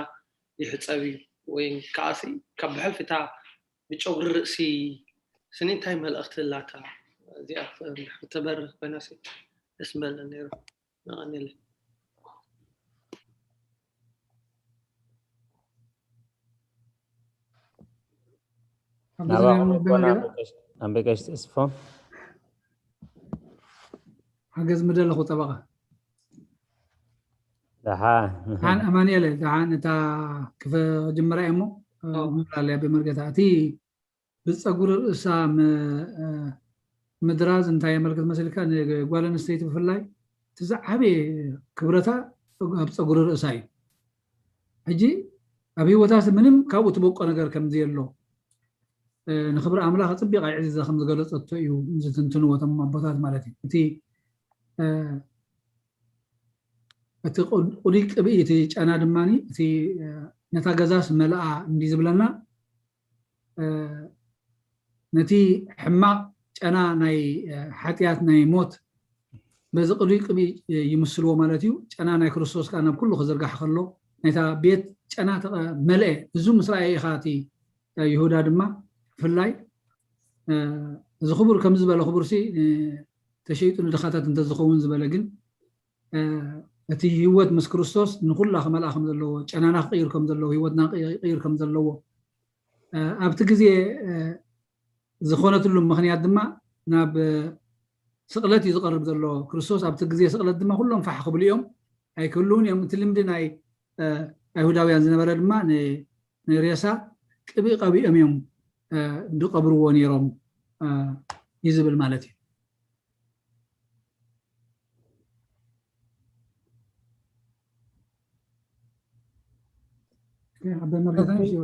ይሕጸብ እዩ? ወይ ከዓሲ ካብ ብሕልፊ እታ ብጨጉሪ ርእሲ ስኒ እንታይ መልእኽቲ ኣላታ? እዚኣ እንድሕር ተበርህ ኮይናሲ ደስ ምበለኒ ነይሩ። የቐንየለይ። ሓገዝ ናባኹም ምደሊ ይኮን ገለ? ኣንበቀሽ-፣ ኣንበቀሽ ተስፎም? ሓገዝ ምደለኹ ጠበቓ። ደሓን። ደሓን ኣማኑኤል፣ ደሓን እታ ክፍ-፣ ክጅምራ እየ እሞ፣ ኦ። ምብላለያ ብመርገታ። እቲ ብፀጉሪ ርእሳ ም-፣ እ፣ ምድራዝ እንታይ የመልክት መሲልካ? ንጓል ኣንስተይቲ ብፍላይ እቲ ዝዓበየ ክብረታ ኣብ ፀጉሪ ርእሳ እዩ። ሕጂ ኣብ ህይወታስ ምንም ካብኡ ትበቆ ነገር ከም ዘየሎ፣ እ፣ ንኽብሪ ኣምላኽ ኣፅቢቓ የዕዚዛ ከም ዝገለፀቶ እዩ ዝትንትንዎ እቶም ኣቦታት ማለት እዩ። እቲ፣ እ፣ እቲ ቁድ-፣ ቁዱይ ቅብኢ፣ እቲ ጨና ድማ እቲ፣ እ፣ ነታ ገዛስ መልኣ እንዲ ዝብለና፣ እ፣ ነቲ ሕማቕ ጨና ናይ ሓጢኣት ናይ ሞት በዚ ቅዱይ ቅብኢ ይምስልዎ ማለት እዩ። ጨና ናይ ክርስቶስ ከዓ ናብ ኩሉ ክዝርጋሕ ከሎ ናይታ ቤት ጨና ተቐ- መልአ። እዚ ምስ ረኣየ ኢኻ እቲ ይሁዳ ድማ ብፍላይ እዚ ክቡር ከምዚ ዝበለ ክቡርሲ ተሸይጡ ንድኻታት እንተዝኸውን ዝበለ ግን እቲ ህይወት ምስ ክርስቶስ ንኩላ ክመልኣ ከም ዘለዎ ጨናና ክቅይር ከም ዘለዎ ህይወትና ክቅይር ከም ዘለዎ ኣብቲ ግዜ ዝኾነትሉ ምኽንያት ድማ ናብ ስቕለት እዩ ዝቐርብ ዘሎ ክርስቶስ ኣብቲ ግዜ ስቕለት ድማ ኩሎም ፋሕ ክብሉ እዮም ኣይክህልውን እዮም እቲ ልምዲ ናይ ኣይሁዳውያን ዝነበረ ድማ ንሬሳ ቅብኢ ቀቢኦም እዮም ዝቀብርዎ ነይሮም እዩ ዝብል ማለት እዩ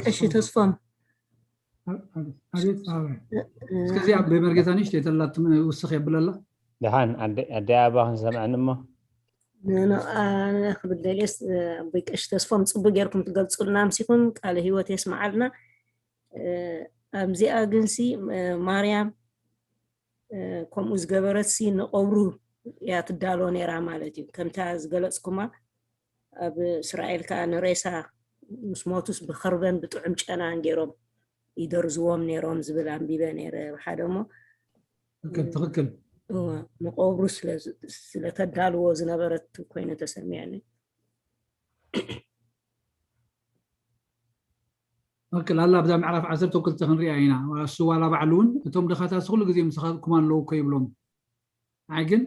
ቀሺ ተስፎም እስከዚኣ ብመርጌታ ንእሽተይ ተላ ውስኽ የብለላ ደሓን ኣደይ ኣባ ክንሰምዐን እሞ ኣነ ክብል ደልየስ ኣቦይ ቀሺ ተስፎም ፅቡቅ ጌርኩም ትገልፁልና ኣምሲኹም ቃለ ህይወት የስመዓልና ኣብዚኣ ግንሲ ማርያም ከምኡ ዝገበረትሲ ንቀብሩ እያ ትዳሎ ነይራ ማለት እዩ ከምታ ዝገለፅኩማ ኣብ እስራኤል ከዓ ንሬሳ ምስ ሞቱስ ብኸርበን ብጥዑም ጨናን ገይሮም ይደርዝዎም ነይሮም ዝብል ኣንቢበ ነይረ ሓደ እሞ ትክክል ንቀብሩ ስለተዳልዎ ዝነበረት ኮይኑ ተሰሚዐኒ ትክክል ኣላ ኣብዛ ምዕራፍ ዓሰርተ ክልተ ክንሪኣ ኢና እሱ ዋላ ባዕሉ እውን እቶም ድኻታት ኩሉ ግዜ ምሳኻትኩም ኣለዉ እኮ ይብሎም ኣይ ግን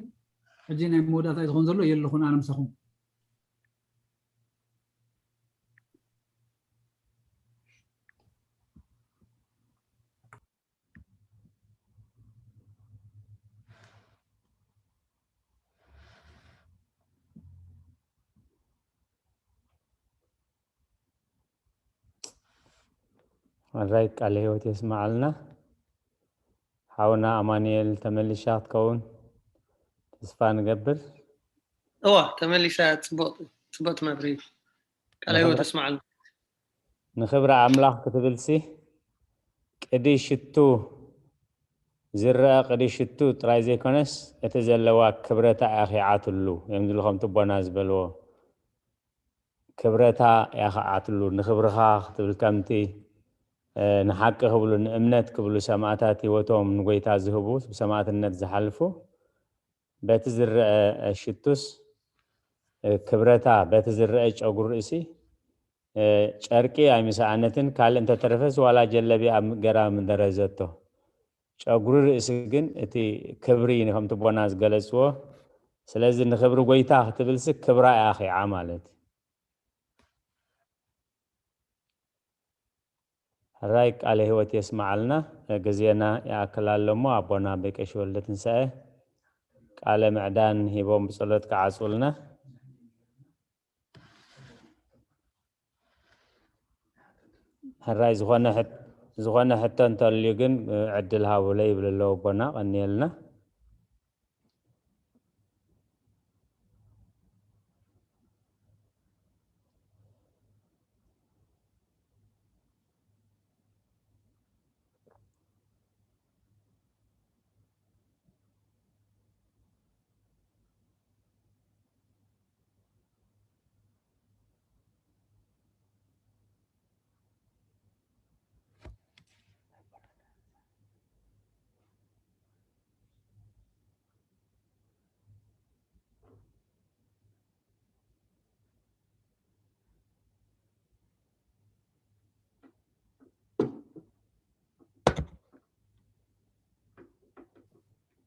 ሕጂ ናይ መወዳእታ ዝኸውን ዘሎ የለኹን ኣነ ምሳኹም ኣራይ ቃለ ህይወት የስመዓልና ሓውና ኣማኑኤል ተመሊሻ ክትከውን ተስፋ ንገብር እዋ ተመሊሳ ጽቡቅ መብርሂ ቃለ ህይወት የስመዓልና ንኽብሪ ኣምላኽ ክትብልሲ ቅዲ ሽቱ ዝረአ ቅዲ ሽቱ ጥራይ ዘይኮነስ እቲ ዘለዋ ክብረታ ኣኺዓትሉ እዮም ዝብሉ ከም ትቦና ዝበልዎ ክብረታ ያኸዓትሉ ንኽብርኻ ክትብል ከምቲ ንሓቂ ክብሉ ንእምነት ክብሉ ሰማእታት ህይወቶም ንጎይታ ዝህቡ ብሰማእትነት ዝሓልፉ በቲ ዝረአ ሽቱስ ክብረታ በቲ ዝረአ ጨጉሪ ርእሲ ጨርቂ ኣይምሰኣነትን ካልእ እንተተረፈስ ዋላ ጀለቢ ኣብ ገራ ምደረዘቶ ጨጉሪ ርእሲ ግን እቲ ክብሪ ከምቲ ቦና ዝገለፅዎ ስለዚ ንክብሪ ጎይታ ክትብልሲ ክብራ እያ ኺዓ ማለት ሕራይ ቃለ ህይወት የስመዓልና ግዜና ይኣክል ኣሎ እሞ ኣቦና በቀሽ ወልደ ትንሳኤ ቃለ ምዕዳን ሂቦም ብጸሎት ክዓጹልና ሕራይ ዝኾነ ሕቶ እንተልዩ ግን ዕድል ሃቡለ ይብል ኣለዉ ኣቦና ቀንየልና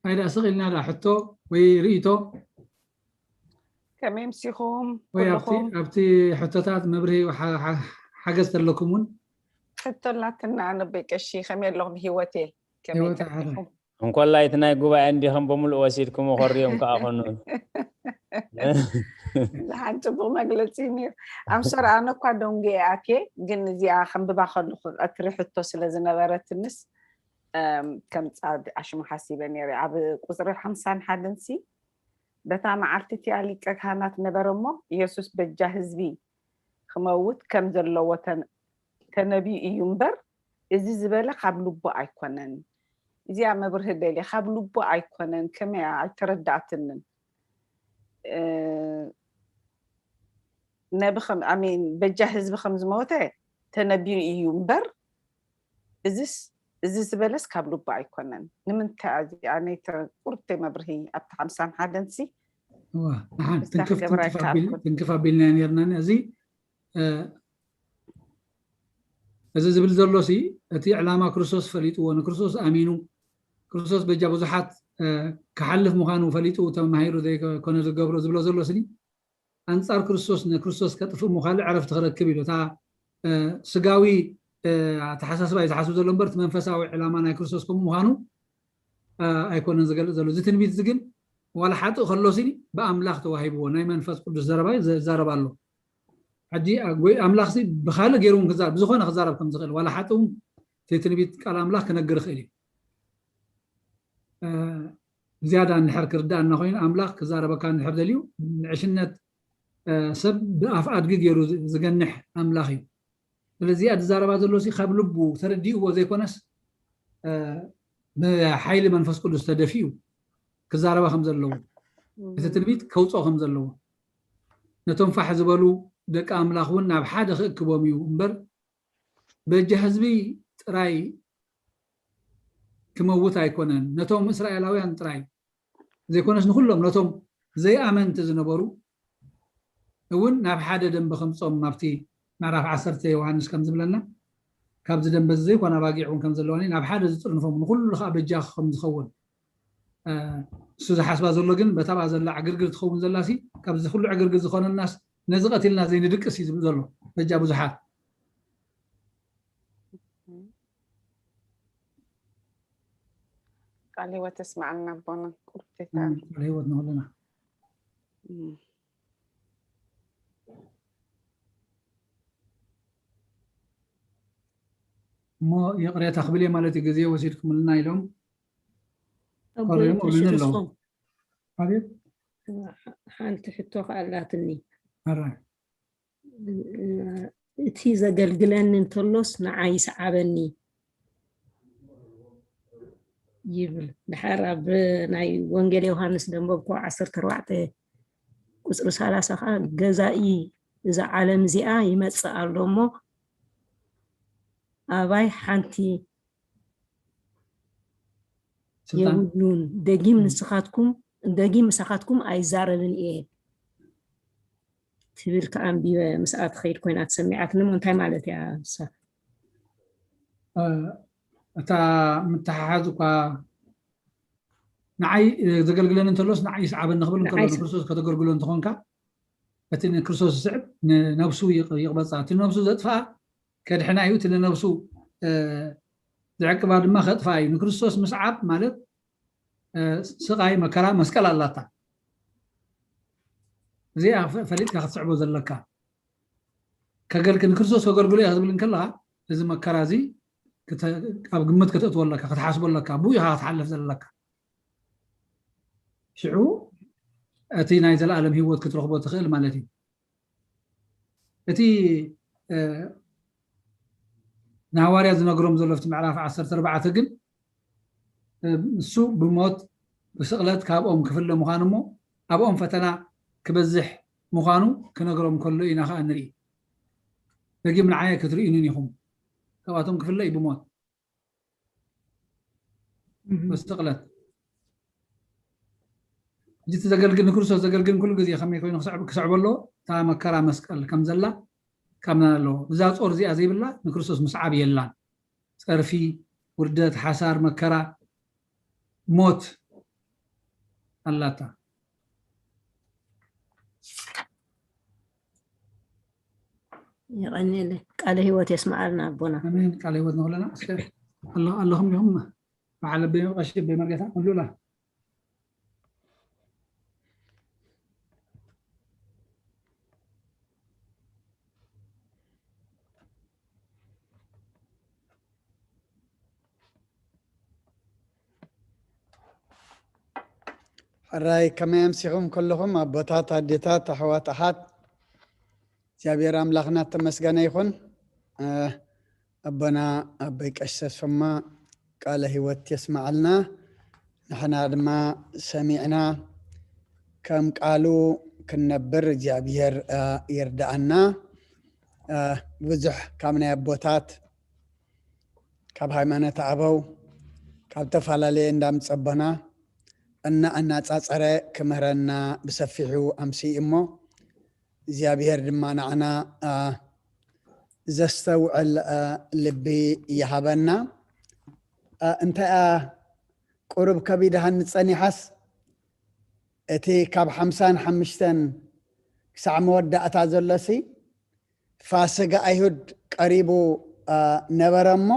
ኣይዳ ስቕ ኢልና ዳ ሕቶ ወይ ርእይቶ ከመይ ምሲኹም ወይ ኣብቲ ሕቶታት መብርሂ ሓገዝ ተለኩም እውን ሕቶ ላትና ኣነቦይ ቀሺ ከመይ ኣለኹም ህይወቴ ከመይ ህይወት ዓረ እንኮላይ እቲ ናይ ጉባኤ እንዲኸም ብምሉእ ወሲድኩም ኮርዮም ከዓ ኮኑ ሓንቲ ጽቡቅ መግለፂ እዩ ነይሩ ኣምሰር ኣነ እኳ ደንጎ ኣትየ ግን እዚኣ ከንብባ ከለኩ ቀትሪ ሕቶ ስለ ዝነበረትንስ ከም ፃድ ኣሽሙ ሓሲበ ነይረ ኣብ ቁፅሪ ሓምሳን ሓደን ሲ በታ መዓልቲ እቲኣ ሊቀ ካህናት ነበረ እሞ ኢየሱስ በጃ ህዝቢ ክመውት ከም ዘለዎ ተነቢዩ እዩ እምበር እዚ ዝበለ ካብ ልቡ ኣይኮነን እዚኣ መብርሂ ደልየ። ካብ ልቡ ኣይኮነን። ከመይ እያ? ኣይተረዳእትንን። ነቢ ከም ኣሜን በጃ ህዝቢ ከም ዝሞተ ተነቢዩ እዩ እምበር፣ እዚስ እዚ ዝበለስ ካብ ልቡ ኣይኮነን። ንምንታይ እዚኣ ናይ ቁርተይ መብርሂ ኣብቲ ሓምሳን ሓደን ሲ ንሓን ትንክፍ ኣቢልና ነርና። እዚ እዚ ዝብል ዘሎ ሲ እቲ ዕላማ ክርስቶስ ፈሊጥዎ፣ ንክርስቶስ ኣሚኑ፣ ክርስቶስ በጃ ብዙሓት ክሓልፍ ምዃኑ ፈሊጡ ተማሂሩ ዘይኮነ ዝገብሮ ዝብሎ ዘሎ ስኒ ኣንጻር ክርስቶስ ንክርስቶስ ከጥፍእ ምዃሉ ዕረፍቲ ክረክብ ኢሉ። እታ ስጋዊ ኣተሓሳስባ እዩ ዝሓስብ ዘሎ እምበር እቲ መንፈሳዊ ዕላማ ናይ ክርስቶስ ከምኡ ምዃኑ ኣይኮነን ዝገልጽ ዘሎ። እዚ ትንቢት እዚ ግን ዋላ ሓጥእ ከሎ ሲ ብኣምላኽ ተዋሂብዎ ናይ መንፈስ ቅዱስ ዘረባ ይዛረብ ኣሎ። ሕጂ ኣምላኽ ሲ ብኻልእ ገይሩ እውን ክዛረብ ብዝኾነ ክዛረብ ከም ዝኽእል ዋላ ሓጥእ እውን እቲ ትንቢት ቃል ኣምላኽ ክነግር ይኽእል እዩ። ዝያዳ እንድሕር ክርዳእና ኮይኑ ኣምላኽ ክዛረበካ እንድሕር ደልዩ ንዕሽነት ሰብ ብኣፍ ኣድጊ ገይሩ ዝገንሕ ኣምላኽ እዩ። ስለዚ እዚኣ ዝዛረባ ዘሎ ሲ ካብ ልቡ ተረዲእዎ ዘይኮነስ ብሓይሊ መንፈስ ቅዱስ ተደፊኡ ክዛረባ ከም ዘለዎ እቲ ትንቢት ከውፅኦ ከም ዘለዎ ነቶም ፋሕ ዝበሉ ደቂ ኣምላኽ እውን ናብ ሓደ ክእክቦም እዩ እምበር በጃ ህዝቢ ጥራይ ክመውት ኣይኮነን። ነቶም እስራኤላውያን ጥራይ ዘይኮነስ ንኩሎም ነቶም ዘይኣመንቲ ዝነበሩ እውን ናብ ሓደ ደንበ ከምፅኦም ኣብቲ ምዕራፍ ዓሰርተ ዮሃንስ ከም ዝብለና ካብዚ ደንበ እዚ ዘይኮነ ኣባጊዕ እውን ከም ዘለዋኒ ናብ ሓደ ዝጥርንፎም ንኩሉ ከዓ በጃ ከም ዝኸውን እሱ ዝሓስባ ዘሎ ግን በታብኣ ዘላ ዕግርግር ትኸውን ዘላ ሲ ካብዚ ኩሉ ዕግርግር ዝኾነናስ ነዚ ቀቲልና ዘይንድቅስ እዩ ዝብል ዘሎ በጃ ብዙሓት ቃል ህይወት ተስማዕልና ኣቦና ቁርቴታ ቃል ህይወት ንክልና እሞ ይቕሬታ ክብል እየ ማለት እዩ ግዜ ወሲድኩምልና ኢሎም ኣቦይ ተሽርሶም ኣቤት ሓንቲ ሕቶ ከኣላትኒ ኣራይ እቲ ዘገልግለኒ እንተሎስ ንዓይ ይስዓበኒ ይብል። ድሓር ኣብ ናይ ወንጌል ዮሃንስ ደንበብኮ ዓሰርተ ኣርባዕተ ቁፅሪ ሰላሳ ከዓ ገዛኢ እዛ ዓለም እዚኣ ይመፅእ ኣሎ እሞ ኣባይ ሓንቲ የብሉን ደጊም ንስኻትኩም ደጊም ምሳኻትኩም ኣይዛረብን እየ ትብል ከዓ ኣንቢበ ምስኣ ትኸይድ ኮይና ተሰሚዓትኒ እሞ እንታይ ማለት እያ ንሳ እታ ምትሓሓዝ እኳ ንዓይ ዘገልግለኒ እንተሎስ ንዓይ ይስዓበኒ ክብል እንከሎ ንክርስቶስ ከተገልግሎ እንተኾንካ እቲ ንክርስቶስ ዝስዕብ ንነብሱ ይቕበፃ እቲ ነብሱ ዘጥፍኣ ከድሕና እዩ እቲ ንነብሱ ዝዕቅባ ድማ ከጥፍኣ እዩ ንክርስቶስ ምስዓብ ማለት ስቓይ መከራ መስቀል ኣላታ እዚኣ ፈሊጥካ ክትስዕቦ ዘለካ ከገልክ ንክርስቶስ ከገልግሎ እየ ክትብል እንከለካ እዚ መከራ እዚ ኣብ ግምት ከተእትዎ ኣለካ ክትሓስቦ ኣለካ ብኡ ኢኻ ክትሓልፍ ዘለካ ሽዑ እቲ ናይ ዘለኣለም ሂወት ክትረኽቦ ትኽእል ማለት እዩ እቲ ንሃዋርያ ዝነግሮም ዘሎ ቲ ምዕራፍ ዓሰርተ ኣርባዕተ ግን እሱ ብሞት ብስቕለት ካብኦም ክፍለ ምዃኑ እሞ ኣብኦም ፈተና ክበዝሕ ምዃኑ ክነግሮም ከሎ ኢና ከዓ ንርኢ ደጊም ንዓየ ክትርእዩንን ኢኹም ካብኣቶም ክፍለ እዩ ብሞት ብስቕለት ሕጂ እቲ ዘገልግል ንክርስቶስ ዘገልግል ኩሉ ግዜ ከመይ ኮይኑ ክስዕብ ኣለዎ እታ መከራ መስቀል ከም ዘላ ካምና ኣለዎ እዛ ጾር እዚኣ ዘይብላ ንክርስቶስ ምስዓብ የላን ጸርፊ ውርደት ሓሳር መከራ ሞት ኣላታ የቐንየለ ቃለ ህይወት የስመዓልና ኣቦና ኣሜን ቃለ ህይወት ንክለና እስከ ኣለኹም ዲኹም በዓል ኣበይ ቀሺ ኣበይ መርጌታ መሉላ ሕራይ ከመይ ኣምሲኹም ከለኹም ኣቦታት ኣዴታት ኣሕዋት ኣሓት እግዚኣብሔር ኣምላኽና ተመስገነ ይኹን ኣቦና ኣበይ ቀሽ ተስፈማ ቃለ ህይወት የስመዓልና። ንሕና ድማ ሰሚዕና ከም ቃሉ ክንነብር እግዚኣብሔር ይርዳኣና። ብዙሕ ካብ ናይ ኣቦታት፣ ካብ ሃይማኖት ኣበው፣ ካብ ተፈላለየ እንዳምጸቦና እና እናጻጸረ ክምህረና ብሰፊሑ ኣምሲ እሞ እግዚኣብሔር ድማ ንዓና ዘስተውዕል ልቢ ይሃበና። እንታይ ቁሩብ ከቢድሃኒ ጸኒሓስ፣ እቲ ካብ ሓምሳን ሓምሽተን ክሳዕ መወዳእታ ዘሎሲ ፋስጋ ኣይሁድ ቀሪቡ ነበረ እሞ፣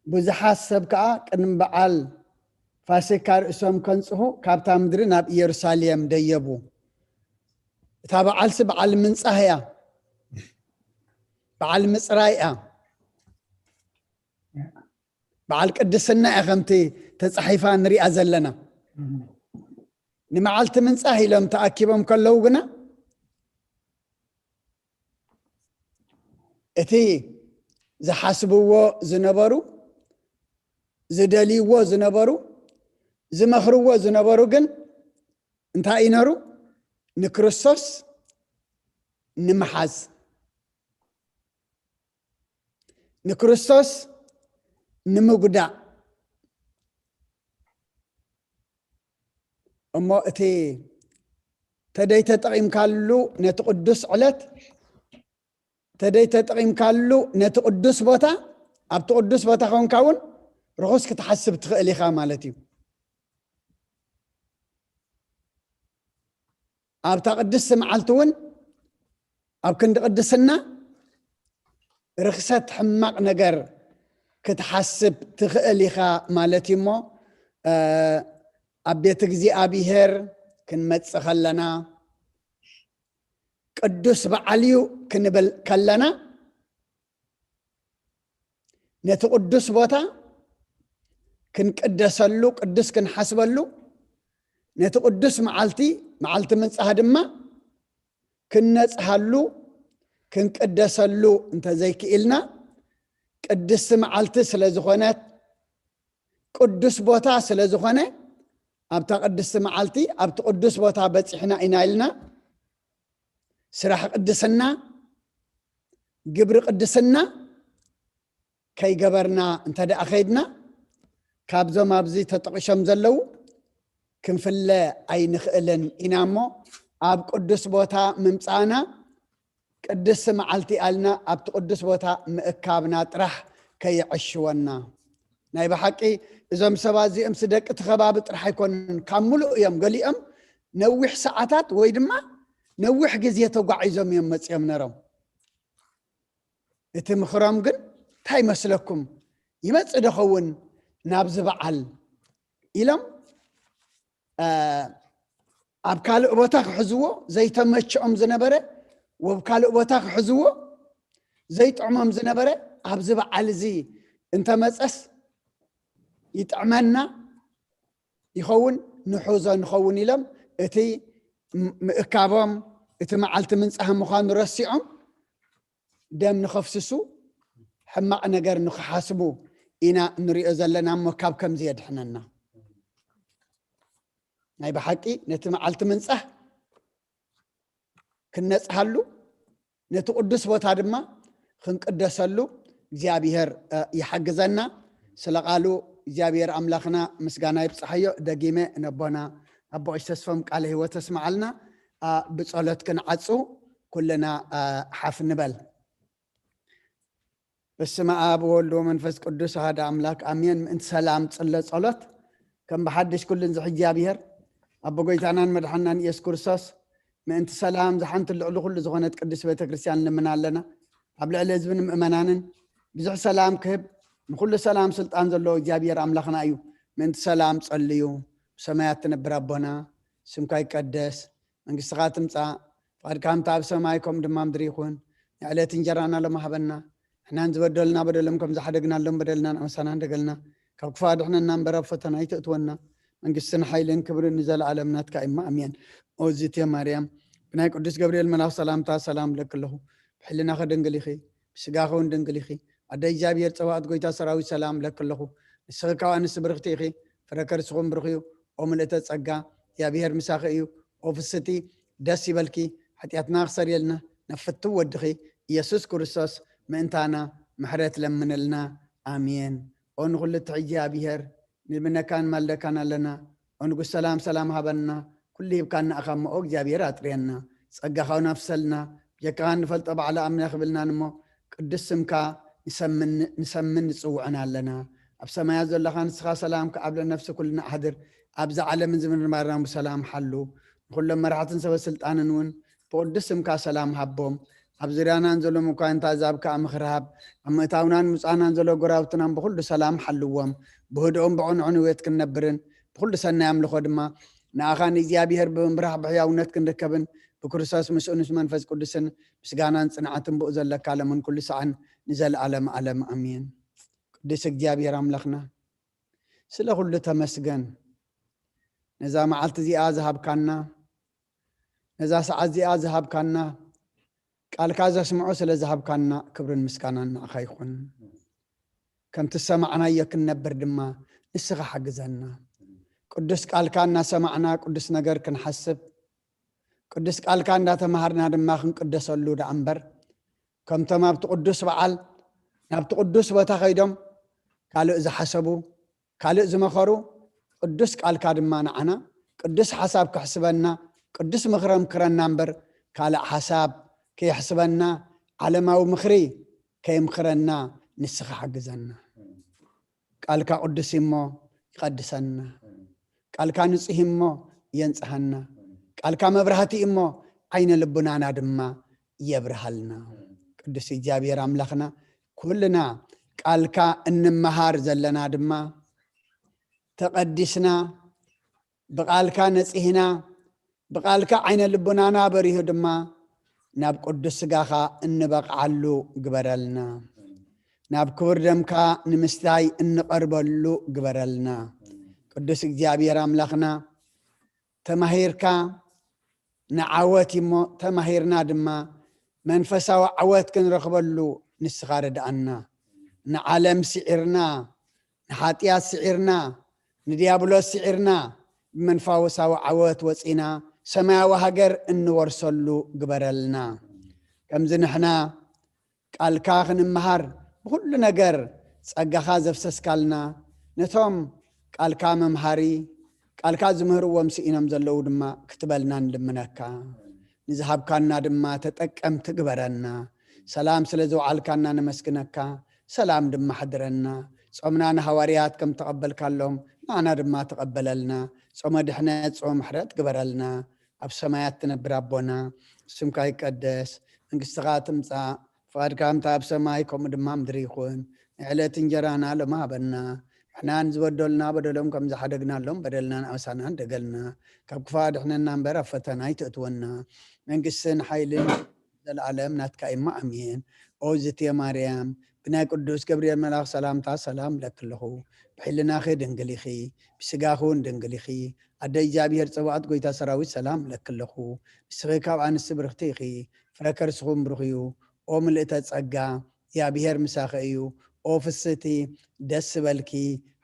ብዙሓት ሰብ ከኣ ቅድሚ በዓል ፋሲካ ርእሶም ከንጽሁ ካብታ ምድሪ ናብ ኢየሩሳሌም ደየቡ። እታ በዓልሲ በዓል ምንጻህ እያ፣ በዓል ምጽራይ እያ፣ በዓል ቅድስና እያ፣ ከምቲ ተጻሒፋ ንሪኣ ዘለና። ንመዓልቲ ምንጻህ ኢሎም ተኣኪቦም ከለዉ ግና፣ እቲ ዝሓስብዎ ዝነበሩ፣ ዝደልይዎ ዝነበሩ፣ ዝመኽርዎ ዝነበሩ ግን እንታይ እዩ ነሩ? ንክርስቶስ ንምሓዝ፣ ንክርስቶስ ንምጉዳእ። እሞ እቲ ተደይ ተጠቒምካሉ ነቲ ቅዱስ ዕለት፣ ተደይ ተጠቒምካሉ ነቲ ቅዱስ ቦታ፣ ኣብቲ ቅዱስ ቦታ ኮንካ እውን ርኹስ ክትሓስብ ትኽእል ኢኻ ማለት እዩ። ኣብታ ቅድስቲ መዓልቲ እውን ኣብ ክንዲ ቅድስና ርኽሰት ሕማቕ ነገር ክትሓስብ ትኽእል ኢኻ ማለት እዩ። እሞ ኣብ ቤት እግዚኣብሔር ክንመጽእ ከለና፣ ቅዱስ በዓል እዩ ክንብል ከለና፣ ነቲ ቅዱስ ቦታ ክንቅደሰሉ፣ ቅዱስ ክንሓስበሉ፣ ነቲ ቅዱስ መዓልቲ፣ መዓልቲ ምንጻህ ድማ ክንነጽሃሉ፣ ክንቅደሰሉ እንተዘይክኢልና፣ ቅድስቲ መዓልቲ ስለ ዝኾነት፣ ቅዱስ ቦታ ስለ ዝኾነ፣ ኣብታ ቅድስቲ መዓልቲ ኣብቲ ቅዱስ ቦታ በጺሕና ኢና ኢልና፣ ስራሕ ቅድስና፣ ግብሪ ቅድስና ከይገበርና እንተ ደኣ ኸይድና፣ ካብዞም ኣብዚ ተጠቒሶም ዘለዉ ክንፍለ ኣይንኽእልን ኢና እሞ፣ ኣብ ቅዱስ ቦታ ምምጻእና፣ ቅድስቲ መዓልቲ ኣልና ኣብቲ ቅዱስ ቦታ ምእካብና ጥራሕ ከየዕሽወና። ናይ ብሓቂ እዞም ሰባት እዚኦምስ ደቂ እቲ ከባቢ ጥራሕ ኣይኮኑን፣ ካብ ምሉእ እዮም። ገሊኦም ነዊሕ ሰዓታት ወይ ድማ ነዊሕ ግዜ ተጓዒዞም እዮም መጺኦም ነሮም። እቲ ምኽሮም ግን እንታይ ይመስለኩም? ይመጽእ ዶ ኸውን ናብዚ በዓል ኢሎም፣ እ፣ ኣብ ካልእ ቦታ ክሕዝዎ ዘይተመችኦም ዝነበረ፣ ወብ ካልእ ቦታ ክሕዝዎ ዘይጥዕሞም ዝነበረ፣ ኣብዚ በዓል እዚ እንተመጸስ ይጥዕመና ይኸውን፣ ንሕዞ ንኸውን ኢሎም፣ እቲ ም-፣ ምእካቦም፣ እቲ መዓልቲ ምንጻህ ምዃኑ ረሲዖም፣ ደም ንኸፍስሱ፣ ሕማቕ ነገር ንኽሓስቡ ኢና ንሪኦ ዘለና እሞ፣ ካብ ከምዚ የድሕነና። ናይ ብሓቂ ነቲ መዓልቲ ምንጻህ ክንነጽሃሉ፣ ነቲ ቅዱስ ቦታ ድማ ክንቅደሰሉ እግዚኣብሔር፣ እ፣ ይሓግዘና። ስለ ቃሉ እግዚኣብሔር ኣምላኽና ምስጋና ይብጽሓዮ። ደጊመ ነቦና ኣቦ ቀሺ ተስፎም ቃለ ህይወት ተስምዓልና። እ፣ ብጸሎት ክንዓጹ ኩልና፣ እ፣ ሓፍ ንበል። በስመ ኣብ ወወልድ ወመንፈስ ቅዱስ ኣሐደ ኣምላክ ኣሜን። ምእንቲ ሰላም ጽለ ጸሎት። ከም ብሓድሽ ኩሉን ዝሕ እግዚኣብሔር ኣቦ ጎይታናን መድሓናን ኢየሱስ ክርስቶስ፣ ምእንቲ ሰላም ዝሓንቲ ልዕሊ ኩሉ ዝኾነት ቅድስት ቤተ ክርስቲያን ንልምና ኣለና። ኣብ ልዕሊ ህዝብን ምእመናንን ብዙሕ ሰላም ክህብ፣ ንኩሉ ሰላም ስልጣን ዘለዎ እግዚኣብሔር ኣምላኽና እዩ። ምእንቲ ሰላም ጸልዩ። ብሰማያት ትነብር ኣቦና፣ ስምካ ይቀደስ፣ መንግስትኻ ትምጻእ፣ ፍቓድካ ከምቲ ኣብ ሰማይ ከምኡ ድማ ምድሪ ይኹን። ንዕለት እንጀራና ሎሚ ሃበና። ንሕናን ዝበደሉና በደሎም ከም ዝሓደግናሎም በደልና ንኣመሳና እንደገልና። ካብ ክፉእ ኣድሕነና እምበር ኣብ ፈተና ኣይተእትወና። መንግስትን ሓይልን ክብርን ንዘለኣለም ናትካ እማ ኣሜን። ኦዝቴ ማርያም፣ ብናይ ቅዱስ ገብርኤል መልኣኽ ሰላምታ ሰላም እብለኪ ኣለኹ። ብሕልናኺ ድንግል ኢኺ፣ ብስጋኺ እውን ድንግል ኢኺ። ኣደ እግዚኣብሔር ጸባኦት ጎይታ ሰራዊት ሰላም እብለኪ ኣለኹ። ንስኺ ካብ ኣንስቲ ብርኽቲ ኢኺ፣ ፍረ ከርስኹም ብሩኽ እዩ። ኦ ምልእተ ጸጋ፣ እግዚኣብሔር ምሳኺ እዩ። ኦ ፍስቲ፣ ደስ ይበልኪ። ሓጢኣትና ክሰርየልና ናብ ፍትው ወድኺ ኢየሱስ ክርስቶስ ምእንታና ምሕረት ለምንልና። ኣሜን። ኦ ንኹሉ እትሕጂ እግዚኣብሔር፣ ንልምነካን ማልደካን ኣለና። ኦ ንጉስ ሰላም፣ ሰላም ሃበና። ኩሉ ሂብካና እኻ እሞ፣ ኦ እግዚኣብሔር ኣጥርየና። ጸጋኻ እውን ኣፍሰልና። ብጀካኻ ንፈልጦ ባዕላ ኣምላኽ ይብልናን እሞ፣ ቅዱስ ስምካ ንሰምን ንጽውዕን ኣለና። ኣብ ሰማያት ዘለኻ ንስኻ ሰላም ክኣብለ ነፍሲ ኩልና ኣሕድር። ኣብዛ ዓለምን ዝምንባርና ብሰላም ሓሉ። ንኹሎም መራሕትን ሰበ ስልጣንን እውን ብቅዱስ ስምካ ሰላም ሃቦም። ኣብ ዙርያናን ዘሎ ምኳንታ ዛብ ከዓ ምኽርሃብ። ኣብ ምእታውናን ምጻናን ዘሎ ጎራብትናን ብኹሉ ሰላም ሓልዎም። ብህድኦም ብቕንዑን ህይወት ክንነብርን ብኹሉ ሰናይ ኣምልኾ ድማ ንኣኻ ንእግዚኣብሔር ብምምራሕ ብሕያውነት ክንርከብን ብክርስቶስ ምስኡ ምስ መንፈስ ቅዱስን ምስጋናን ጽንዓትን ብኡ ዘለካ ለምን ኩሉ ሰዓን ንዘለኣለም ኣለም ኣሜን። ቅዱስ እግዚኣብሔር ኣምላኽና፣ ስለ ኩሉ ተመስገን። ነዛ መዓልቲ እዚኣ ዝሃብካና፣ ነዛ ሰዓት እዚኣ ዝሃብካና፣ ቃልካ ዘስምዑ ስለ ዝሃብካና ክብርን ምስጋናን ንዓኻ ይኹን። ከምቲ ዝሰማዕናዮ ክንነብር ድማ ንስኻ ሓግዘና። ቅዱስ ቃልካ እናሰማዕና ቅዱስ ነገር ክንሓስብ፣ ቅዱስ ቃልካ እንዳተምሃርና ድማ ክንቅደሰሉ ደኣ እምበር፣ ከምቶም ኣብቲ ቅዱስ በዓል ናብቲ ቅዱስ ቦታ ከይዶም ካልእ ዝሓሰቡ፣ ካልእ ዝመኸሩ፣ ቅዱስ ቃልካ ድማ ንዓና ቅዱስ ሓሳብ ከሕስበና፣ ቅዱስ ምኽሪ ምክረና እምበር ካልእ ሓሳብ ከየሕስበና፣ ዓለማዊ ምኽሪ ከየምኽረና ንስኻ ሓግዘና። ቃልካ ቅዱስ እሞ ይቐድሰና። ቃልካ ንጹህ እሞ የንጽሃና። ቃልካ መብራህቲ እሞ ዓይነ ልቡናና ድማ የብርሃልና። ቅዱስ እግዚኣብሔር ኣምላኽና፣ ኩልና ቃልካ እንመሃር ዘለና ድማ ተቐዲስና፣ ብቃልካ ነጺህና፣ ብቃልካ ዓይነ ልቡናና በሪሁ ድማ ናብ ቅዱስ ስጋኻ እንበቕዓሉ ግበረልና። ናብ ክቡር ደምካ ንምስታይ እንቐርበሉ ግበረልና። ቅዱስ እግዚኣብሔር ኣምላኽና፣ ተማሂርካ ንዓወት እሞ ተማሂርና ድማ መንፈሳዊ ዓወት ክንረኽበሉ ንስኻ ርድኣና። ንዓለም ስዒርና፣ ንሓጢኣት ስዒርና፣ ንዲያብሎስ ስዒርና፣ ብመንፈሳዊ ዓወት ወጺና ሰማያዊ ሃገር እንወርሰሉ ግበረልና። ከምዚ ንሕና ቃልካ ክንመሃር ብኹሉ ነገር ጸጋኻ ዘፍሰስካልና፣ ነቶም ቃልካ መምሃሪ፣ ቃልካ ዝምህርዎም ስኢኖም ዘለዉ ድማ ክትበልና ንልምነካ። ንዝሃብካና ድማ ተጠቀምቲ ግበረና። ሰላም ስለ ዝወዓልካና ነመስግነካ። ሰላም ድማ ሕድረና። ጾምና ንሃዋርያት ከም ተቐበልካሎም ንዓና ድማ ተቐበለልና። ጾመ ድሕነት፣ ጾመ ምሕረት ግበረልና። ኣብ ሰማያት ትነብር ኣቦና፣ ስምካ ይቀደስ፣ መንግስትኻ ትምጻእ፣ ፍቓድካ ከምታ ኣብ ሰማይ ከምኡ ድማ ምድሪ ይኹን። ንዕለት እንጀራና ሎሚ ሃበና። ንሕና ንዝበደሉና በደሎም ከም ዝሓደግናሎም በደልናን ኣበሳናን ደገልና። ካብ ክፋ ድሕነና እምበር ኣብ ፈተና ኣይትእትወና። መንግስትን ሓይልን ዘለኣለም ናትካ እማ ኣሜን። ኦ ዝትየ ማርያም፣ ብናይ ቅዱስ ገብርኤል መልኣኽ ሰላምታ ሰላም እብለኪ ኣለኹ። ብሕልናኺ ድንግል ኢኺ፣ ብስጋኺ እውን ድንግል ኢኺ። ኣደ እግዚኣብሔር ጸባኦት ጎይታ ሰራዊት ሰላም እብለኪ ኣለኹ። ንስኺ ካብ ኣንስቲ ብርኽቲ ኢኺ፣ ፍረ ከርስኺ እውን ብሩኽ እዩ። ኦ ምልእተ ጸጋ፣ እግዚኣብሔር ምሳኺ እዩ። ኦ ፍስቲ፣ ደስ ዝበልኪ፣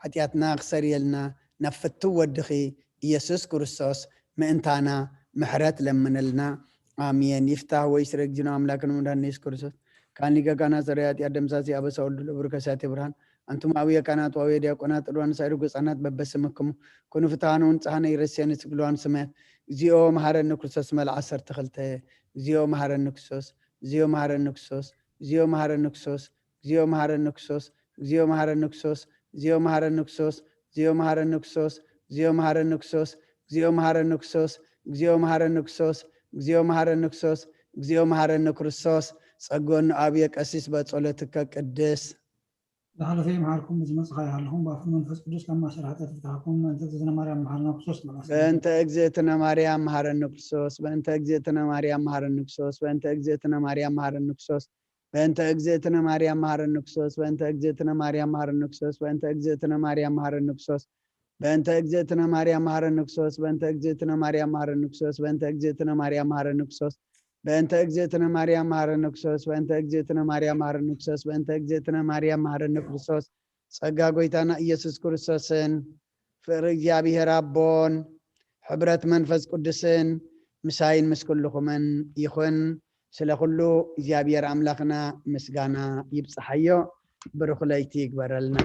ሓጢኣትና ክሰርየልና ናብ ፍትው ወድኺ ኢየሱስ ክርስቶስ ምእንታና ምሕረት ለምንልና። ኣሜን። ይፍታህ ወይ ስረ እግዚእነ ኣምላክነ መድኃኒነ ኢየሱስ ክርስቶስ ካን ሊቀ ካህናት ሠራየ ኃጢአት ደምሳሲ አበሳ ወልድ ለብሩክ ከሳቴ ብርሃን። አንቱም አብየ ካህናት ወአብየ ዲያቆናት ጥዱዋን ሳይሩ ገጻናት በበስምክሙ ኩኑ ፍትሐነ ወንጽሐነ ይረስየነ ስግልዋን ሰማያት። እግዚኦ መሐረነ ክርስቶስ መልዓ ዐሰርተ ክልተ። እግዚኦ መሐረነ ክርስቶስ፣ እግዚኦ መሐረነ ክርስቶስ፣ እግዚኦ መሐረነ ክርስቶስ፣ እግዚኦ መሐረነ ክርስቶስ፣ እግዚኦ መሐረነ ክርስቶስ፣ እግዚኦ መሐረነ ክርስቶስ፣ እግዚኦ መሐረነ ክርስቶስ፣ እግዚኦ መሐረነ ክርስቶስ፣ እግዚኦ መሐረነ ክርስቶስ፣ እግዚኦ መሐረነ ክርስቶስ፣ እግዚኦ መሐረነ ክርስቶስ፣ እግዚኦ መሐረነ ክርስቶስ። ጸጎን ኣብየ ቀሲስ በጸሎትከ ቅድስ። ዝሓለፈ ይምሓርኩም፣ ዝመጽእ ይሃልኹም፣ ብኣፉ መንፈስ ቅዱስ ካብ ማእሰር ሓጢኣት ይፍትሓኩም። በእንተ እግዝእትነ ማርያም መሓረነ ክርስቶስ። በእንተ እግዝእትነ ማርያም መሓረነ ክርስቶስ። በእንተ እግዝእትነ ማርያም መሓረነ ክርስቶስ። በእንተ እግዝእትነ ማርያም መሓረነ ክርስቶስ። በእንተ እግዝእትነ ማርያም መሓረነ ክርስቶስ። በእንተ እግዝእትነ ማርያም መሓረነ ክርስቶስ። በእንተ እግዝእትነ ማርያም መሓረነ ክርስቶስ። በእንተ እግዝእትነ ማርያም መሓረነ ክርስቶስ። በእንተ እግዝእትነ ማርያም መሓረነ ክርስቶስ። በእንተ እግዝእትነ ማርያም መሓረነ ክርስቶስ። በእንተ እግዝእትነ ማርያም መሓረነ ክርስቶስ። በእንተ እግዝእትነ ማርያም መሓረነ ክርስቶስ። በእንተ እግዝእትነ ማርያም መሓረነ ክርስቶስ። ጸጋ ጎይታና ኢየሱስ ክርስቶስን ፍቕሪ እግዚኣብሔር ኣቦን ሕብረት መንፈስ ቅዱስን ምሳይን ምስ ኩልኹምን ይኹን። ስለ ኩሉ እግዚኣብሔር ኣምላኽና ምስጋና ይብጽሓዮ። ብሩኽ ለይቲ ይግበረልና።